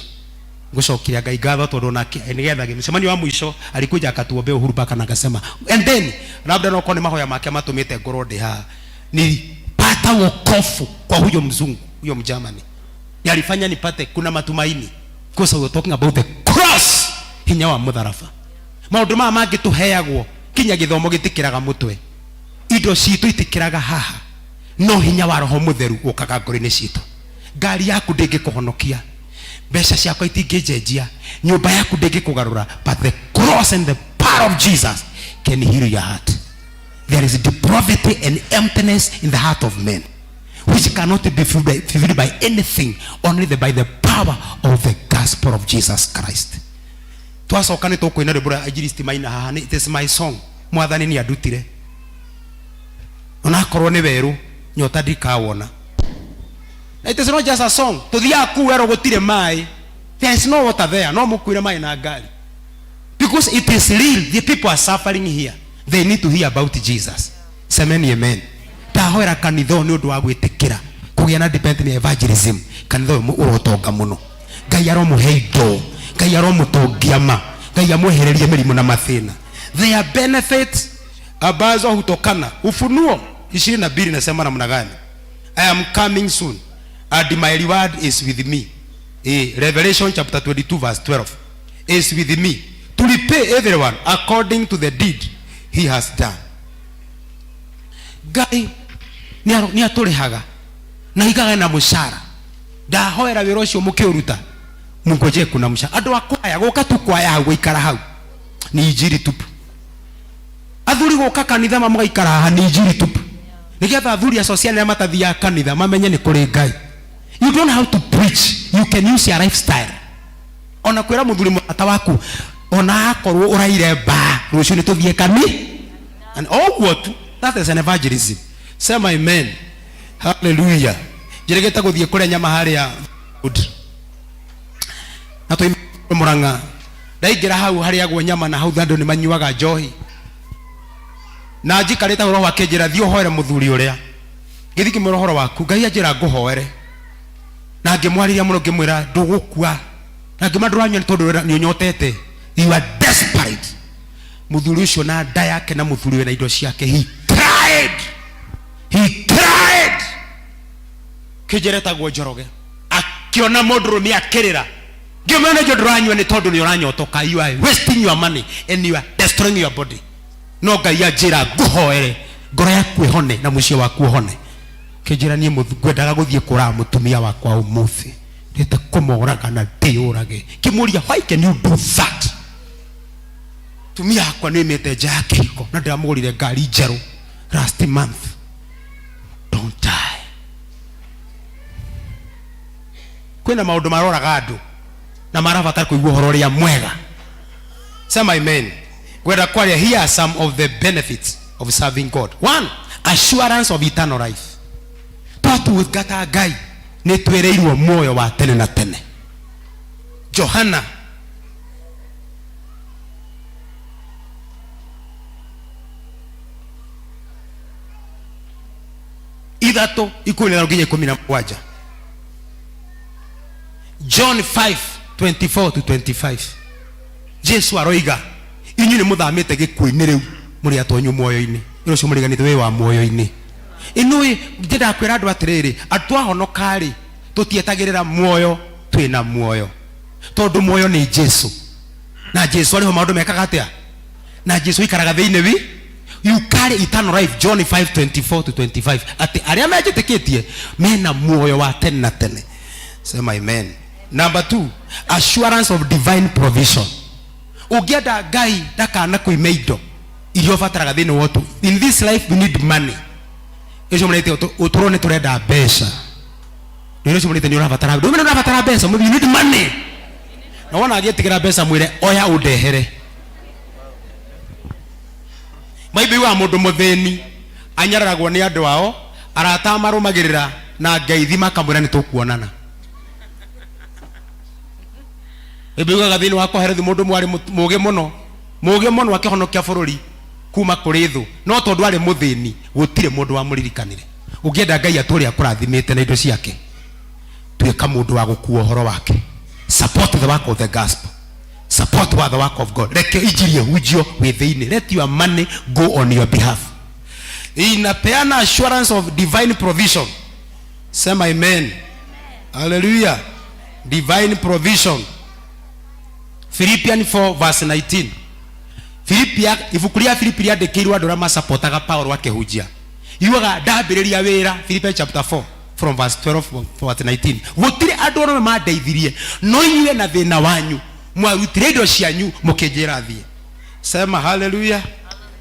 ngucokiria ngai ngatho tondu nake nigetha mcemanio wa mwisho alikuja akatuombea uhuru mpaka na akasema and then labda no ni mahoya make matumite ngorwo ndi haha nilipata wokofu kwa huyo mzungu huyo mjamani yalifanya nipate kuna matumaini because we were talking about the cross hinya wa mutharaba maundu maya mangĩ tũheagwo kinya gĩthomo gĩtikĩraga mũtwe indo citũ itikĩraga haha no hinya wa roho mũtheru ũkaga ngoro-inĩ citũ ngari yaku ndĩngĩkũhonokia mbeca ciakwa itingĩnjenjia nyũmba yaku ndĩngĩkũgarũra but the cross and the power of jesus can heal your heart there is depravity and emptiness in the heart of men which cannot be filled by, filled by anything only the, by the power of the gospel of jesus christ twacoka nĩ tũkũina rwĩmbo rwa injilisti maina haha nĩ- it is my song mwathani nĩ andutire onakorwo nĩ werũ nyota ndikawona Na it is not just a song tuthiaga kuu werũ gũtirĩ maĩ there is no water there no mũkuire maĩ na ngari because it is real the people are suffering here they need to hear about jesus semeni amen ndahoera kanitha ũyũ nĩ ũndũ wa gwĩtĩkĩra kũgĩa na dependent evangelism kanitha ũyũ ũrotonga mũno ngai aromũhe indo ngai aromũtongia ma ngai amwehererie mĩrimũ na mathĩna there are benefits ambazo hutokana ufunuo ishirini na mbili nasema namna gani i am coming soon and my reward is with me eh, revelation chapter 22 verse 12 is with me to repay everyone according to the deed he has done ngai nĩ atũrĩhaga na igaga na mũcara ndahoera wĩra ũcio mũkĩũruta mũngojee kuna mũcara andũ a kwaya gũka tu kwaya hau gũikara hau ni injiri tupu athuri gũka kanitha ma mũgaikara haha ni injiri tupu nĩgetha athuri acio ciana arĩa matathiaga kanitha mamenye nĩ kũrĩ ngai you don't have to preach you can use your lifestyle ona kwĩra mũthuri mũrata waku ona akorwo ũraire mbaa rũciũ nĩ tũthiĩ kani and ũguo tu that is an evangelism sema amen hallelujah njĩrĩgĩte gũthiĩ kũrĩa nyama harĩa Good. Na tũima mũrang'a ndaingĩra hau harĩagwo nyama na hau andũ nĩ manyuaga njohi na njikarĩte hau roho akĩnjĩra thiĩ ũhoere mũthuri ũrĩa ngĩthiĩ ngĩmwĩra ũhoro waku ngai anjĩra ngũhoere na ngĩmwarĩria mũno ngĩmwĩra ndũgũkua na ngĩmwĩra ndũranyua nĩ tondũ nĩ ũnyotete you are desperate mũthuri ũcio na nda yake na mũthuri we na indo ciake he cried he cried kĩnjĩra etagwo njoroge akĩona mũndũrũme akĩrĩra ngĩmwĩra nĩnjũ ndũranyua nĩ tondũ nĩ ũranyotoka you are wasting your money and you are destroying your body no ngai anjĩra ngũhoere ngoro yaku ĩhone na mũciĩ waku ũhone kĩnjĩra niĩ ngwendaga gũthiĩ kũraga mũtumia wakwa ũmũthĩ ndĩte kũmoraga na ndĩyũrage ngĩmũria why can you do that tumia yakwa nĩ ĩmĩte nja ya kĩhiko na ndĩramũgũrire ngari njerũ last month don't die Kwĩna maũndũ maroraga andũ na marabatara kũigua ũhoro ũrĩa mwega. Sema amen. Ngwenda kwaria, here are some of the benefits of serving God. One, assurance of eternal life. Twatungata Ngai nĩ twĩrĩirwo muoyo wa tene na tene. Johana ithatũ ikũmi na ithano nginya ikũmi na mũgwanja. John 5 24 to 25. Jesu aroiga inyuĩ nĩ mũthamĩte gĩkuũ-inĩ rĩu mũrĩ atonyu muoyo-inĩ. Ĩno ũcio mũriganĩte wĩ wa muoyo-inĩ. Ĩnũĩ nyendaga kwĩra andũ atĩrĩrĩ, andũ twahonoka-rĩ tũtietagĩrĩra muoyo, twĩna muoyo tondũ muoyo nĩ Jesu, na Jesu arĩho maũndũ mekaga atĩa? Na Jesu aikaraga thĩinĩ wi you carry eternal life. John 5:24 to 25, atĩ arĩa menjĩtĩkĩtie mena muoyo wa tene na tene. Sema amen. Number 2, assurance of divine provision. Ũngĩenda Ngai ndakana kũime indo iria ũbataraga thĩinĩ wa ũtũ. In this life we need money. Ũcio mũrete ũtũrwo nĩ tũrenda mbeca. Nĩ ũcio mũrete nĩ ũrabatara, ndũmene ũrabatara mbeca, you need money. Na wona agĩtigĩra mbeca mwĩre oya ũndehere. Maitho wa mũndũ mũthĩni anyararagwo nĩ andũ ao, arata marũmagĩrĩra na ngeithi makamwĩra nĩ tũkuonana. Bible yugaga thĩinĩ wa Kohelethu mũndũ ũmwe arĩ mũũgĩ mũno, mũũgĩ mũno akĩhonokia bũrũri kuma kũrĩ thũ, no tondũ arĩ mũthĩni gũtirĩ mũndũ wamũririkanire. Ũngĩenda Ngai atũũre akũrathimĩte na indo ciake, tuĩka mũndũ wa gũkua ũhoro wake. Support the work of the gospel. Support the work of God. Reke injiri ĩhunjio wĩ thĩinĩ. Let your money go on your behalf. Inapeana assurance of divine provision. Sema amen. Hallelujah. Divine provision. Philippians 4 verse 19. Philipia, ibuku rĩa Filipi rĩandĩkĩirwo andũ arĩa masapotaga Paulo akĩhunjia. Yugaga ndambĩrĩria wĩra, Philippians chapter 4 from verse 12 to verse 19. Gũtirĩ andũ arũme mandeithirie, no inyuĩ na thĩna wanyu mwarutire indo cianyu mũkĩnjĩra thiĩ. Sema hallelujah.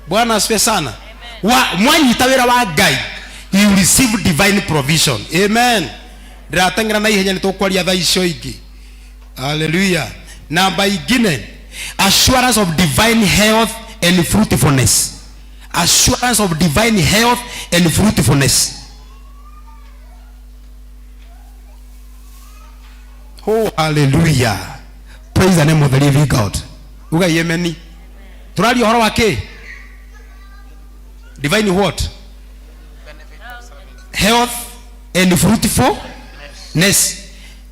Bwana asifiwe sana. Wa, mwanyita wĩra wa Ngai, you receive divine provision. Amen. Ndĩrateng'era na ihenya nĩ tũkwaria thaa icio ingĩ. Hallelujah. Namba ingine, assurance of divine health and fruitfulness. Assurance of divine health and fruitfulness. Oh, hallelujah. Praise the name of the living God. Uga amen. Tũraria ũhoro wa kĩ? Divine what? Health and fruitfulness.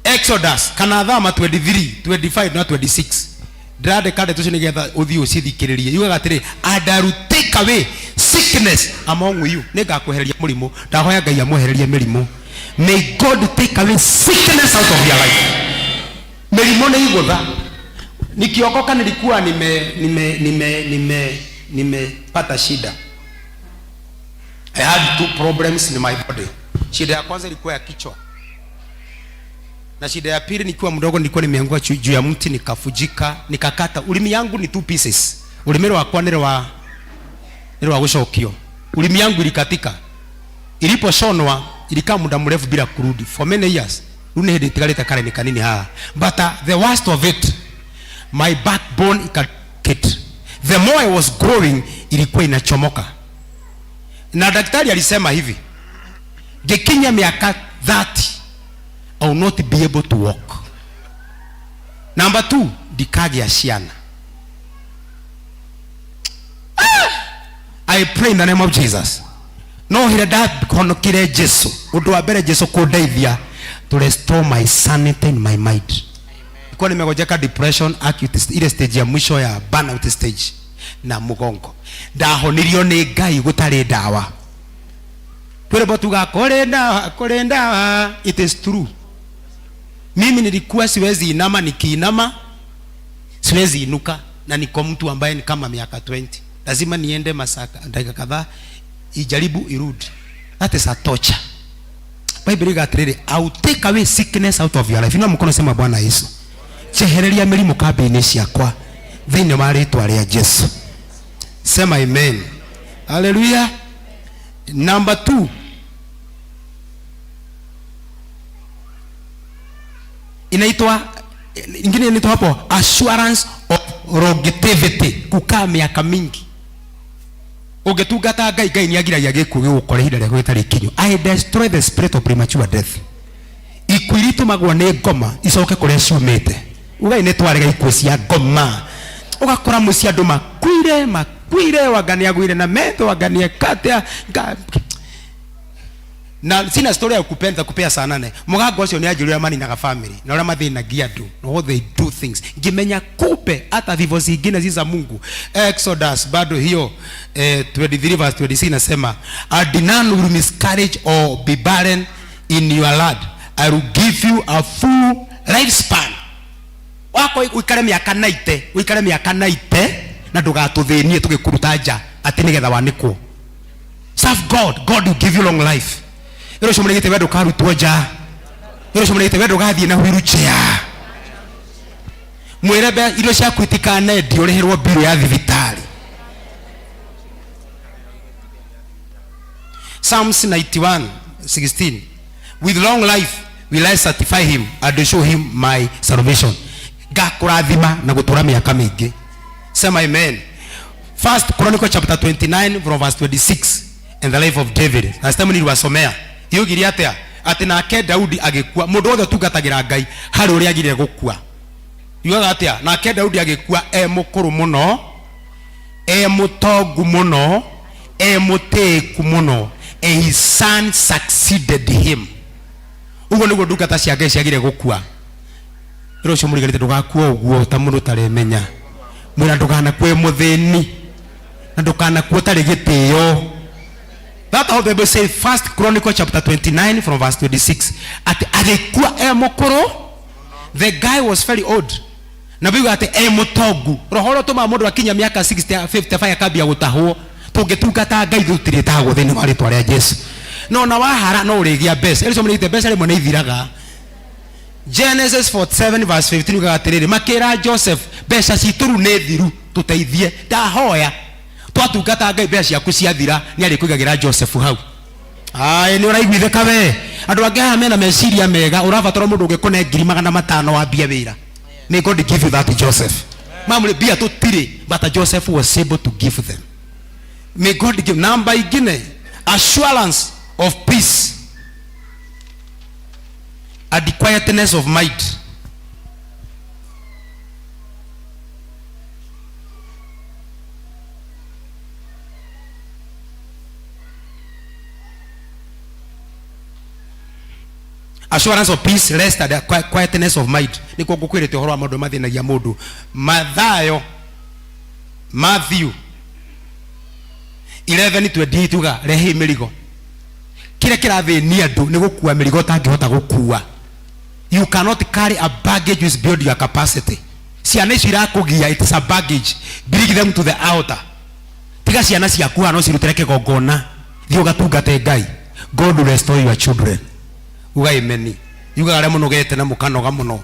Exodus kana Thama 23, 25 na 26. Ndĩrandĩka ndeto icio nĩgetha ũthiĩ ũcithikĩrĩrie. Yugaga atĩrĩ, and I will take away sickness among you. Nĩngakwehereria mũrimũ. Ndahoya Ngai amwehererie mĩrimũ. May God take away sickness out of your life. Mĩrimũ nĩ igũtha. Nikiokoka nilikuwa nime nime nime nime nimepata shida. I had two problems in my body. Shida ya kwanza ilikuwa ya kichwa, na shida ya pili, nikiwa mdogo nilikuwa nimeanguka juu ya mti nikafujika, nikakata ulimi yangu ni two pieces. Ulimi rwakwa nĩ rwa nĩ rwa gũcokio. Ulimi yangu ilikatika, iliposhonwa ilikaa muda mrefu bila kurudi for many years. Rĩu nĩ hĩndĩ ĩtigarĩte kareni kanini haha, but the worst of it, my backbone ikakit. The more I was growing, ilikuwa inachomoka, na daktari alisema hivi, ngikinya miaka 30 I will not be able to walk. Number 2, ndikagĩa ciana. I pray in the name of Jesus. No hĩrĩa ndahonokire Jesu, ũndũ wa mbere Jesu kũndeithia to restore my sanity in my mind. Nilikuwa nimegonjeka depression acute, ile stage ya mwisho ya burnout stage na mũgongo. Ndahonirio nĩ Ngai gũtarĩ ndawa. Twĩrĩmbo tuga kũrĩ ndawa, kũrĩ ndawa. It is true. Mimi nilikuwa siwezi inama, nikiinama siwezi inuka, na niko mtu ambaye ni kama miaka 20. Lazima niende masaka dakika kadhaa ijaribu irudi. That is a torture. Bible iga atĩrĩrĩ, I will take away sickness out of your life. Inua mkono sema, Bwana Yesu, njehereria mĩrimũ kambĩ-inĩ ciakwa thĩinĩ wa rĩtwa rĩa Jesu. Sema amen. Hallelujah. Number 2. Inaitwa ingine inaitwa hapo assurance of longevity, kukaa miaka mingi ũngĩtungata Ngai. Ngai nĩ agiragia gĩkuũ gĩgũkore ihinda rĩaku rĩtarĩ ikinyu. I destroy the spirit of premature death. Ikuũ iria itumagwo nĩ ngoma icoke kũrĩa ciumĩte. Ugai nĩ twarega ikuũ cia ngoma. Ũgakora mũciĩ andũ makuire makuire, wanga nĩ agũire na metho, wanga nĩ eka atĩa na sina story ya kupenda kupea saa 8. Mũgambo ũcio nĩ anjĩrire ũrĩa maninaga family na ũrĩa mathĩnagia andũ na how they do things. Ngĩmenya kumbe hata vivo zingine si za Mungu. Exodus bado hiyo 23 verse 26 inasema, and none will miscarriage or be barren in your land. I will give you a full lifespan. Wako uikare miaka 90, uikare miaka 90 na ndũgatũthĩnie tũgĩkũruta nja atĩ nĩgetha wanĩkwo. Serve God, God will give you long life. Ĩro ũcio mũrĩgĩte we ndũkarutwo nja. Ĩro ũcio mũrĩgĩte we ndũgathiĩ na wheelchair. Mwĩre irio ciaku itikanendio ũrĩhĩrwo bill ya thibitarĩ. Psalms 91:16. With long life will I satisfy him and show him my salvation. Ngakũrathima na gũtũra mĩaka mĩingĩ. Sema amen. First Chronicle chapter 29 from verse 26 and the life of David. Last time niliwasomea. Yugire atĩa? Atĩ nake Daudi agĩkua. Mũndũ wothe ũtungatagĩra Ngai harĩ ũrĩa agire gũkua. Yugaga atĩa? Nake Daudi agĩkua e mũkũrũ mũno, e mũtongu mũno, e mũtĩĩku mũno, and his son succeeded him. Ũguo nĩguo ndungata cia Ngai ciagire gũkua. Ĩro ũcio mũriganĩte ndũgakua ũguo ta mũndũ ũtaremenya. Mwĩra ndũganakue mũthĩni na ndũkanakue ũtarĩ gĩtĩo. That's how the Bible says, First Chronicle chapter 29 from verse 26. Ati agĩkua e mũkũrũ. The guy was very old. Na bigo ati e mũtongu. Roho ũrĩa ũtũmaga mũndũ akinya mĩaka 60, 55 akambia gũtahwo. Tũngĩtungata Ngai tũtirĩtahagwo thĩinĩ wa rĩtwa rĩa Jesu. No na wahara no ũrĩgĩa mbeca. Ĩrĩa mũrĩte mbeca rĩmwe nĩ ithiraga. Genesis 47 verse 15 yugaga atĩrĩrĩ, makĩra Joseph, mbeca citũ rĩu nĩ thiru, tũteithie. Ndahoya twatungata Ngai mbeca ciaku ciathira, nĩ arĩkũigagĩra Joseph hau. Aĩ, nĩ ũraiguithĩka we. Andũ angĩ haha mena meciria mega, ũrabatara mũndũ ũngĩkũne ngiri magana matano wambie wĩra. May God give you that Joseph. Mamuri mbia tũtirĩ, but Joseph was able to give them. May God give. Namba ingine, assurance of peace and quietness of mind. Assurance of peace, rest and quietness of mind. Nĩkuo ngũkwĩrĩte ũhoro wa maũndũ mathĩnagia mũndũ. Mathayo, Matthew 11:28 uga rehei mĩrigo. Kĩrĩa kĩrathĩnia andũ nĩ gũkua mĩrigo ũtangĩhota gũkua. You cannot carry a baggage which is beyond your capacity. Ciana icio irakũgia, it is a baggage. Bring them to the altar. Tiga ciana ciaku haha no cirutĩre kĩgongona. Thiĩ ũgatungate Ngai. God will restore your children. Uga amen. Yugaga arĩa mũnogete na mũkanoga mũno.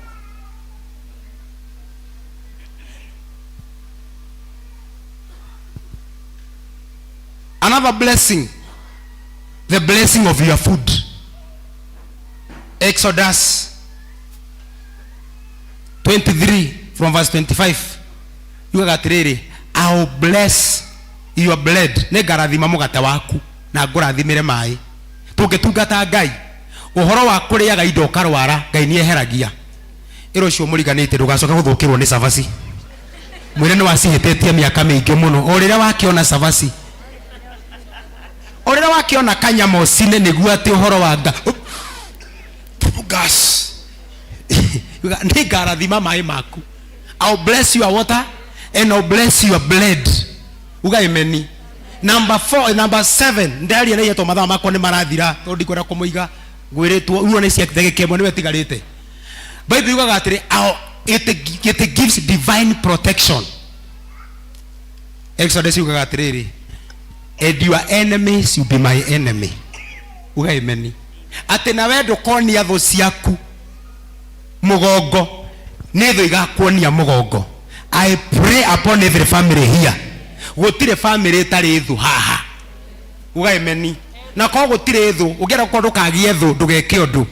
Another blessing, the blessing of your food. Exodus 23 from verse 25. Yugaga atĩrĩrĩ, I will bless your bread. Nĩngarathima mũgate waku na ngũrathimĩre maĩ. Tũngĩtungata Ngai, ũhoro wa kũrĩaga indo ũkarwara, Ngai nĩeheragia. Ĩro ũcio mũriganĩte ndũgacoke gũthũkĩrwo nĩ cabaci. Mwĩre nĩ wacihĩtĩtie mĩaka mĩingĩ mũno. O rĩrĩa wakĩona cabaci, o rĩrĩa wakĩona kanyama ũcine nĩguo atĩ ũhoro wa gas. Nĩngarathima maĩ maku. I'll bless your water and I'll bless your bread. Uga amen. Number 4, number 7. Ndaria na ihetwo mathaa makwa nĩ marathira tondũ ndikwenda kũmũiga. Ngwĩrĩtwo uo nĩ cia ndagĩka ĩmwe nĩwe ĩtigarĩte. Bible yugaga atĩrĩ, it gives divine protection. Exodus yugaga atĩrĩrĩ, and your enemies will be my enemy. Uga amen. Atĩ nawe ndũkonia thũ ciaku mũgongo, nĩ thũ igakuonia mũgongo. I pray upon every family here. Gũtirĩ family ĩtarĩ thũ haha. Uga amen. Na korwo gũtirĩ thũ, ũngĩenda gũkorwo ndũkagĩe thũ, ndũgeke ũndũ.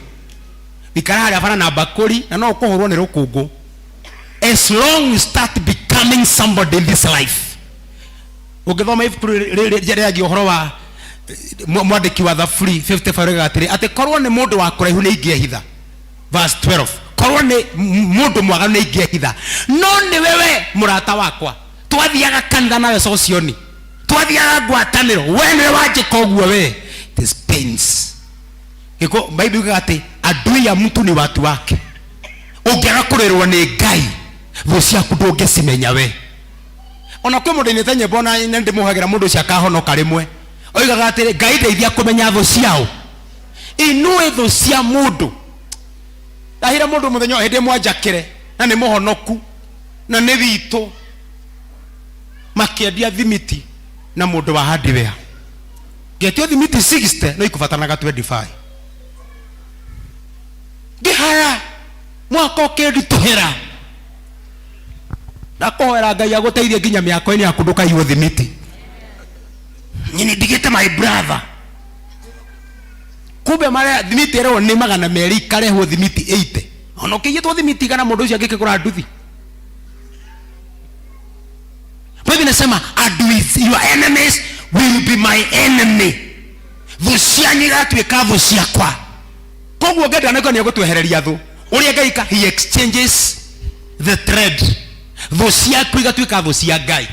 Ikara harĩa bara na mbakũri na no ũkũhũrwo nĩ rũkũngũ. As long you start becoming somebody in this life, ũngĩthoma ibuku rĩrĩ rĩagia ũhoro wa mwandĩki wa Thaburi 55 rĩgaga atĩrĩ, atĩ korwo nĩ mũndũ wa kũraihu nĩ ingĩehitha. Verse 12, korwo nĩ mũndũ mwaganu nĩ ingĩehitha, no nĩ wewe mũrata wakwa, twathiaga kanitha nawe socioni, twathiaga ngwatanĩro, we nĩwe wanjĩka ũguo we. It is pains. Gĩko Bible yugaga atĩ adui ya mtu ni watu wake. Ũngĩaga kũrĩrwo nĩ Ngai, thũ ciaku ndũngĩcimenya we. Ona kwĩ mũndũ inĩte nyĩmbo na nĩ ndĩmũhagĩra mũndũ ũcio akahonoka rĩmwe, oigaga atĩrĩ, Ngai ndeithia kũmenya thũ ciao. Inũĩ thũ cia mũndũ. Ndahire mũndũ mũthenya hĩndĩ ĩmwe anjakĩre na nĩ mũhonoku na nĩ witũ, makĩendia thimiti na mũndũ wa hardware, ngetio thimiti 60 no ikubatanaga 25. Ngĩhaya mwaka ũkĩnditũhĩra, ndakũhoera Ngai agũteithie nginya mĩako-inĩ yaku ndũkaiywo thimiti. Nyini ndigĩte my brother, kumbe marĩa thimiti ĩrĩho nĩ 200, ikarehwo thimiti 80, ona ũkĩiyĩtwo thimiti 100, mũndũ ũcio angĩkĩgũra nduthi. Bible inasema adui, your enemies will be my enemy. Thũ cianyu igatuĩka thũ ciakwa. Koguo ngenda nĩko nĩ egũtwehereria thũ. Ũrĩa Ngai ka, he exchanges the thread. Thũ ciaku igatuĩka thũ cia Ngai.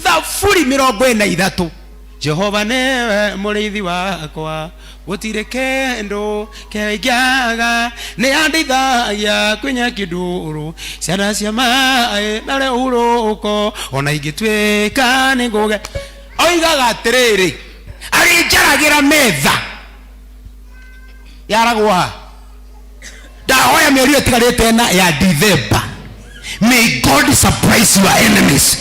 Thaburi 43, Jehova nĩwe mũrĩithi wakwa, gũtirĩ kĩndũ kĩngĩaga, nĩ andeithagia kwĩ nyeki nduru, ciana cia maĩ narĩ hurũko, ona ingĩtuĩka nĩ ngũge. Oigaga atĩrĩrĩ, arĩnjaragĩra metha yaragwo ha. Ndahoya mĩeri ĩyo ĩtigarĩte ĩna ya December, may God surprise your enemies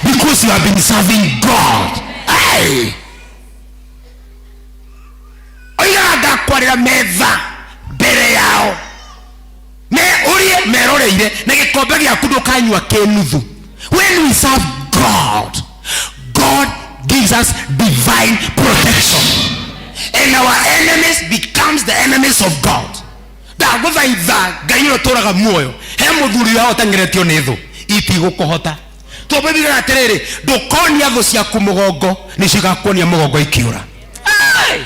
because you have been serving God. Hey! Oigaga ngakwarĩra metha mbere yao me ũrĩe meroreire, na gĩkombe gĩaku ndũkanyua kĩ nuthu. When we serve God, God gives us divine protection and our enemies becomes the enemies of God. Ndagũthaitha Ngai ũrĩa ũtũraga muoyo, he mũthuri wao ũteng'eretio nĩ thũ itigũkũhota. Tũmbibigaga atĩrĩrĩ, ndũkonia thũ ciaku mũgongo, nĩcio igakuonia mũgongo ikĩũra. Hey!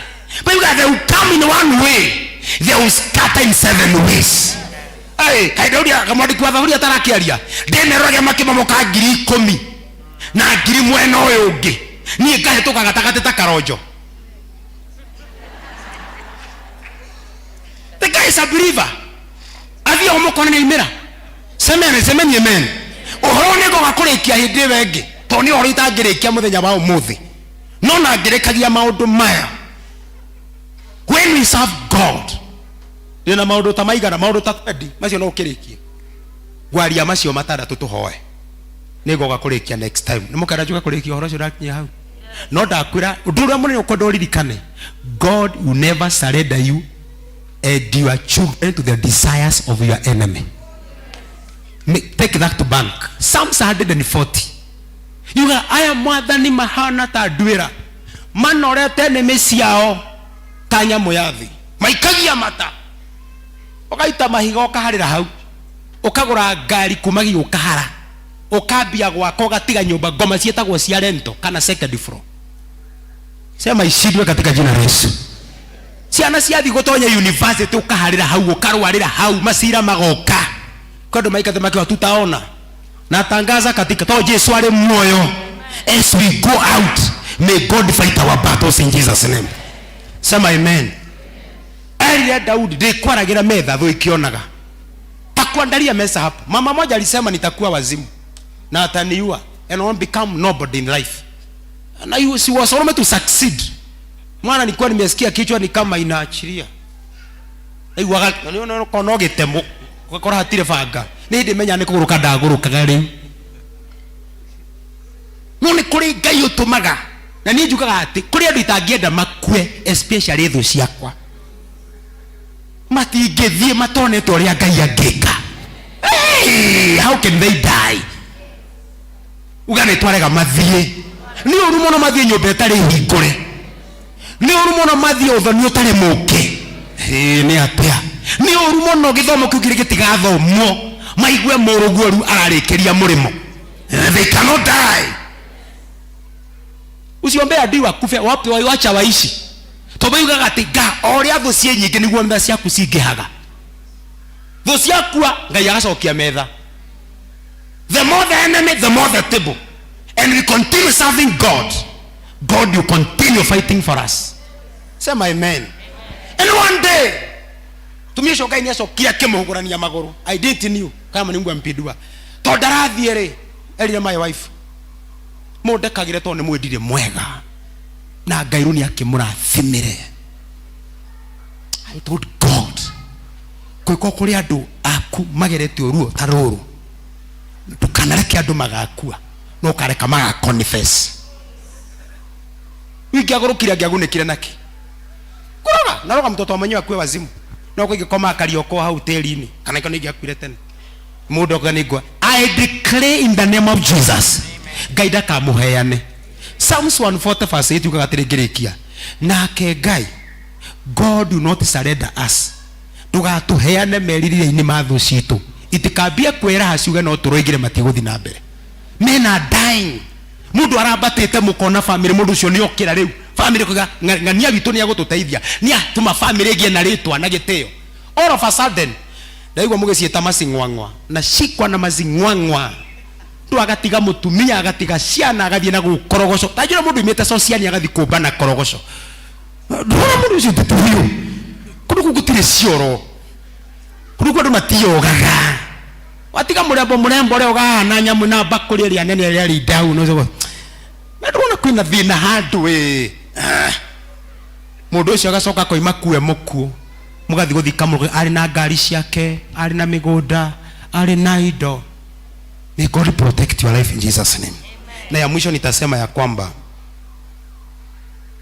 Bible, they will come in one way, they will scatter in seven ways. Hey, kaĩ Daudi mwandĩki wa Thaburi atarakĩaria, ndĩmeroragia makĩmomoka 10,000 na ngiri mwena ũyũ ũngĩ, niĩ ngahĩtũka gatagatĩ ta karonjo. The guy is a believer. Athiĩ ũmũkona nĩ aimĩra. Semeni, semeni amen. Ũhoro nĩ ngoga kũrĩkia hĩndĩ ĩyo ĩngĩ, tondũ nĩ ũhoro itangĩrĩkia mũthenya wa ũmũthĩ, no na ngĩrĩkagia maũndũ maya. When we serve God, ndĩna maũndũ ta maigana, maũndũ ta 20 macio no ũkĩrĩkie ngwaria macio matandatũ, tũhoe nĩ ngoga kũrĩkia next time. Nĩ mũkenda njuke kũrĩkia ũhoro ũcio ndakinyia hau, no ndakwĩra ũndũ ũrĩa mũnene ũkwenda ũririkane: God will never surrender you and your children to the desires of your enemy. Take that to bank. Psalms 140 yuga aya mwathani mahana ta nduĩra, manorete nĩmĩ ciao ta nyamũ ya thĩ, maikagia mata, ũgaita mahiga, ũkaharĩra hau, ũkagũra ngari kumagia, ũkahara, ũkambia gwaka, ũgatiga nyũmba ngoma ciĩtagwo cia rento kana second floor. Sema ishindwe katika jina la Yesu. Ciana ciathiĩ gũtonya university, ũkaharĩra hau, ũkarwarĩra hau, macira magoka kwendũ maikate makiwa tutaona. Natangaza katika to Jesu arĩ muoyo, as we go out, may God fight our battles in Jesus' name. Sema amen. Erire Daudi, ndĩkwaragira metha thũ ikionaga, takuandalia mesa hapo. Mama moja alisema nitakuwa wazimu na ataniua and I won't become nobody in life, na you, she was almost to succeed. Mwana nilikuwa nimesikia kichwa ni kama inaachilia, aiguaga no gĩtemo, ũgakora hatirĩ banga. Nĩ hĩndĩ menya nĩ kũgũrũka ndagũrũkaga rĩu, no nĩ kũrĩ Ngai ũtũmaga. Na niĩ njugaga atĩ kũrĩ andũ itangĩenda makue, especially thũ ciakwa, matingĩthiĩ matonete ũrĩa Ngai angĩka. Hey, how can they die? Uga nĩ twarega mathiĩ. Nĩ ũru mũno mathiĩ nyũmba ĩtarĩ hingũre, nĩ ũru mũno mathiĩ ũthoni ũtarĩ mũke. Ĩĩ, nĩ atĩa nĩ ũru mũno gĩthomo kĩu kĩrĩ gĩtigathomwo maigue mũrũguo rĩu ararĩkĩria mũrĩmo. They cannot die. Usiombe adui wakufe, wape wacha waishi. Tondũ yugaga atĩ nga o ũrĩa thũ ciĩ nyingĩ nĩguo metha ciaku cingĩhaga. Thũ ciakua Ngai agacokia metha. The more the enemy, the more the table. And we continue serving God. God will continue fighting for us. Sema amen. And one day, tumia ũcio Ngai nĩacokire akĩmũhũgũrania magũrũ. I didn't knew kama nĩ Mungu ampindua. Tondũ ndarathiĩ rĩ, erire my wife, mũndekagĩre tondũ nĩ mwendire mwega na Ngai rĩu nĩakĩmũrathimire. I told God, kũngĩkorwo kũrĩ andũ aku magerete ruo ta rũrũ, ndũkanareke andũ magakua, no ũkareka maga confess. Ingĩagũrũkire angĩagunĩkire nakĩ? Kũroga naroga mtoto wa mwenyewe akue wazimu no kũingĩkoma akarioko hau tĩri-inĩ kana iko nĩingĩakuire tene mũndũ oka nĩngwa. I declare in the name of Jesus, Ngai ndakamũheane. Psalms 140 verse 8 yugaga atĩrĩ, ngĩrĩkia, nake Ngai, God do not surrender us, ndũgatũheane merirĩria-inĩ ma thũ citũ, itikambie kwĩraha ciuge no tũroigire matigũthiĩ na mbere. Men are dying. Mũndũ arambatĩte mũkona family, mũndũ ũcio nĩ okĩra rĩu family kuga ng'ania witũ nĩ agũtũteithia, nĩ atũma family ĩgĩe na rĩtwa na gĩtĩo. All of a sudden ndaigua mũgĩciĩta macing'wang'wa na cikwa na macing'wang'wa, ndũ agatiga mũtumia, agatiga ciana, agathiĩ na gũkorogoco. Ta njĩra mũndũ umĩte sociani agathiĩ kũmba na korogoco, ndũrona mũndũ ũcio tĩtũ biũ. Kũndũ kũu gũtirĩ cioro, kũndũ kũu andũ matiyogaga. Watiga mũrembo mũrembo ũrĩa ũgahana nyamũ na mbakũri ĩrĩa nene ĩrĩa ĩrĩ ndau, no ũcoke, na ndũrona kwĩna thĩna handũ ĩ. Mũndũ ũcio agacoka akoima kue mũkuũ, mũgathiĩ gũthika mũndũ arĩ na ngari ciake, arĩ na mĩgũnda, arĩ na indo. May God protect your life in Jesus name. Na ya mwisho nitasema ya kwamba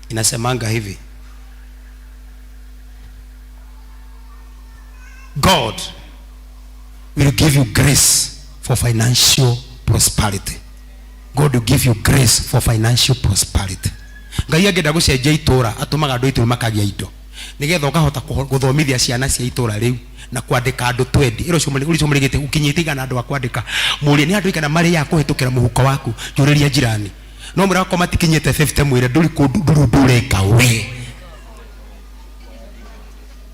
inasemanga hivi, God will give you grace for financial prosperity. God will give you grace for financial prosperity. Ngai angĩenda gũcenjia itũra, atũmaga andũ a itũra makagia indo nĩgetha ũkahota gũthomithia ciana cia itũra rĩu na kwandĩka andũ twendi. Ĩro ũcio ũcio mũrĩgĩte ũkinyĩte igana andũ a kwandĩka, mũrie nĩ andũ igana marĩaga kũhĩtũkĩra mũhuko waku, njũrĩria jirani. No mwĩra wakwa matikinyĩte 50, mwĩre ndũrĩ kũndũ, ndũrĩ ũndũ ũreka we.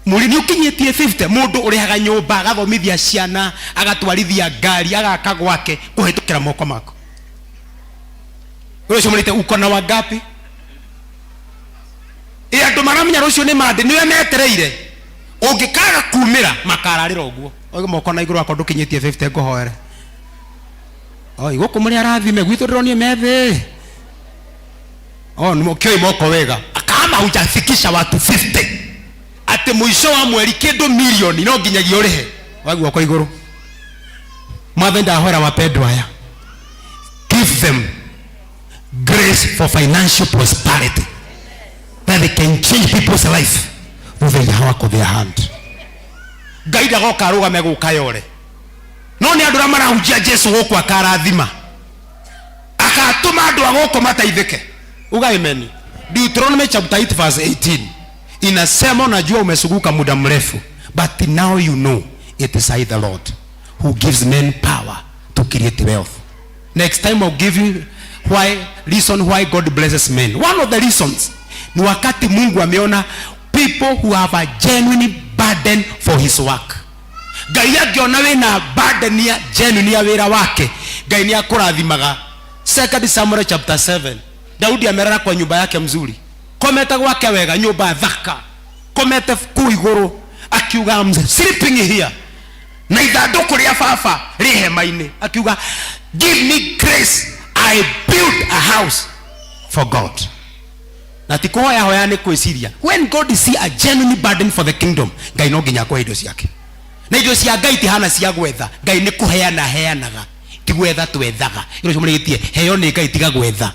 Mũrĩ nĩ ũkinyĩtie 50, mũndũ ũrĩhaga nyũmba, agathomithia ciana, agatwarithia ngari, agaka gwake kũhĩtũkĩra moko maku. Ũrĩa ũcio mũrĩte uko na wangapi? Ĩ andũ maramenya rũciũ nĩ mande, nĩwe metereire. Ũngĩkaga kumĩra makararĩra ũguo. Oige moko na igũrũ akwa ndũkinyĩtie 50 ngũhoere. Oi gũkũ mũrĩ arathime gwitũ ndĩronio methĩ. Oh, nĩ ũkĩoĩ moko wega. Kama hujafikisha watu 50 atĩ mũico wa mweri kĩndũ milioni no nginyagia ũrĩhe. Wa guoko igũrũ. Mwathani ndahoera wapendwa aya. Give them grace for financial prosperity that they can change people's life with the work of their hand. Ngai ndagoka arũgame gũka yore, no nĩ andũ arĩa marahunjia Jesu gũkũ akarathima, akatũma andũ a gũkũ mateithĩke. Uga amen. Deuteronomy chapter 8 verse 18 inasema, unajua umesuguka muda mrefu, but now you know it is I the Lord who gives men power to create wealth. Next time I'll give you why reason why God blesses men. One of the reasons ni wakati Mungu ameona people who have a genuine burden for his work. Ngai angĩona wĩna burden ya genuine ya wĩra wake, Ngai nĩ akũrathimaga. 2 Samuel chapter 7, Daudi amerara kwa nyumba yake mzuri, komete gwake wega, nyumba thaka, komete kuu igũrũ, akiuga I'm sleeping here na ithandũkũ rĩa baba rĩ hema-inĩ, akiuga give me grace I build a house for God. Na ti kũhoya hoya, nĩ kwĩciria. When God see a genuine burden for the kingdom, Ngai no nginya akũhe indo ciake. Na indo cia Ngai tihana cia gwetha. Ngai nĩ kũheana heanaga, ti gwetha twethaga. Ĩro cio mũrĩgĩtie heo nĩ Ngai, tiga gwetha.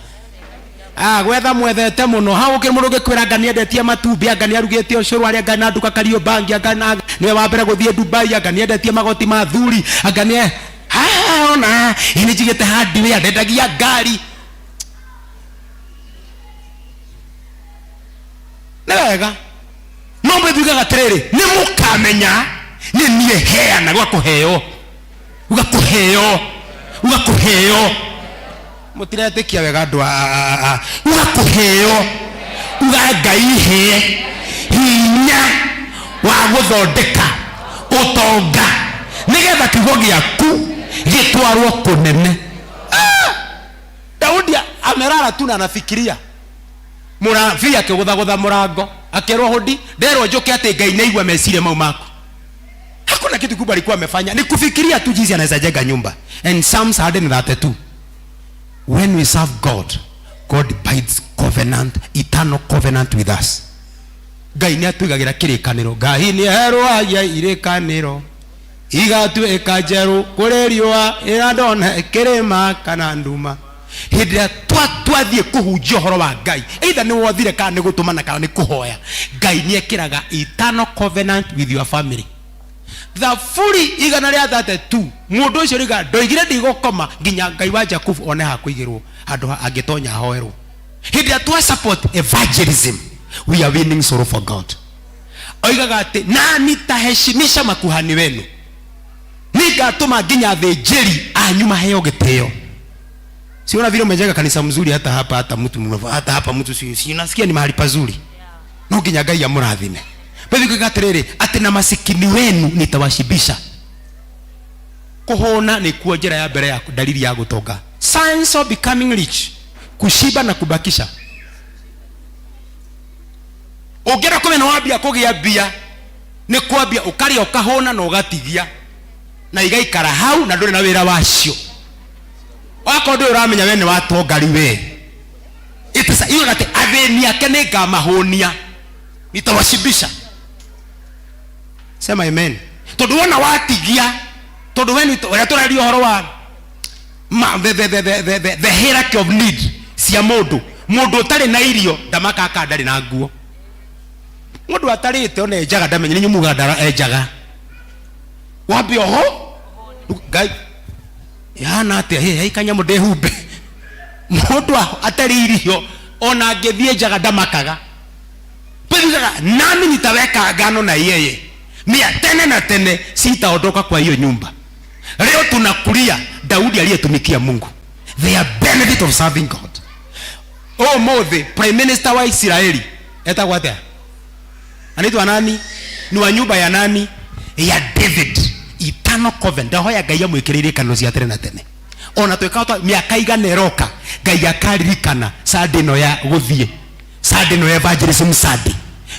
Gwetha mwethete mũno. Hau gũkĩrĩ mũndũ ũngĩkwĩra anga nĩendetie matumbĩ, anga nĩarugĩte ũcũrũ, arĩa anga na nduka Kariobangi, anga na nĩwe wa mbere gũthiĩ Dubai, anga nĩendetie magoti ma thuri, anga nĩ ona ĩ nĩ njigĩte hardware, ndendagia ngari. Nĩ wega, no mwĩthugaga atĩrĩrĩ, nĩ mũkamenya Nĩ niĩ heana gwa kũheo, uga kũheo, uga kũheo. Mũtiretĩkia wega andũ a uga kũheo, uga Ngai he hinya wa gũthondeka ũtonga nĩgetha kiugo gĩaku gĩtwarwo kũnene. Daudi amerara tu na anafikiria mũrabii akĩgũthagũtha mũrango akĩrwo hũndi nderwo njũke atĩ Ngai nĩaigua meciria mau maku. Hakuna kitu kubwa alikuwa amefanya, ni kufikiria tu jinsi anaweza jenga nyumba. And Psalms 132, when we serve God, God binds covenant, eternal covenant with us. Ngai nĩ atũigagĩra kĩrĩkanĩro. Ngai nĩ erũagia irĩkanĩro igatuĩka njerũ kũrĩ riũa ĩrandona kĩrĩma kana nduma. Hĩndĩ ĩrĩa twathiĩ kũhunjia ũhoro wa Ngai, either nĩ wothire kana nĩ gũtũmana kana nĩ kũhoya, Ngai nĩ ekĩraga eternal covenant with your family. Thaburi igana rĩa 32, mũndũ ũcio rĩga ndoigire ndigũkoma nginya Ngai wa Jakubu one ha kũigĩrwo handũ angĩtonya ahoerwo. Hĩndĩ ĩrĩa twa support evangelism, we are winning soul for God. Oigaga atĩ na nitaheshimisha makuhani wenu, ningatũma nginya athĩnjĩri anyu maheo gĩtĩo. Siona vile umejenga kanisa mzuri, hata hapa, hata mtu hata hapa mtu si unasikia ni mahali pazuri. No nginya Ngai amũrathime. Basi kuiga atĩrĩrĩ atĩ na masikini wenu nitawashibisha. Kũhũna nĩkuo njĩra ya mbere ya dalili ya gũtonga. Signs of becoming rich, kushiba na kubakisha. Ũngĩenda kũmenya wambia kũgĩa mbia nĩ kwambia ũkarĩa ũkahũna na ũgatigia na igaikara hau na ndũrĩ na wĩra wacio. Wakorwo ndũrĩ ũramenya we nĩ watonga rĩu we. Iugaga atĩ athĩni ake nĩ ngamahũnia, nitawashibisha. Sema amen. Tondũ wona watigia, tondũ we nĩ ũrĩa tũraria ũhoro wa the hierarchy of need cia mũndũ. Mũndũ ũtarĩ na irio ndamakaga ndarĩ na nguo. Mũndũ atarĩte ona enjaga ndamenya nĩ nyumuga ndara enjaga. Wambe oho Ngai ihana atĩa? Hĩ, hei kanyamũ ndĩhumbe. Mũndũ atarĩ irio ona angĩthiĩ njaga ndamakaga. Twĩthiaga nami nitaweka agano na yeye mia tene na tene, sitaondoka kwa hiyo nyumba. Leo tunakulia Daudi aliyetumikia Mungu, the benefit of serving God. Ũmũthĩ prime minister wa Israeli etagwo atĩa? Anaitwa nani? Ni wa nyumba ya nani? Ya David. Eternal covenant. Ndahoya Ngai amwĩkĩrĩire irĩkanĩro cia tene na tene. Ona twĩkaga ta mĩaka igana ĩroka, Ngai akaririkana Sunday ĩno ya gũthiĩ, Sunday ĩno ya evangelism Sunday,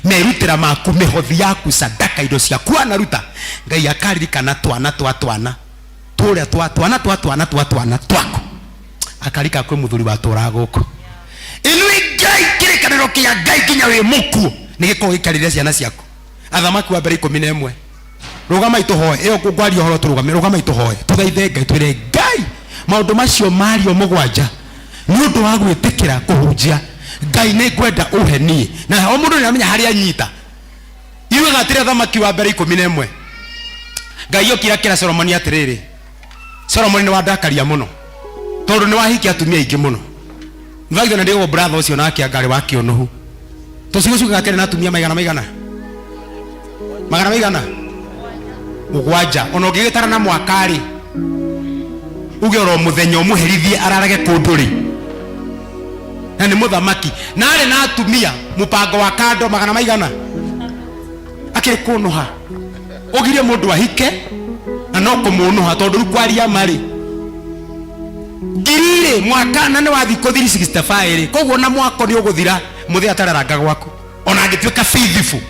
merutĩra maku, mĩhothi yaku, sadaka, indo ciaku anaruta, Ngai akaririkana twana twa twana tũrĩa twa twana twa twana twa twana twaku, akarika kwĩ mũthuri watũraga gũkũ. Inuĩ Ngai, kĩrĩkanĩro kĩa Ngai nginya wĩ mũkuũ nĩ gĩkoragwo gĩikarĩire ciana ciaku. Athamaki wa mbere 11, rũgamai tũhoe. Ĩyo ngwaria ũhoro tũrũgame, rũgamai tũhoe, tũthaithe Ngai, twĩre Ngai maũndũ macio mario mũgwanja nĩ ũndũ wa gwĩtĩkĩra kũhunjia. Ngai nĩ ngwenda ũhe niĩ, na o mũndũ nĩ amenya harĩa anyita. Iugaga atĩrĩ, Athamaki wa mbere 11, Ngai okire akĩra Solomoni atĩrĩrĩ, Solomoni nĩ wandakaria mũno tondũ nĩ wahikia atumia aingĩ mũno. Nĩwagithio na ndĩgwo brother ũcio nake anga arĩ wa kĩũnũhu. Tũcigo ciugaga atĩrĩ na atumia maigana maigana magana maigana mũgwanja. Ona ũngĩgĩtara na mwaka rĩ, uge oro mũthenya ũmũherithie ararage kũndũ rĩ, na nĩ mũthamaki na arĩ na atumia mũpango wa kando magana maigana, akĩrĩ kũnũha ũgirie mũndũ ahike na no kũmũnũha tondũ rĩu kwaria marĩ ngiri rĩ mwaka na nĩ wathiĩ kũthiri 65 rĩ, koguo na mwako nĩ ũgũthira mũthĩ atararanga gwaku ona angĩtuĩka faithful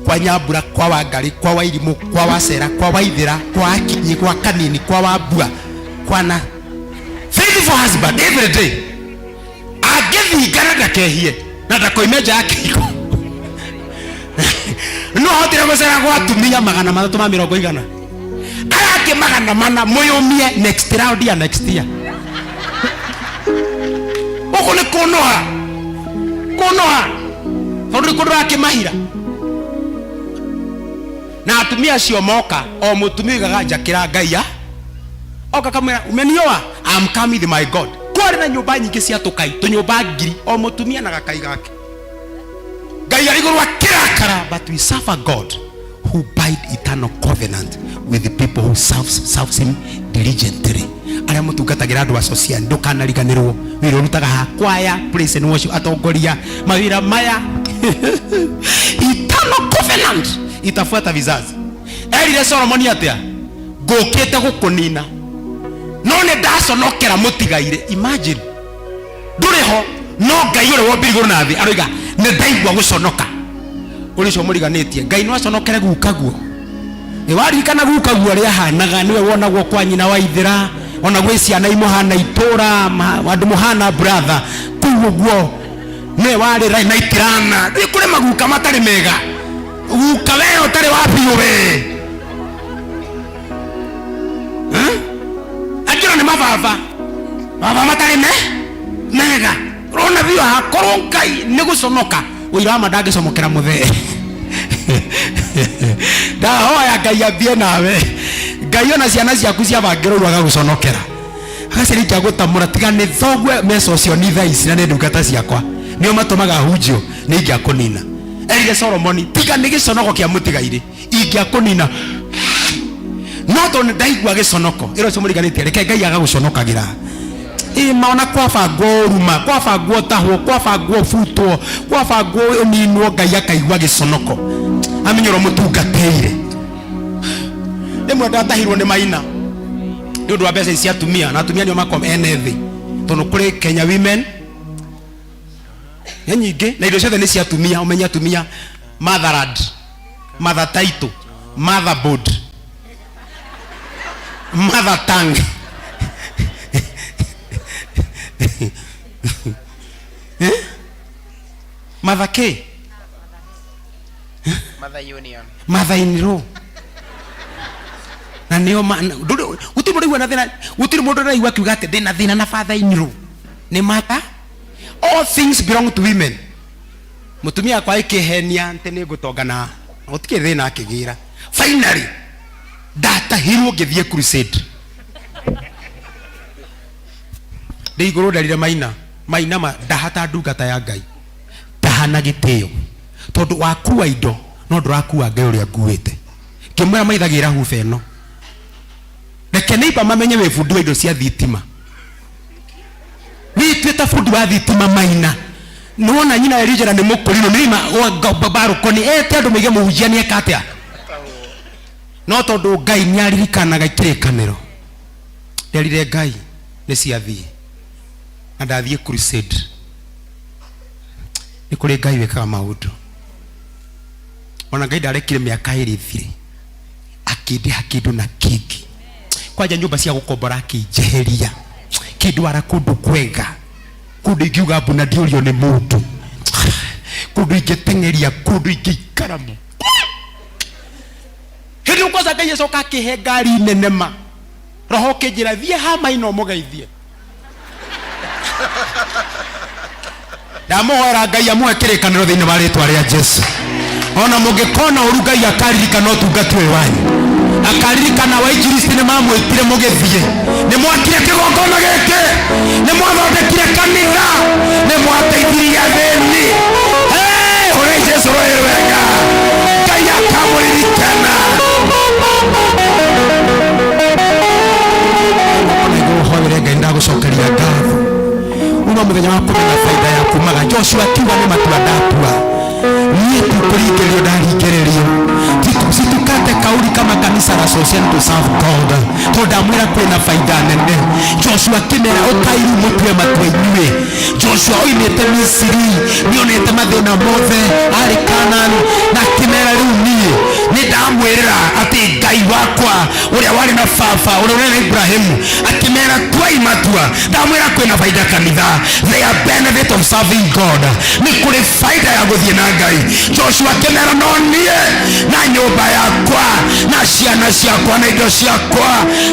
kwa Nyambura, kwa Wangari, kwa Wairimũ, kwa Wacera, kwa Waithĩra, kwa Akinyi, kwa Kanini, kwa Wambua, kwa na faithful husband every day, angĩthingana ndakehie na ndakoime nja ya kĩhiko, no ahotire gũcera gwa atumia magana matatũ ma mĩrongo igana, aya angĩ magana mana mũyũmie next round ya next year. Gũkũ nĩ kũnũha kũnũha tondũ nĩ kũndũ rakĩmahira na atumia acio moka, o mũtumia oigaga njakĩra Ngai a oka kamwĩra umenioa, I'm coming with my God. Kwarĩ na nyũmba nyingĩ cia tũkai, tũnyũmba ngiri, o mũtumia na gakai gake. Ngai arĩ igũrũ akĩrakara, but we serve a God who bind eternal covenant with the people who serves, serves him diligently. Arĩa mũtungatagĩra andũ a social ndũkanariganĩrwo wĩra ũrutaga ha kwaya praise and worship atongoria mawĩra maya eternal covenant itafuata vizazi. Erire Solomoni atĩa? Ngũkĩte gũkũnina no nĩ ndaconokera mũtigaire. Imagine ndũrĩ ho no Ngai ũrĩa wombire igũrũ na thĩ aroiga nĩ ndaigua gũconoka. Ũrĩ ũcio mũriganĩtie Ngai no aconokere gukaguo. Ĩ waririkana gukaguo ũrĩa ahanaga nĩwe wonagwo kwa nyina wa ithĩra ona gwĩ ciana imũhana itũra andũ mũhana brother kũu ũguo nĩwe warĩ na itirana. Nĩ kũrĩ maguka matarĩ mega guka we ũtarĩ wa biũ we angĩ ona nĩ mababa baba matarĩ me mega ũrona biũ hakorwo Ngai nĩ gũconoka ũira wa ma ndangĩcomokera mũthee ndahoya Ngai ambie nawe Ngai ona ciana ciaku ciabangĩrwo ũru agagũconokera agacirikia gũtamũra tiga nĩ thogue mbeca ũcio ni thaa ici na nĩ ndungata ciakwa nĩo matũmaga hunjio nĩ ingĩakũnina. Erire Solomoni tiga nĩ gĩconoko kĩa mũtigairĩ ingĩakũnina no tondũ nĩ ndaigua gĩconoko ĩro ũcio mũriganĩtie reke Ngai agagũconokagĩra ĩ maona kwabangwo ũruma kwabangwo ũtahwo kwabangwo ũbutwo kwabangwo ũninwo Ngai akaigua gĩconoko amenye ũrĩa mũtungatĩire. Rĩmwe ndatahirwo nĩ maina nĩ ũndũ wa mbeca ici cia atumia na atumia nĩo makoragwo ene thĩ tondũ kũrĩ Kenya Women nĩ nyingĩ na indo ciothe nĩ cia atumia ũmenye atumia motherland mother title motherboard mother tongue eh? Mother K Mother Union. Mother in law na nĩo gũtirĩ mũndũ ũraigua na thĩna gũtirĩ mũndũ ũraigua akiuga atĩ ndĩna thĩna na father in law nĩ mother all things belong to women. Mũtumia akwa ĩkĩhenia atĩ nĩ ngũtonga na gũtikĩ thĩna akĩgĩra finally ndatahirwo ngĩthiĩ crusade ndĩ igũrũ nderire maina maina ma ndahata ndungata ya Ngai ndahana gĩtĩo tondũ wakua indo no ndũrakua Ngai ũrĩa nguĩte ngĩmwĩra maithagĩra huba ĩno reke neighbor mamenye wĩ bundi wa indo cia thitima wĩtuĩte bundi wa thitima maina nĩwona nyina Elijah nĩ mũkũrinũ nĩ barũkoni ete andũ maige mũhunjia nĩ eka atĩa no tondũ Ngai nĩ aririkanaga kĩrĩkanĩro nderire Ngai nĩ ciathiĩ na ndathiĩ crusade nĩ kũrĩ Ngai wĩkaga maũndũ ona Ngai ndarekire mĩaka ĩrĩ ĩthire akĩndĩha kĩndũ na kĩngĩ kwanja nyũmba cia gũkombora akĩnjeheria kĩndwara kũndũ kwega kũndũ ingiuga mbu na ndiũrio nĩ mũndũ kũndũ ingĩteng'eria kũndũ ingĩikara hĩndĩ ĩyo kwanza Ngai acoka akĩhe ngari nene ma roho ũkĩnjĩra thiĩ hama-inĩ ũmũgeithie ndamũhoera Ngai amũhe kĩrĩkanĩro thĩinĩ wa rĩtwa rĩa Jesu ona mũngĩkona ũru Ngai akaririkana ũtungati ũyũ wanyu akaririkana wainjilisti nĩ mamwĩtire mũgĩthiĩ nĩ mwakire kĩgongona gĩkĩ nĩ mwathondekire kanitha nĩ mwateithirie athĩni Hey, ũrĩ Jesu rũĩ rwega Ngai akamũririkana hoere Ngai ndagũcokeria ngatho uma mũthenya wa kũmenya baida ya kumaga Joshua akiuga nĩ matua ndatua niĩ ti kũringĩrĩrio ndaringĩrĩrio situkate kauli kama kanisa la Association to serve God tondũ ndamwĩra kwĩna baida nene Joshua akĩmera ũkai rĩu mũtue matua inyuĩ Joshua oimĩte Misiri nĩonete mathĩna mothe arĩ Kanani na akĩmera rĩu niĩ nĩ ndamwĩrĩra atĩ Ngai wakwa ũrĩa warĩ na baba ũrĩa ũrĩ na Ibrahimu akĩmera tuai matua ndamwĩra kwĩna baida kanitha there are benefit of serving God nĩ kũrĩ baida ya gũthiĩ na Ngai Joshua akĩmera no niĩ na nyũmba yakwa na ciana ciakwa na indo ciakwa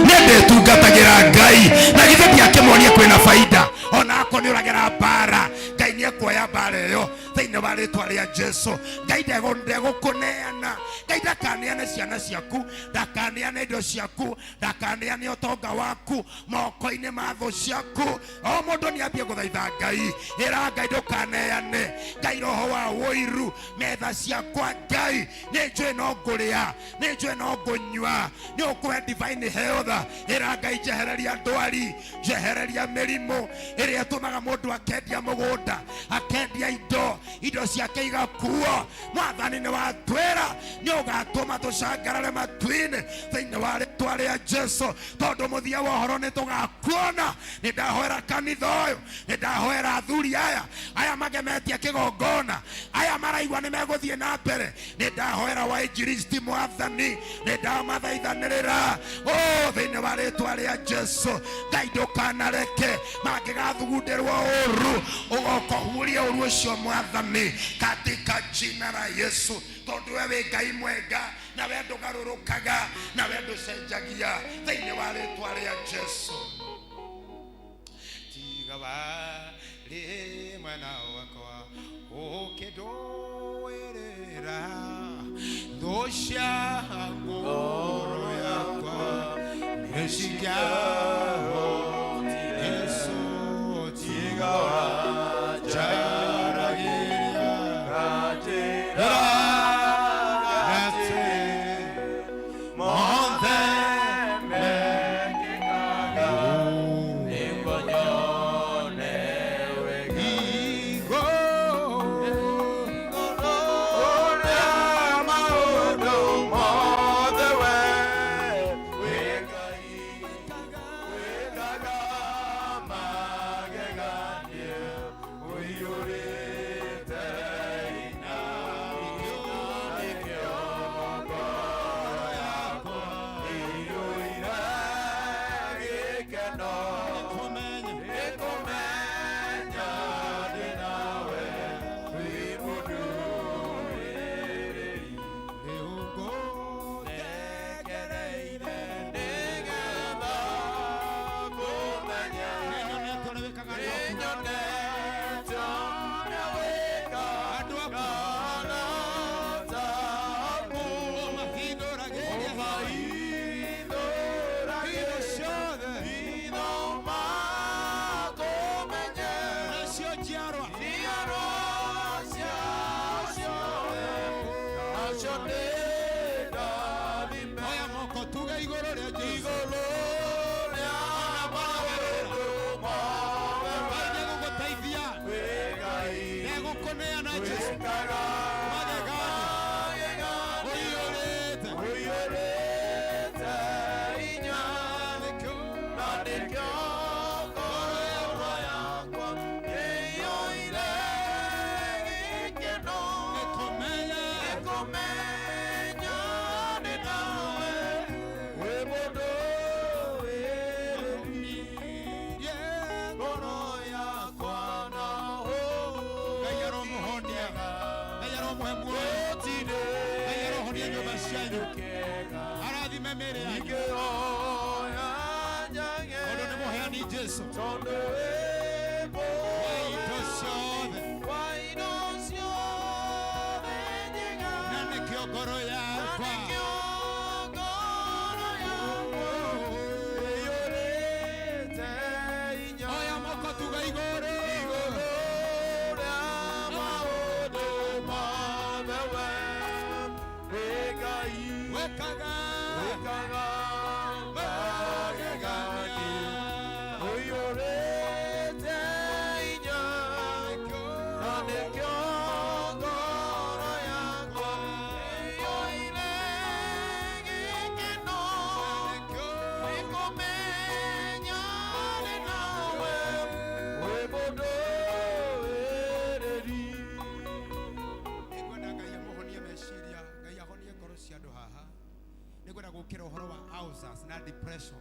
nĩ ndĩtungatagĩra Ngai na githĩ ndiakĩmonia kwĩna baida ona akorwo nĩ ũragera mbara Ngai nĩ ekuoya mbara ĩyo Thĩinĩ wa rĩtwa rĩa Jesu, Ngai ndegũkũneana. Ngai ndakaneane ciana ciaku, ndakaneane indo ciaku, ndakaneane ũtonga waku moko-inĩ ma thũ ciaku. O mũndũ nĩ ambie gũthaitha Ngai, ĩra Ngai ndũkaneane Ngai roho wa ũiru metha ciakwa. Ngai nĩ njũĩ no ngũrĩa, nĩ njũĩ no ngũnyua, nĩ ũkũhe divine health. Ĩra Ngai njehereria ndwari, njehereria mĩrimũ ĩrĩa ĩtũmaga mũndũ akendia mũgũnda, akendia indo, indo ciake igakuo. Mwathani nĩ watwĩra nĩ ũgatũma tũcangarare matu-inĩ thĩinĩ wa rĩtwa rĩa Jesu, tondũ mũthia wa ũhoro nĩ tũgakuona. Nĩ ndahoera kanitha ũyũ, nĩ ndahoera athuri aya, aya magemetie kĩgongona, aya maraigua nĩ megũthiĩ na mbere. Nĩ ndahoera wainjilisti, Mwathani nĩ ndamathaithanĩrĩra o thĩinĩ wa rĩtwa rĩa Jesu. Ngai ndũkanareke mangĩgathugundĩrwo ũru, ũgoka ũhurie ũru ũcio, Mwathani, katika jina la Yesu, tondũ we wĩ Ngai mwega na we ndũgarũrũkaga na we ndũcenjagia thĩinĩ wa rĩtwa rĩa Jesu. Tiga warĩ mwena wakwa ũkĩndũĩrĩra thũ cia ngoro yakwa nĩcingĩahotire. Yesu, tiga wanjaragĩria gatĩ mothe mekĩkaga nĩguo nyone wega igũrũ rĩa maũndũ mothe we wĩ Ngai wĩkaga magegania ũiyũrĩte hinya, nĩkĩo ngoro yakwa ĩiyũire gĩkeno nĩkũmenya ndĩ nawe wĩ mũndũrĩrĩri. Rĩu ngũtegereire nĩgetha ngũmenye, nĩnyonete ũrĩa wĩkaga taku ũmahithũragĩria hitho makũmenye, nacio njiarwa ciao ciothe nacio nĩ ndathime. Oya moko tuge igũrũ rĩa Jesu, igũrũ rĩa maũndũ mothe Ngai nĩegũgũteithia, nĩegũkũneana Jesu magegania ũiyũrĩte, ũiyũrĩte hinya, na nĩkĩo ngoro yakwa ĩiyũire gĩkeno nĩkũmenya, nĩkũmenya ndĩ nawe wĩ mũndũrĩrĩri ngoro yakwa na Ngai aromũhonia, Ngai aromũhe muoyo, Ngai arohonia nyũmba cianyu, arathime mĩĩrĩ yanyu, tondũ nĩ mũheani Jesu tondũ wa indo ciothe, na nĩkĩo ngoro yakwa oya moko tuga igũrũ, igũrũ rĩa maũndũ mothe we wĩ Ngai wĩkaga, wĩkaga magegania ũiyũrĩte hinya, na nĩkĩo ngoro yakwa ĩiyũire gĩkeno nĩkũmenya ndĩ nawe wĩ mũndũrĩrĩri. Nĩngwenda Ngai amũhonie meciria, Ngai ahonie ngoro cia andũ haha. Nĩngwenda gũkĩra ũhoro wa ulcers na depression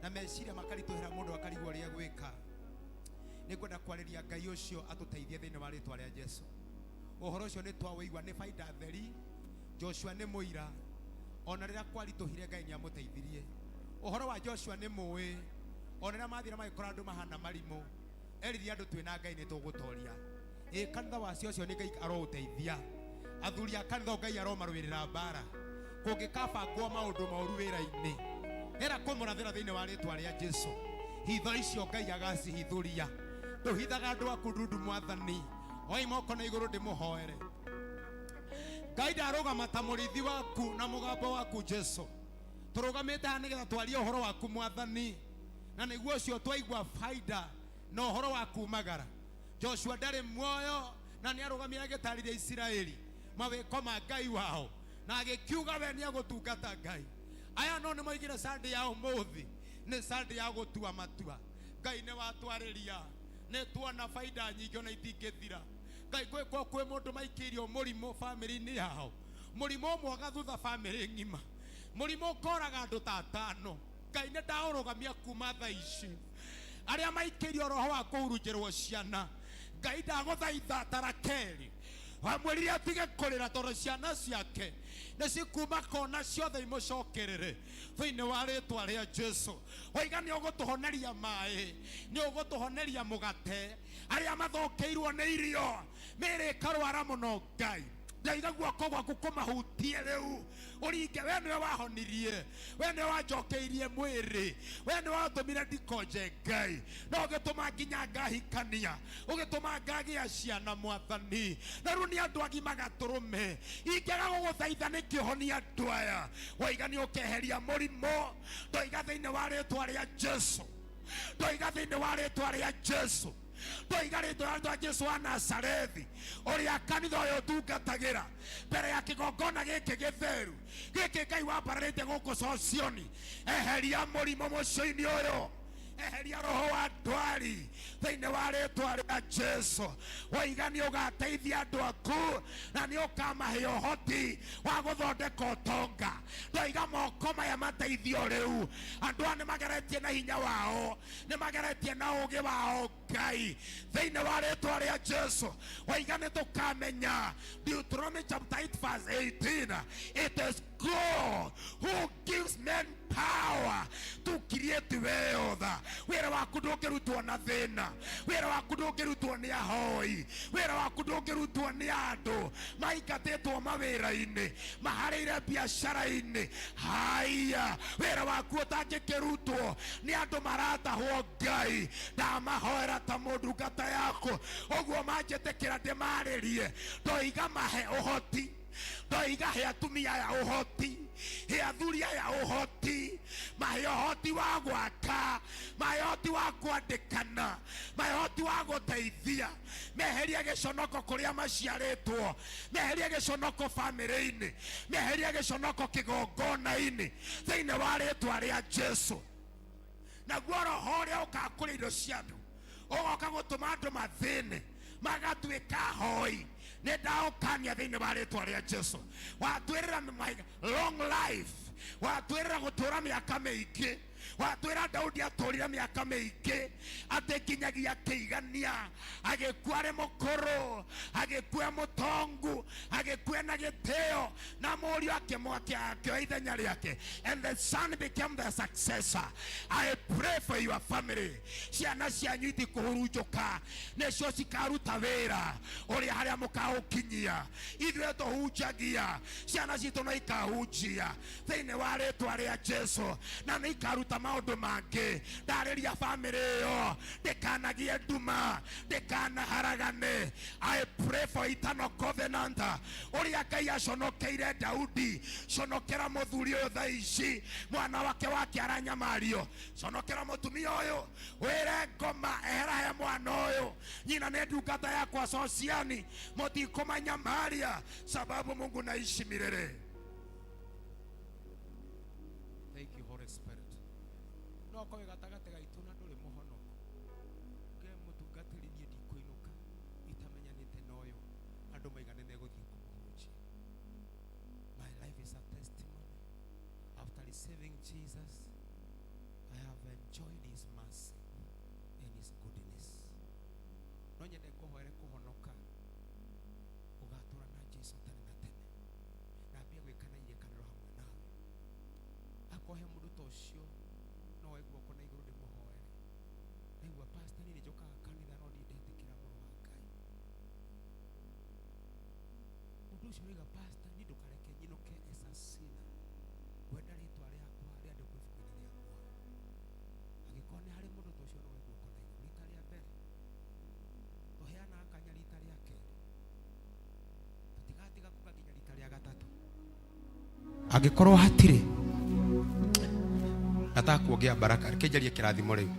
na meciria makaritũhĩra mũndũ akarigwo ũrĩa gwĩka. Nĩngwenda kwarĩria Ngai ũcio atũteithie thĩinĩ wa rĩtwa rĩa Jesu. Ũhoro ũcio nĩ twaũigua nĩ baida theri. Joshua nĩ mũira, ona rĩrĩa kwaritũhire Ngai nĩ amũteithirie. Ũhoro wa Joshua nĩ mũĩ, ona rĩrĩa mathire magĩkora andũ mahana marimũ, erire andũ twĩna Ngai nĩ tũgũtoria. Ĩ kanitha wacio ũcio nĩ Ngai aroũteithia. Athuri a kanitha Ngai aromarũĩrĩra mbara. Kũngĩkabangwo maũndũ moru wĩra-inĩ, era kũmũrathĩra thĩinĩ wa rĩtwa rĩa Jesu. Hitho icio Ngai agacihithũria. Ndũhithaga andũ aku ndundu mwathani. Oi moko na igũrũ ndĩmũhoere. Ngai ndarũgama ta mũrĩithi waku na mũgambo waku Jesu. Tũrũgamĩte haha nĩgetha twarie ũhoro waku mwathani, na nĩguo ũcio twaigua faida na ũhoro wa kumagara. Joshua ndarĩ muoyo na nĩ arũgamire agĩtarĩria Isiraeli mawĩko ma Ngai wao, na agĩkiuga we nĩ egũtungata Ngai. Aya no nĩ moigire Sunday ya ũmũthĩ nĩ Sunday ya gũtua matua. Ngai nĩ watwarĩria, nĩ tuona faida nyingĩ ona itingĩthira. Ngai gwĩkwo kwĩ mũndũ maikĩirio mũrimũ bamĩrĩ-inĩ yao, mũrimũ ũmwe ũgathutha bamĩrĩ ng'ima, mũrimũ ũkoraga andũ ta atano. Ngai nĩ ndaũrũgamia kuma thaa ici. Arĩa maikĩirio roho wa kũhurunjĩrwo ciana, Ngai ndagũthaitha ta Rakeli wamwĩrire atige kũrĩra tondũ ciana ciake nĩ cikuma kona ciothe imũcokerere thĩinĩ wa rĩtwa rĩa Jesu. Waiga nĩ ũgũtũhoneria maĩ, nĩ ũgũtũhoneria mũgate, arĩa mathũkĩirwo nĩ irio mĩĩrĩ ĩkarwara mũno. Ngai ndaiga guoko gwaku kũmahutie rĩu, ũringe. We nĩwe wahonirie, we nĩwe wanjokeirie mwĩrĩ, we nĩwe watũmire ndikonje Ngai, no ũgĩtũma nginya ngahikania, ũgĩtũma ngagĩa ciana mwathani. Na rĩu nĩ andũ agima gatũrũme, ingĩaga gũgũthaitha nĩkĩhonia andũ aya. Waiga nĩ ũkeheria mũrimũ, ndoiga thĩinĩ wa rĩtwa rĩa Jesu, ndoiga thĩinĩ wa rĩtwa rĩa Jesu, ndoiga rĩtwa rĩa Jesu wa Nazarethi, ũrĩa kanitha ũyũ ũtungatagĩra mbere ya kĩgongona gĩkĩ gĩtheru gĩkĩ Ngai wambararĩte gũkũ Sosioni. Eheria mũrimũ mũciĩ-inĩ ũyũ, eheria roho wa ndwari thĩinĩ wa rĩtwa rĩa Jesu. Waiga nĩ ũgateithia andũ aku na nĩ ũkamahe ũhoti wa gũthondeka ũtonga. Ndoiga moko maya mateithio rĩu. Andũ aya nĩ mageretie na hinya wao, nĩ mageretie na ũũgĩ wao Ngai, thĩinĩ wa rĩtwa rĩa Jesu. Waiga nĩ tũkamenya Deuteronomy chapter 8 verse 18, it is God who gives men power to create wealth. Wĩra waku ndũngĩrutwo na thĩna, wĩra waku ndũngĩrutwo nĩ ahoi, wĩra waku ndũngĩrutwo nĩ andũ maingatĩtwo mawĩra-inĩ, maharĩire biacara-inĩ. Haya, wĩra waku ũtangĩkĩrutwo nĩ andũ maratahwo. Ngai ndamahoera ta mũndungata yaku, ũguo manjĩtĩkĩra ndĩmarĩrie. Ndoiga mahe ũhoti, ndoiga he atumia aya ũhoti, he athuri aya ũhoti, mahe ũhoti wa gwaka, mahe ũhoti wa kwandĩkana, mahe ũhoti wa gũteithia, meherie gĩconoko kũrĩa maciarĩtwo, meherie gĩconoko bamĩrĩ-inĩ, meherie gĩconoko kĩgongona-inĩ thĩinĩ wa rĩtwa rĩa Jesu. Naguo roho ũrĩa ũkaga kũrĩa indo cia andũ, ũgoka gũtũma andũ mathĩne magatuĩka hoi, nĩ ndaũkania thĩinĩ wa rĩtwa rĩa Jesu. Watwĩrĩra long life, watwĩrĩra gũtũra mĩaka mĩingĩ, watwĩra Daudi atũrire mĩaka mĩingĩ atĩ nginyagia akĩigania, agĩkua arĩ mũkũrũ, agĩkua mũtongu, agĩkua na gĩtĩo, na mũriũ akĩoya ithenya rĩake, and the son became the successor. I pray for your family, ciana cianyu itikũhurunjũka, nĩcio cikaruta wĩra ũrĩa harĩa mũkaũkinyia. Ithuĩ tũhunjagia, ciana citũ no ikahunjia thĩinĩ wa rĩtwa rĩa Jesu, na nĩ ikaruta maũndũ mangĩ. Ndarĩria bamĩrĩ ĩyo ndĩkanagie nduma, ndĩkanaharagane. I pray for eternal covenant. Ũrĩa Ngai aconokeire Daudi, conokera mũthuri ũyũ thaa ici, mwana wake wake aranyamario, conokera mũtumia ũyũ, wĩre ngoma ehera he mwana ũyũ, nyina nĩ ndungata yakwa Sosiani, mũtikũmanyamaria sababu Mungu naishi milele. Thank you, Holy Spirit. No akorwo gatagatĩ gaitũ na ndũrĩ mũhonoku, nge mũtungatĩri, niĩ ndikũinũka itamenyanĩte na ũyũ andũ maigana megũthiĩ kũmũhunjia. My life is a testimony. After receiving Jesus, I have enjoyed his mercy and his goodness. No nyende ngũhoere kũhonoka, ũgatũra na Jesu tene na tene, na ambie gwĩka na irĩkanĩro hamwe nawe. Akorwo he mũndũ ta ũcio, no oe guoko na igũrũ ndĩmũhoere. Naigua, pastor, niĩ nĩ njũkaga kanitha no ndirĩ ndetĩkĩra mũrũ wa Ngai. Mũndũ ũcio ũroiga pastor, niĩ ndũkareke nyinũke as a sinner. Ngwenda rĩtwa rĩakwa rĩandĩkwo ibuku-inĩ rĩa muoyo. Angĩkorwo nĩ harĩ mũndũ ta ũcio no oe guoko na igũrũ rita rĩa mbere. Tũheanaga kanya rita rĩa kerĩ. Tũtigatiga kuga nginya rita rĩa gatatũ. Angĩkorwo hatirĩ nataka kuongea baraka, reke njarie kĩrathimo rĩu.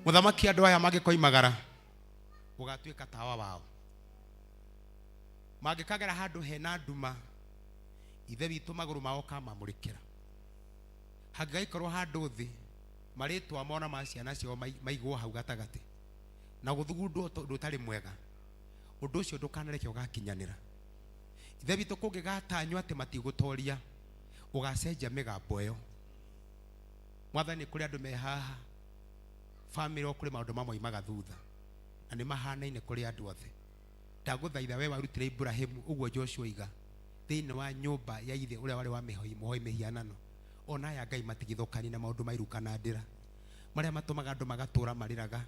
Mũthamaki andũ aya mangĩkoimagara ũgatuĩka tawa wao. Mangĩkagera handũ hena nduma, ithe witũ magũrũ mao ũkamamũrĩkĩra. Hangĩgaikorwo handũ thĩ, marĩtwa mao na ma ciana ciao maigwo hau gatagatĩ na gũthugundwo ũndũ ũtarĩ mwega, ũndũ ũcio ndũkanareke ũgakinyanĩra. Ithe witũ kũngĩgatanywo atĩ matigũtoria, ũgacenjia mĩgambo ĩyo. Mwathani, kũrĩ andũ me haha bamĩrĩ o kũrĩ maũndũ mamoimaga thutha na nĩ mahanaine kũrĩ andũ othe. Ndagũthaitha we warutire Ibrahimu ũguo Joshua oiga thĩinĩ wa nyũmba ya ithe ũrĩa warĩ wa mũhoi mĩhianano, ona aya Ngai matigithũkani na maũndũ ma iruka na ndĩra marĩa matũmaga andũ magatũra marĩraga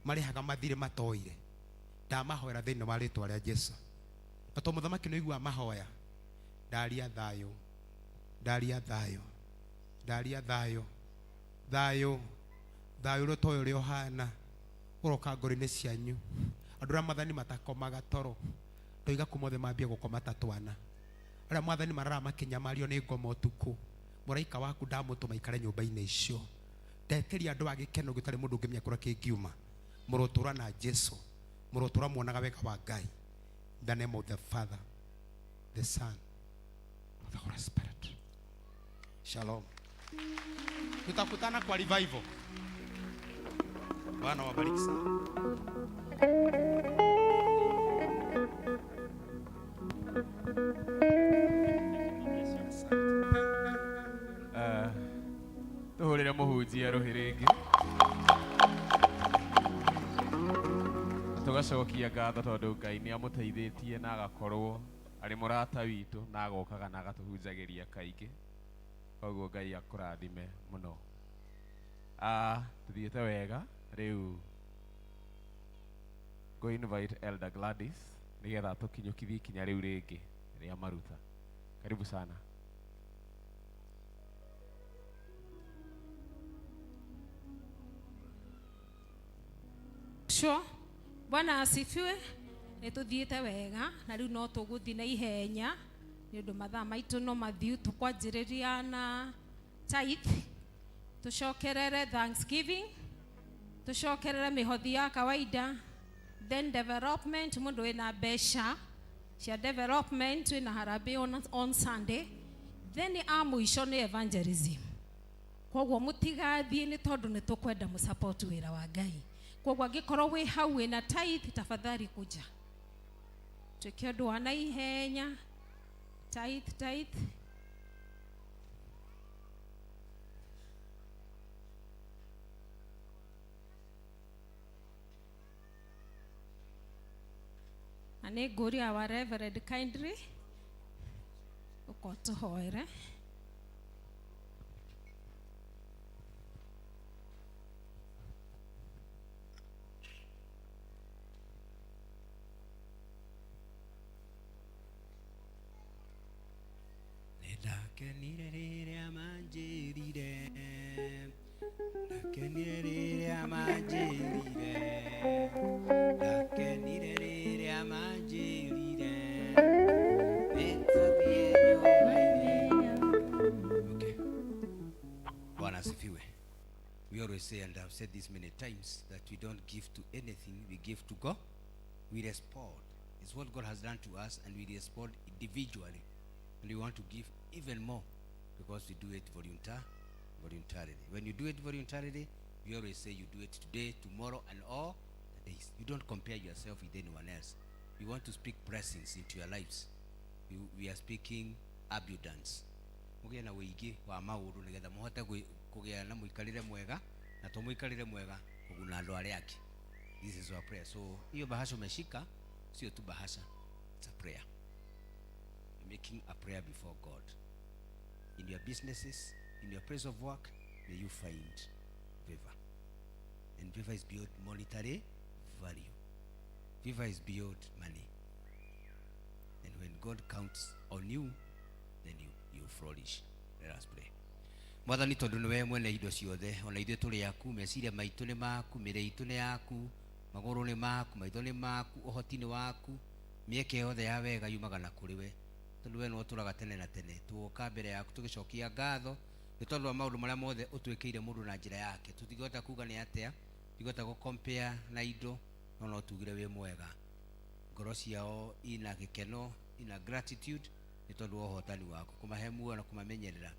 marĩhaga mathirĩ matoire. Ndamahoera thĩinĩ wa rĩtwa rĩa Jesu. Na to mũthamaki nĩ ũiguaga mahoya, ndaria thayũ, ndaria thayũ, ndaria thayũ, thayũ, thayũ ũrĩa ũtoĩ ũrĩa ũhana ũroka ngoro-inĩ cianyu. Andũ arĩa mwathani matakomaga toro, ndoiga kuma othe mambie gũkoma ta twana. Arĩa mwathani marara makĩnyamario nĩ ngoma ũtukũ, mũraika waku ndamũtũma aikare nyũmba-inĩ icio. Ndetĩria andũ a gĩkeno gĩtarĩ mũndũ ũngĩmenya kũrĩa kĩngiuma. Mũrotũra na Jesu, mũrotũra muonaga wega wa Ngai. In the name of the Father, the Son, and the Holy Spirit. Shalom. Tutakutana kwa revival. Bwana wabariki sana. Tuhũrĩre mũhunjia rũhĩ rĩngĩ. Tũgacokia ngatho tondũ Ngai nĩ amũteithĩtie na agakorwo arĩ mũrata witũ na agokaga na agatũhunjagĩria kaingĩ. Koguo Ngai akũrathime mũno. Tũthiĩte wega rĩu go invite Elder Gladys nĩgetha tũkinyũkithie ikinya rĩu rĩngĩ rĩa maruta. Karibu sana. Sure. Bwana asifiwe. Nĩ tũthiĩte wega na rĩu no tũgũthiĩ na ihenya nĩ ũndũ mathaa maitũ no mathiu. Tũkwanjĩrĩria na tithe, tũcokerere thanksgiving, tũcokerere mĩhothi ya kawaida, then development. Mũndũ wĩna mbeca cia development, wĩna harambee on Sunday, then a mũico nĩ evangelism. Koguo mũtigathiĩ nĩ tondũ nĩ tũkwenda mũsupport wĩra wa Ngai. Koguo angĩkorwo wĩ hau wĩna tithe, tafadhali kuja twĩke ũndũ wa naihenya. Tithe, tithe. Na nĩ ngũria our reverend kindly ũka ũtũhoere. Ndakenire rĩrĩa manjĩrire, ndakenire rĩrĩa manjĩrire, ndakenire rĩrĩa manjĩrire, nĩtũthiĩ nyũmba-inĩ. Okay. Bwana asifiwe. We always say, and I've said this many times, that we don't give to anything, we give to God. We respond. It's what God has done to us, and we respond individually. And we want to give even more because we do it voluntarily. When you do it voluntarily, we always say you do it today, tomorrow, and all the days. You don't compare yourself with anyone else. We want to speak blessings into your lives. We are speaking abundance. Mũgĩe na ũingĩ wa maũndũ nĩgetha mũhote kũgĩa na mũikarĩre mwega, na to mũikarĩre mwega kũguna andũ arĩa angĩ. This is our prayer. So hiyo bahasha umeshika sio tu bahasha, it's a prayer. You're making a prayer before God. In your businesses, in your place of work, may you find favor. And favor is beyond monetary value. Favor is beyond money. And when God counts on you, then you flourish. Let us pray. Mwathani, tondũ nĩwe mwene indo ciothe, ona ithuĩ tũrĩ aku, meciria maitũ nĩ maku, mĩrĩ itũ nĩ yaku, magũrũ nĩ maku, maitho nĩ maku, ũhoti nĩ waku, mĩeke yothe ya wega yumaga na kũrĩ we, tondũ we nĩwe ũtũraga tene na tene. Tuoka mbere yaku tũgĩcokia ngatho nĩ tondũ wa maũndũ marĩa mothe ũtwĩkĩire mũndũ na njĩra yake. Tũtingĩhota kuga nĩ atĩa, tũtingĩhota gũ compare na indo, no no tugire wĩ mwega. Ngoro ciao ina gĩkeno, ina gratitude nĩ tondũ wa ũhotani waku, kũmahe muoyo na kũmamenyerera.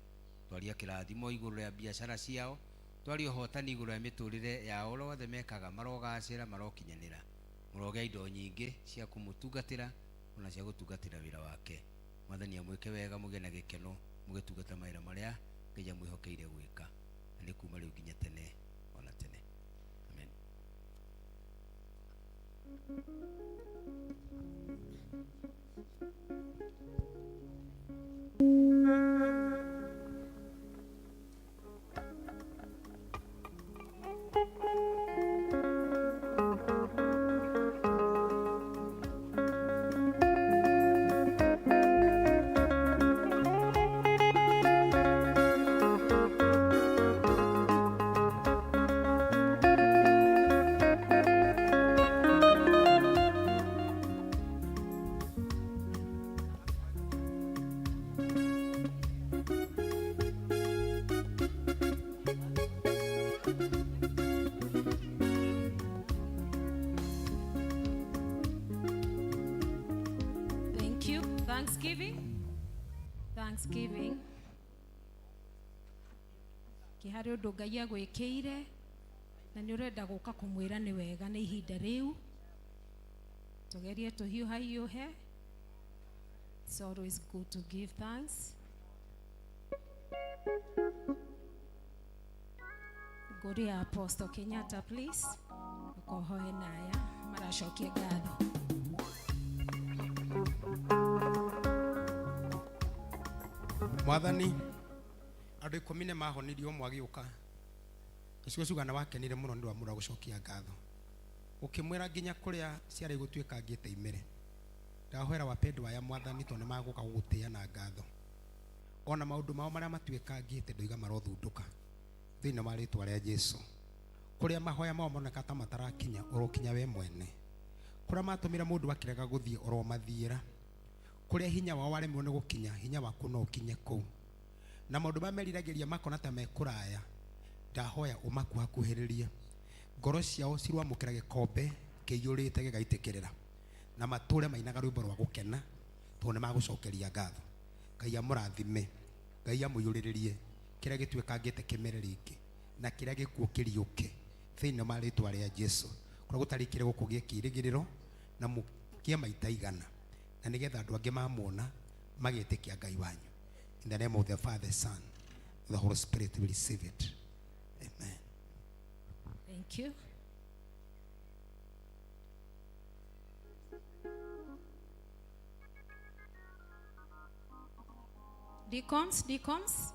Twaria kĩrathimo igũrũ rĩa biacara ciao, twaria ũhotani igũrũ rĩa mĩtũrĩre yao, ũrĩa wothe mekaga marogacĩra, marokinyanĩra, mũrogĩa indo nyingĩ cia kũmũtungatĩra ona cia gũtungatĩra wĩra wake. Mwathani amwĩke wega, mũgĩe na gĩkeno mũgĩtungata mawĩra marĩa Ngai amwĩhokeire gwĩka, na nĩ kuma rĩu nginya tene ona tene. Amen. Thank you. Thanksgiving. Thanksgiving. Kĩ harĩ ũndũ Ngai agwĩkĩire na nĩ ũrenda gũka kũmwĩra nĩ wega nĩ ihinda rĩu, tũgerie tũhiũhahiũhe. It's always good to give thanks. Ngũri ya Apostle Kenyatta, please. Ũkohoe naya maracokia ngatho. Mwathani, andũ ikũmi nĩ mahonirio ũmwe agĩũka. Nacio ciuga nĩ wakenire mũno nĩ ũndũ wa mũndũ wa gũcokia ngatho. Ũkĩmwĩra nginya kũrĩa ciarĩ gũtuĩka ngĩte imere. Ndahoera wapendwa aya Mwathani, tondũ nĩ magũka gũgũtĩĩa na ngatho. Ona maũndũ mao marĩa matuĩkangĩte ndoiga marothundũka thĩinĩ wa rĩtwa rĩa Jesu. Kũrĩa mahoya mao moneka ta matarakinya, ũrokinya we mwene. Kũrĩa matũmire mũndũ akĩrega gũthiĩ, ũromathiĩra. Kũrĩa hinya wao waremirwo nĩ gũkinya, hinya waku no ũkinye kũu. Na maũndũ marĩa meriragĩria makona ta mekũraya, ndahoya ũmakuhakuhĩrĩrie. Ngoro ciao cirwamũkĩra gĩkombe kĩiyũrĩte gĩgaitĩkĩrĩra, na matũre mainaga rwĩmbo rwa gũkena tondũ nĩ magũcokeria ngatho. Ngai amũrathime, Ngai amũiyũrĩrĩrie kĩrĩa gĩtuĩkangĩte kĩmere rĩngĩ, na kĩrĩa gĩkuũ kĩriũke thĩinĩ wa rĩtwa rĩa Jesu. Kũrĩa gũtarĩ kĩrĩ gũkũ gĩe kĩĩrĩgĩrĩro na mũkĩe maita igana, na nĩgetha andũ angĩ mamuona magetĩkia Ngai wanyu. In the name of the Father, the Son, the Holy Spirit, we receive it. Amen. Thank you. Deacons, deacons.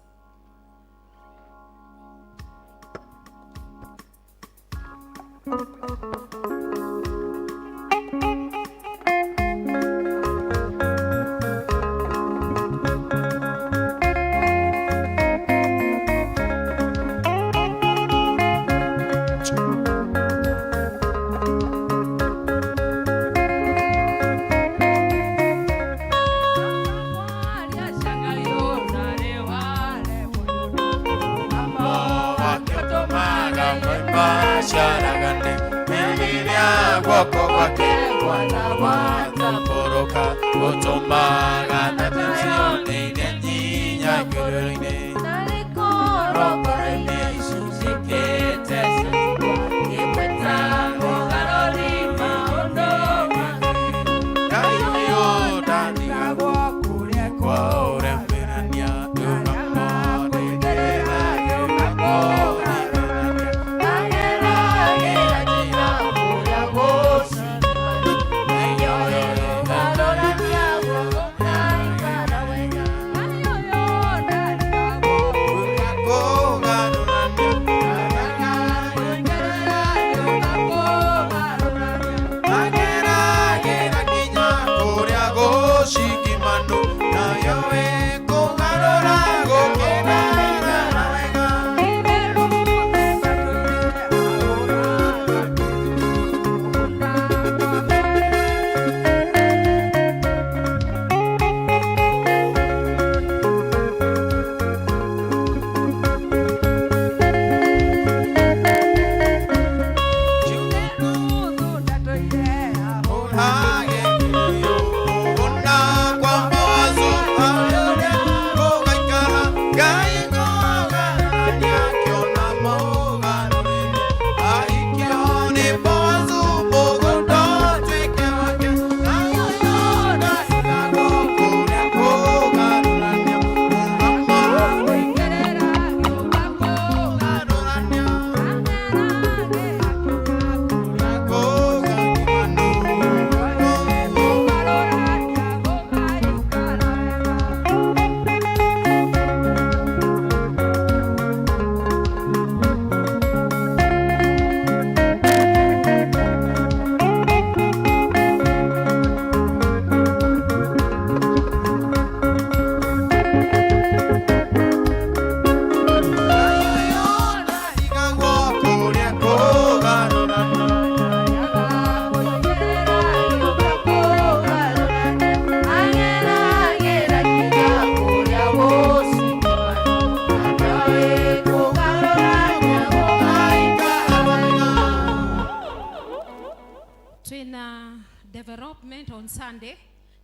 Go.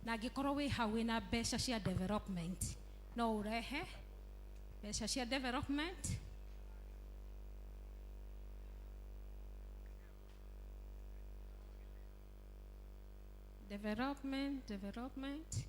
Na angĩkorwo wĩ hau wĩna mbeca cia development, no ũrehe mbeca cia development. Development, development.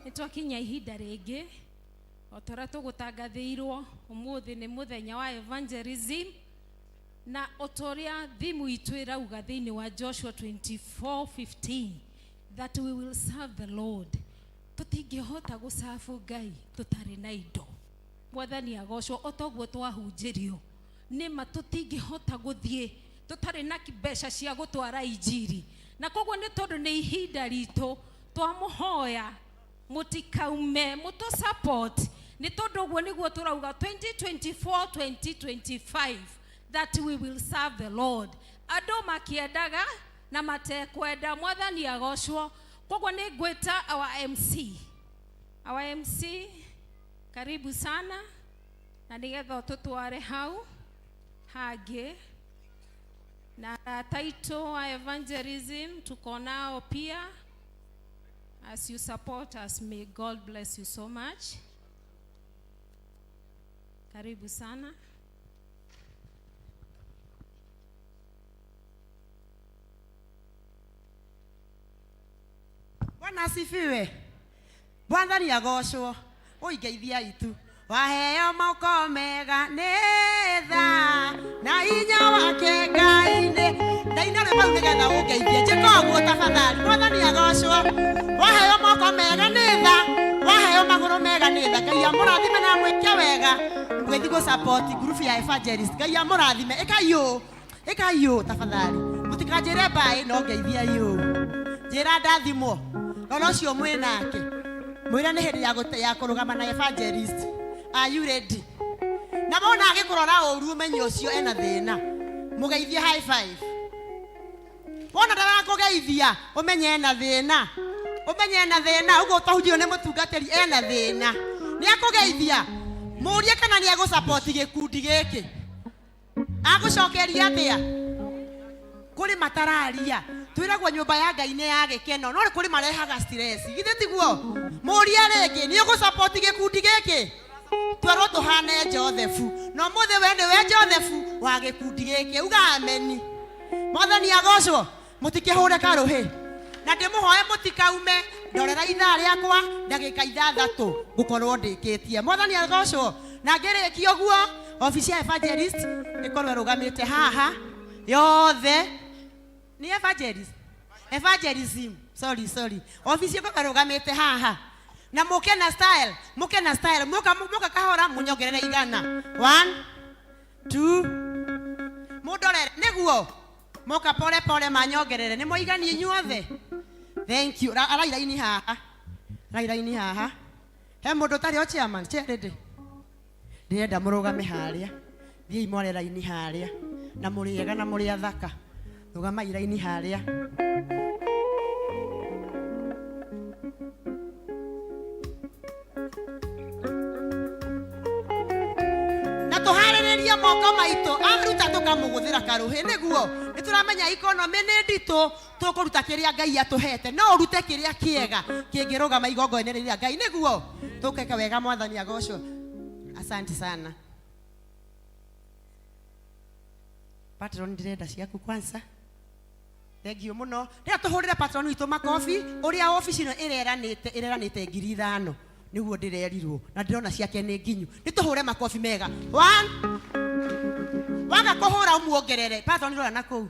Nĩ twakinya ihinda rĩngĩ o ta ũrĩa tũgũtangathĩirwo ũmũthĩ nĩ mũthenya wa evangelism na o ta ũrĩa thimu itũ ĩrauga thĩinĩ wa Joshua 24:15 that we will serve the Lord. Tũtingĩhota gũcabu Ngai tũtarĩ na indo. Mwathani agocwo o toguo twahunjĩrio nĩma tũtingĩhota gũthiĩ tũtarĩ na mbeca cia gũtwara injiri, na koguo nĩ tondũ nĩ ihinda ritũ twamũhoya mũtikaume mũtũ support nĩ tondũ ũguo nĩguo tũrauga 2024 2025 that we will serve the Lord. Andũ makĩendaga na matekwenda, mwathani agocwo. Koguo nĩ ngwĩta our MC, our MC karibu sana, na nĩgetha ũtũtware hau hangĩ na arata aitũ wa evangelism tuko nao pia. As you support us, may God bless you so much. Karibu sana. Bwana asifiwe. Mwathani agocwo. Ũingeithia itu. Waheo moko mega nĩ tha na hinya wake Ngai-inĩ. Ndaina rwĩmbo rũu nĩgetha ũngeithie. Njĩka ũguo tafadhali. Mwathani agocwo. Waheo moko mega nĩ tha, waheo magũrũ mega nĩ tha. Ngai amũrathime na amwĩke wega. Mũgĩthiĩ gũ support group ya evangelist. Ngai amũrathime. Ĩkai ũũ. Ĩkai ũũ tafadhali. Mũtikanjĩre mbaĩ no ngeithiai ũũ. Njĩra ndathimwo. Rora ũcio mwĩ nake. Mwĩre nĩ hĩndĩ ya kũrũgama na evangelist. Are you ready? Na mona agĩkũrora ũru ũmenye ũcio ena thĩna. Mũgeithie high five. Wona ndarakũgeithia ũmenye ena thĩna. Ũmenye ena thĩna, ũguo ũtahunjio nĩ mũtungatĩri ena thĩna. Nĩ akũgeithia. Mũrie kana nĩ egũsupport gĩkundi gĩkĩ. Agũcokeria atĩa? Kũrĩ matararia. Twĩragwo nyũmba ya Ngai nĩ ya gĩkeno, no kũrĩ marehaga stress. Githĩ tiguo? Mũrie rĩngĩ, nĩ ũgũsupport gĩkundi gĩkĩ? Twerwo tũhane Joseph. Na ũmũthĩ we nĩwe Joseph wa gĩkundi gĩkĩ. Uga ameni. Mwathani agocwo. Mũtikĩhũre karũhĩ. Na ndĩmũhoe mũtikaume, ndorera ithaa rĩakwa ndagĩka ithathatũ ngũkorwo ndĩkĩtie. Mwathani agocwo. Na ngĩrĩkia ũguo, obici ya evangelist ĩkorwo ĩrũgamĩte haha yothe. Nĩ evangelist? Evangelism. Sorry, sorry. Obici ĩkorwo ĩrũgamĩte haha. Na mũke na style, mũke na style. Mũka, mũka kahora mũnyongerere igana. 1, 2, mũndorere. Nĩguo. Moka pole pole manyongerere. Nĩ mwaigani inyuothe? Thank you. Arai raini haha. Arai raini haha. He mũndũ ũtarĩ o chairman? Chair lady. Ndĩrenda mũrũgame harĩa. Thiĩi mware raini harĩa. Na mũrĩ ega na mũrĩ athaka. Rũgamai raini harĩa. Na tũharĩrĩrie moko maitũ, aruta tũkamũgũthĩra karũhĩ, nĩguo nĩ tũramenya economy nĩ nditũ, tũkũruta kĩrĩa Ngai atũhete, no ũrute kĩrĩa kĩega kĩngĩrũgama igongona rĩrĩa Ngai, nĩguo tũkeke wega. Mwathani agocwo. Asante sana. Patron, ndĩrenda ciaku kwanza. Thank you mũno. Rĩrĩa tũhũrĩre patron witũ makobi, ũrĩa obici ĩno ĩreranĩte 5,000 nĩguo ndĩrerirwo, na ndĩrona ciake nĩ nginyu. Nĩ tũhũre makobi mega. 1, waga kũhũra ũmuongerere. Patron rora na kũu.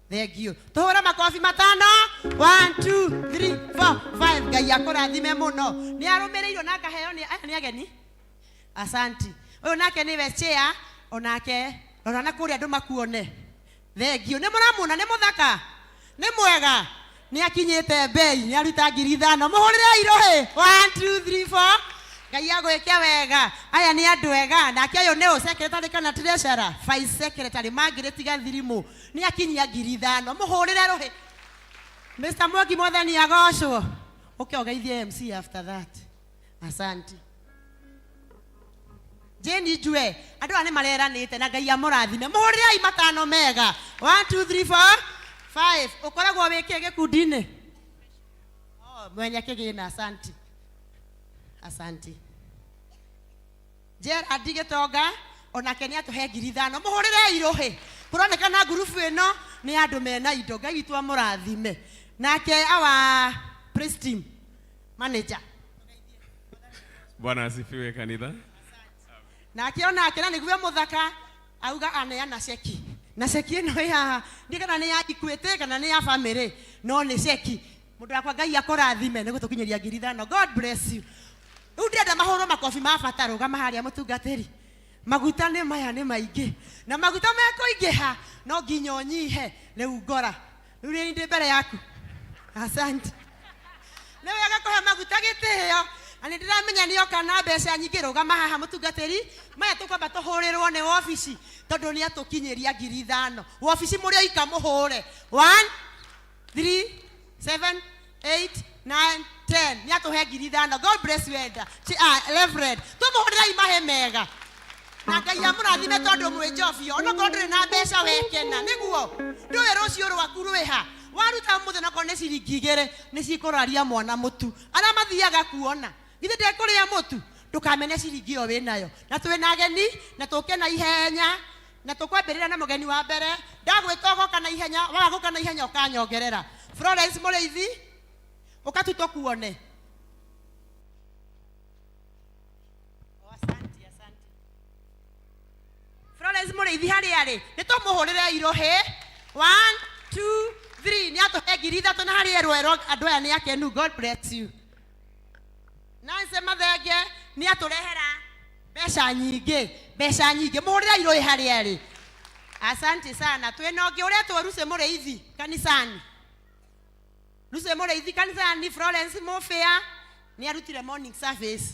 Thank you. Tũhũre makobi matano. 1, 2, 3, 4, 5. Ngai akũrathime mũno. Nĩ arũmĩrĩirwo na akaheo nĩ aya nĩ ageni. Asanti. Ũyũ nake nĩwe chair, onake Rora na kũrĩa andũ makuone. Thengio. Nĩ mũramuona, nĩ mũthaka, nĩ mwega, nĩ akinyĩte mbei, nĩ aruta 5,000. Mũhũrĩre irohĩ. 1 2 3 4. Ngai agwĩke wega. Aya nĩ andũ ega. Nake ũyũ nĩ ũ secretary kana treasurer, vice secretary Margaret Gathirimũ, nĩ akinyia 5,000. Mũhũrĩre rũhĩ. Mr. Mwangi, mwathani agocwo. Ũke ũgeithie MC after that. Asante. Jane Njue, andũ aya nĩ mareranĩte na Ngai amũrathime. Mũhũrĩrei matano mega. 1 2 3 4 5. Ũkoragwo wĩkĩ gĩkundi-inĩ? Oh, mwenye kĩgĩna. Asante. Asante. Gerard Gĩtonga onake nĩ atũhe 5,000. Mũhũrĩrei rũhĩ. Kũronekana ngurubu ĩno nĩ andũ mena indo. Ngai witũ amũrathime. Nake our praise team manager. Bwana asifiwe kanitha. Nake onake na nĩguo mũthaka auga aneana ceki, na ceki ĩno ĩ haha ndi kana nĩ ya Equity kana nĩ ya family, no nĩ ceki. Mũndũ wakwa, Ngai akũrathime nĩ gũtũkinyĩria 5,000. God bless you. Rĩu ndĩrenda mahũrwo makobi ma bata. Rũgama harĩa, mũtungatĩri. Maguta nĩ maya nĩ maingĩ, na maguta mekũingĩha no nginya ũnyihe. Rĩu ngora rĩu rĩ ndĩ mbere yaku. Asante. Nĩ wega kũhe maguta gĩtĩo, na nĩ ndĩramenya nĩ oka na mbeca nyingĩ. Rũgama haha, mũtungatĩri. Maya tũkwamba tũhũrĩrwo nĩ wabici tondũ nĩ atũkinyĩria 5,000. Wabici mũrĩ oika mũhũre. 1 3 7 8 9 10. Nĩ atũhe 5,000. God bless you, elder. Reverend, tũmũhũrĩrai mahe mega na Ngai amũrathime tondũ mwĩ njobio. Onokorwo ndũrĩ na mbeca, wekena nĩguo ndũĩ rũciũ rwaku rwĩha. Waruta mũthenya okorwo nĩ ciringi 2, nĩ cikũraria mwana mũtu arĩa mathiaga kuona. Githĩ ndekũrĩa mũtu? Ndũkamene ciringi ĩyo wĩnayo. Na twĩna ageni na tũke na ihenya, na tũkwambĩrĩria na mũgeni wa mbere. Ndagwĩta ũgoka na ihenya, waga gũka na ihenya ũkanyongerera. Florence Mũrĩithi, ũka tu tũkuone. Oh, asante, asante. Florence Mũrĩithi harĩa arĩ, nĩ tũmũhũrĩre irohĩ. 1 2 3. Nĩ atũhe 3,000 na harĩa erwo andũ aya nĩ akenu. God bless you. Nancy Mathenge nĩ atũrehera mbeca nyingĩ, mbeca nyingĩ. Mũhũrĩre irohĩ harĩa arĩ. Asante sana. Twĩna ũngĩ ũretwo Lucy Mũrĩithi kanisani. Lucy Mũrĩithi kanisani. Florence Mũbĩa nĩ arutire morning service.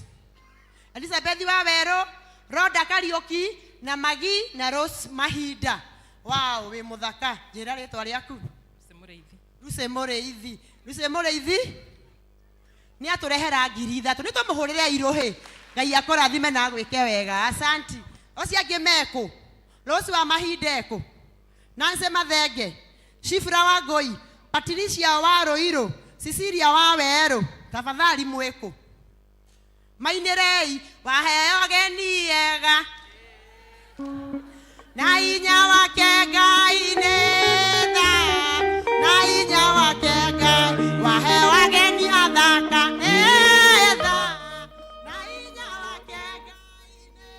Elizabeth wa Werũ, Roda Kariũki na Magi na Rose Mahinda. Wow, wĩ mũthaka. Njĩra rĩtwa rĩaku. Mũrĩithi. Lucy Mũrĩithi. Lucy Mũrĩithi nĩ atũrehera 3,000. Nĩ tũmũhũrĩre irũhĩ. Ngai akũrathime na agwĩke wega. Asanti. Ũcio angĩ mekũ? Rose wa Mahinda ekũ? Nancy Mathenge, Shifra wa Ngũi, Patricia wa Rũirũ, Cecilia wa Werũ, tafadhali mwĩkũ? Mainĩrei waheo ageni ega na hinya wake Ngai nĩ tha, na hinya wake Ngai waheo ageni athaka nĩ tha, na hinya wake Ngai nĩ.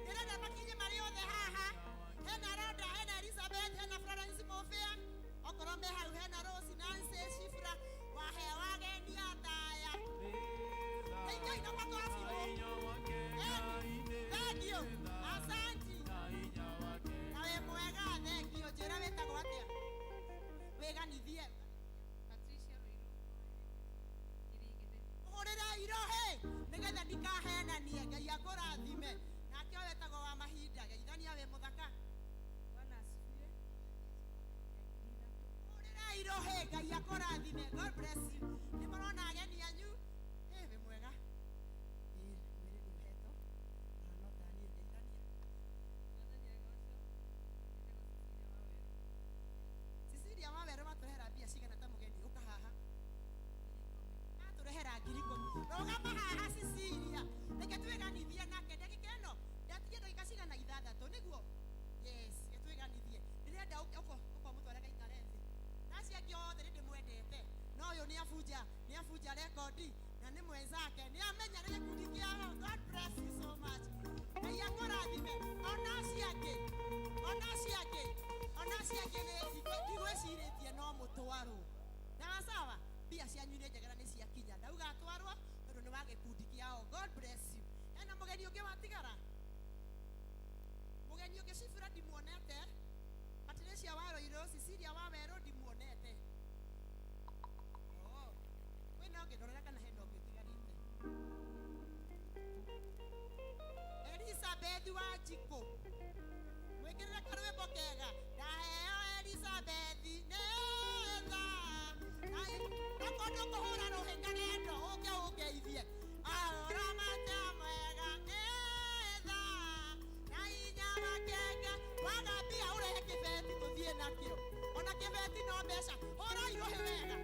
Ndĩrenda makinye marĩ othe haha. Hena Roda, hena Elizabeth, hena Florence Mofea, okorwo me hau, hena Rose, Nancy, Shifra. Waheo ageni ataya. Teithio na makobi. Thank you. Asante. Na wĩ mwega, thank you. Njĩra wĩtagwo atĩa? Wĩganithie. Mũhũrĩre irohĩ nĩgetha ndikahenanie. Ngai akũrathime. Nake ũyũ wĩtagwo wa Mahinda, geithania, wĩ mũthaka. Mũhũrĩre irohĩ. Ngai akũrathime. God bless you. Nĩ mũrona ageni anyu. Ĩ, wĩ mwega. Ĩ, mwĩrĩ ndũhetwo. Ona no ta niĩ, geithania. Cecilia wa Werũ watũrehera mbia cigana ta mũgeni? Ũka haha. Atũrehera 10,000. Rũgama haha, Cecilia, reke twĩganithie nake ndagĩka ĩno. Ndatigie ndagĩka cigana? 6 nĩguo. Yes, reke twĩganithie. Ndĩrenda ũka ũmũtware gaikare thĩ na acio angĩ othe. Nĩ ndĩmwendete, no ũyũ nĩ abunja, nĩ abunja rekondi na nĩ mwenzake, nĩ amenya nĩ gĩkundi kĩao. God bless you so much. Ngai akũrathime. Ona acio angĩ, ona acio angĩ, ona acio angĩ nĩ ndigwĩcirĩtie no mũtwarwo. Sawa sawa. Mbia cianyu nĩ njega na nĩ ciakinya. Ndauga atwarwo tondũ nĩ wa gĩkundi kĩao. God bless you. Hena mũgeni ũngĩ watigara? Mũgeni Mũgeni ũngĩ Shifra ndimuonete. Patricia wa Roiro, Cecilia wa Werũ ndimuonete. Oh. Kwĩna ũngĩ ndorera kana hena ũngĩ ũtigarĩte. Elizabeth wa Njikũ. Mwĩkĩrĩre karwĩmbo kega. Ndaheo Elizabeth nĩ tha. Okorwo ndũkũhũra rũhĩ karendo ũke ũngeithie. Ahũra mata mwega nĩ tha. Na inya makenga. Waga mbia ũrehe kĩbeti tũthiĩ nakĩo. Ona kĩbeti no mbeca. Hũra irũhĩ wega.